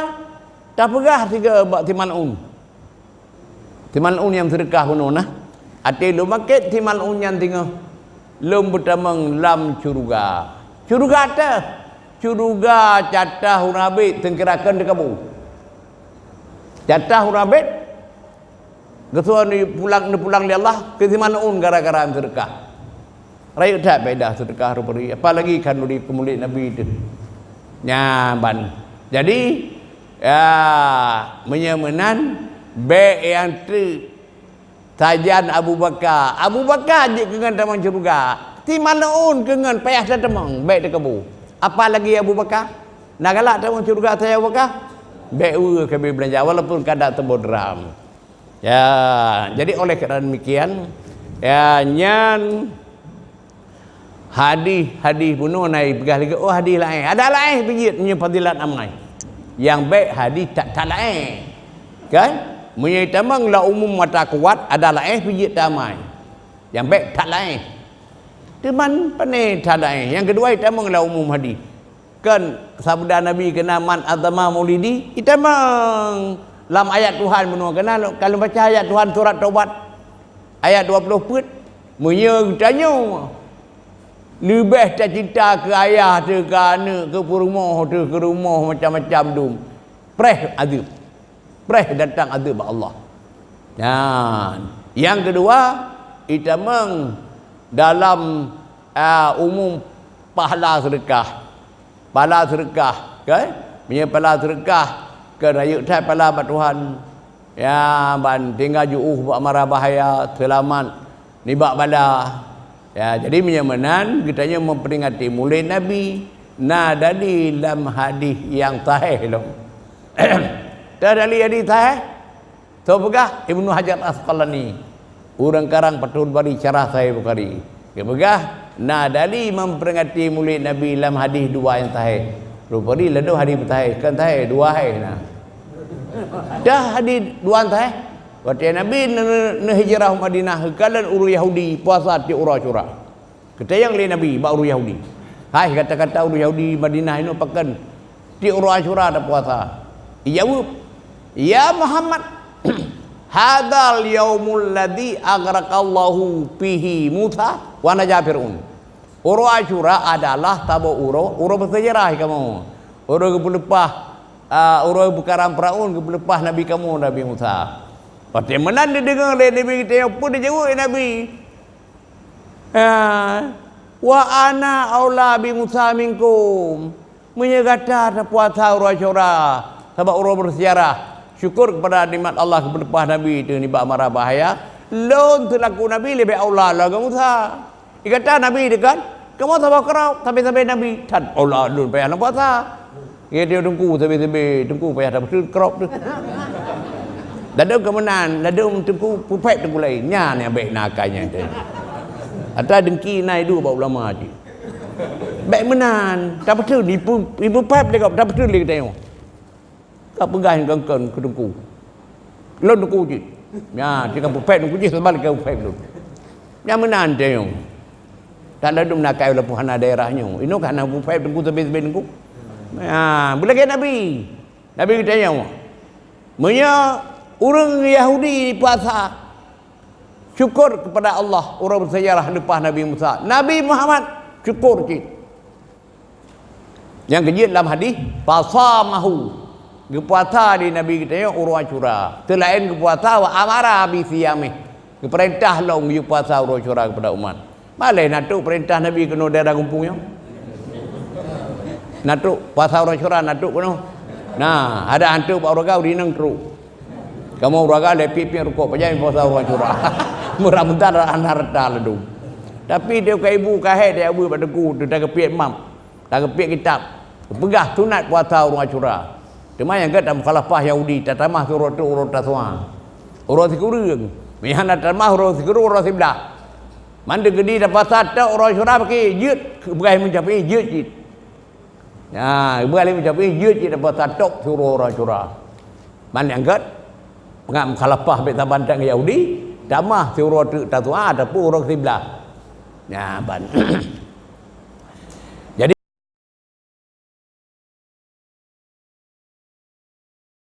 tapeugah sigoe bak si mal'un. Si mal'un nyang seudeukah bunoe na. Até lôn bangkét si mal'un nyan singoh lôn peutamong lam syeuruga. Syeuruga teuh, syeuruga catah ureuëng abét seungkirakan teukabô. Catah ureuëng abét, geusoe neupulang, neupulang lé Allah keu si mal'un gara-gara seudeukah. Rayeuk that faedah seudeukah rupajih, apalagi khanuri keumuliaan Nabi teuh. Nyan ban. Jadi, ya, meunyoe meunan, bék nyang treuk sajan Abu Bakar. Abu Bakar jeuet keu ngon tamong syeuruga. Si mal'un keu ngon payah that tamong, bék teukabô. Apalagi Abu Bakar. Na galak tamong syeuruga sajan Abu Bakar? Bék weueh keu beulanja, walaupun ka dak teuboh dram. Ya, jadi oleh karena demikian, ya, nyan hadih-hadih bunoe na ipeugah lagée, oh, hadih laén. Ada laén pih jeuet meunyoe fadilat amai. Nyang bék hadih that-that laén. Kan? Meunyoe itamong lam umum mata kuat, ada laén pih jeuet tamai. Nyang bék that laén. Teuma pane that laén. Nyang keudua itamong lam umum hadih. Kan sabda Nabi keunan, "Man azama maulidi," itamong lam ayat Tuhan bunoe keunan, kalau baca ayat Tuhan surat Taubat ayat dua puluh peuet, meunyoe geutanyoe Leubeh tacinta keu ayah teuh, keu aneuk, keu peurumoh teuh, keu rumoh macam-macam dum. Preh azeub. Preh datang azeub bak Allah. Nyan. Nyang keudua, itamong dalam, a, umum pahala seudeukah. Pahala seudeukah, kan? Meunyoe pahala seudeukah, kan rayeuk that pahala bak Tuhan. Ya, ban tinggai jiôh bak mara bahaya, seulamat nibak bala. Ya, jadi meunyoe meunan, geutanyoe meuperingati Mulod Nabi, na dalil lam hadis nyang sahih lom. Teuh dalil hadis sahih? Soe peugah? Ibnu Hajar Asqalani, ureuëng karang Fathul Bari, syarah Sahih Bukhari. Geupeugah, na dalil meuperingati Mulod Nabi lam hadis dua nyang sahih. Rupajih ladôm hadis sahih, kan sahih, dua sahih na. Teuh hadis dua nyang sahih. Watée Nabi neu-, neuhijrah u Madinah, geukalon ureuëng Yahudi puasa tieb uroe Asyura. Geutanyong lé Nabi bak ureuëng Yahudi, "Hai, kata-kata ureuëng Yahudi Madinah inoe pakon tieb uroe Asyura tapuasa?" Ijaweueb, "Ya Muhammad, hadzal yaumul ladzi aghraqallahu fihi Musa wa naja Fir'aun." Uroe Asyura adalah saboh uroe, uroe beusejarah kamoe. Uroe geupeuleupah, a, uroe beukaram Firaun, geupeuleupah Nabi kamoe, Nabi Musa. Watée meunan dideungoe lé Nabi geutanyoe, peue dijaweueb lé Nabi? Ha, "Wa ana aula bi Musa minkum." Meunyoe gata tapuasa uroe Asyura, sabab uroe beusejarah, syukur keupada nikmat Allah geupeuleupah Nabi teuh nibak mara bahaya, lôn seulaku Nabi leubeh aula lom ngon Musa. Di gata Nabi teuh kan? Kamoe saboh keurok, sabe-sabe Nabi. That aula lôn payah lôn puasa. Geutanyoe teungku sabe-sabe, teungku payah tapeuteuet keurok teuh. Ladôm keu meunan, ladôm teungku peupéb teungku laén. Nyan nyang bék na akai nyan teuh. Ata deungki na iduek bak ulama cit. Bék meunan, tapeuteuet, ipu-, ipeupéb lé gob, tapeuteuet lé geutanyoe. Ka peugah nyang kon-kon keu teungku. Lôn teungku cit. Nyan, tika peupéb teungku cit, sabab ka peupéb lôn. Nyang meunan teuh nyoe. Tan ladum na akai walaupun hana daerah nyoe. Inoe ka hana peupéb teungku sabe-sabe teungku. Ha, beulagée Nabi. Nabi geutanyong, meunyoe ureuëng Yahudi puasa, syukur keupada Allah, uroe beusejarah leupah Nabi Musa. Nabi Muhammad syukur cit. Nyang keujeuet lam hadis, fasamahu. Geupuasa lé Nabi geutanyoe uroe Asyura. Seulaén geupuasa, wa amara bi siyamih. Geupeurintah lom geuyue puasa uroe Asyura keupada umat. Malée na trok peurintah Nabi keunoe daerah Gumpung nyoe? Na trok puasa uroe Asyura, na trok keunoe? Nah, ada hantu bak ureuëng gau rineng trok. Kamoe ureuëng gau lé piek-piek rukok, pajan puasa uroe Asyura. Meuramadan hana rata ladum. Tapi dia ka ibu ka hék dia bu bak teungku, tu dah keupiek mam. Tageupeuet kitab, geupeugah sunat puasa uroe Asyura. Teuma nyang gét tamukhalafah Yahudi, tatamah siuroe teuk uroe Tasu'a. Uroe sikureueng, meuhana tatamah uroe sikureueng, uroe siblaih. Mandum geudi tapuasa tok uroe Asyura, pake jeuet, geupeugah Imam Syafi'i jeuet cit. Nah, geupeugah Imam Syafi'i jeuet cit tapuasa tok siuroe uroe Asyura. Ban nyang gét, peungat mukhalafah bèk saban that ngon Yahudi, tamah siuroe teuk Tasu'a ataupun uroe siblaih. Nyan ban.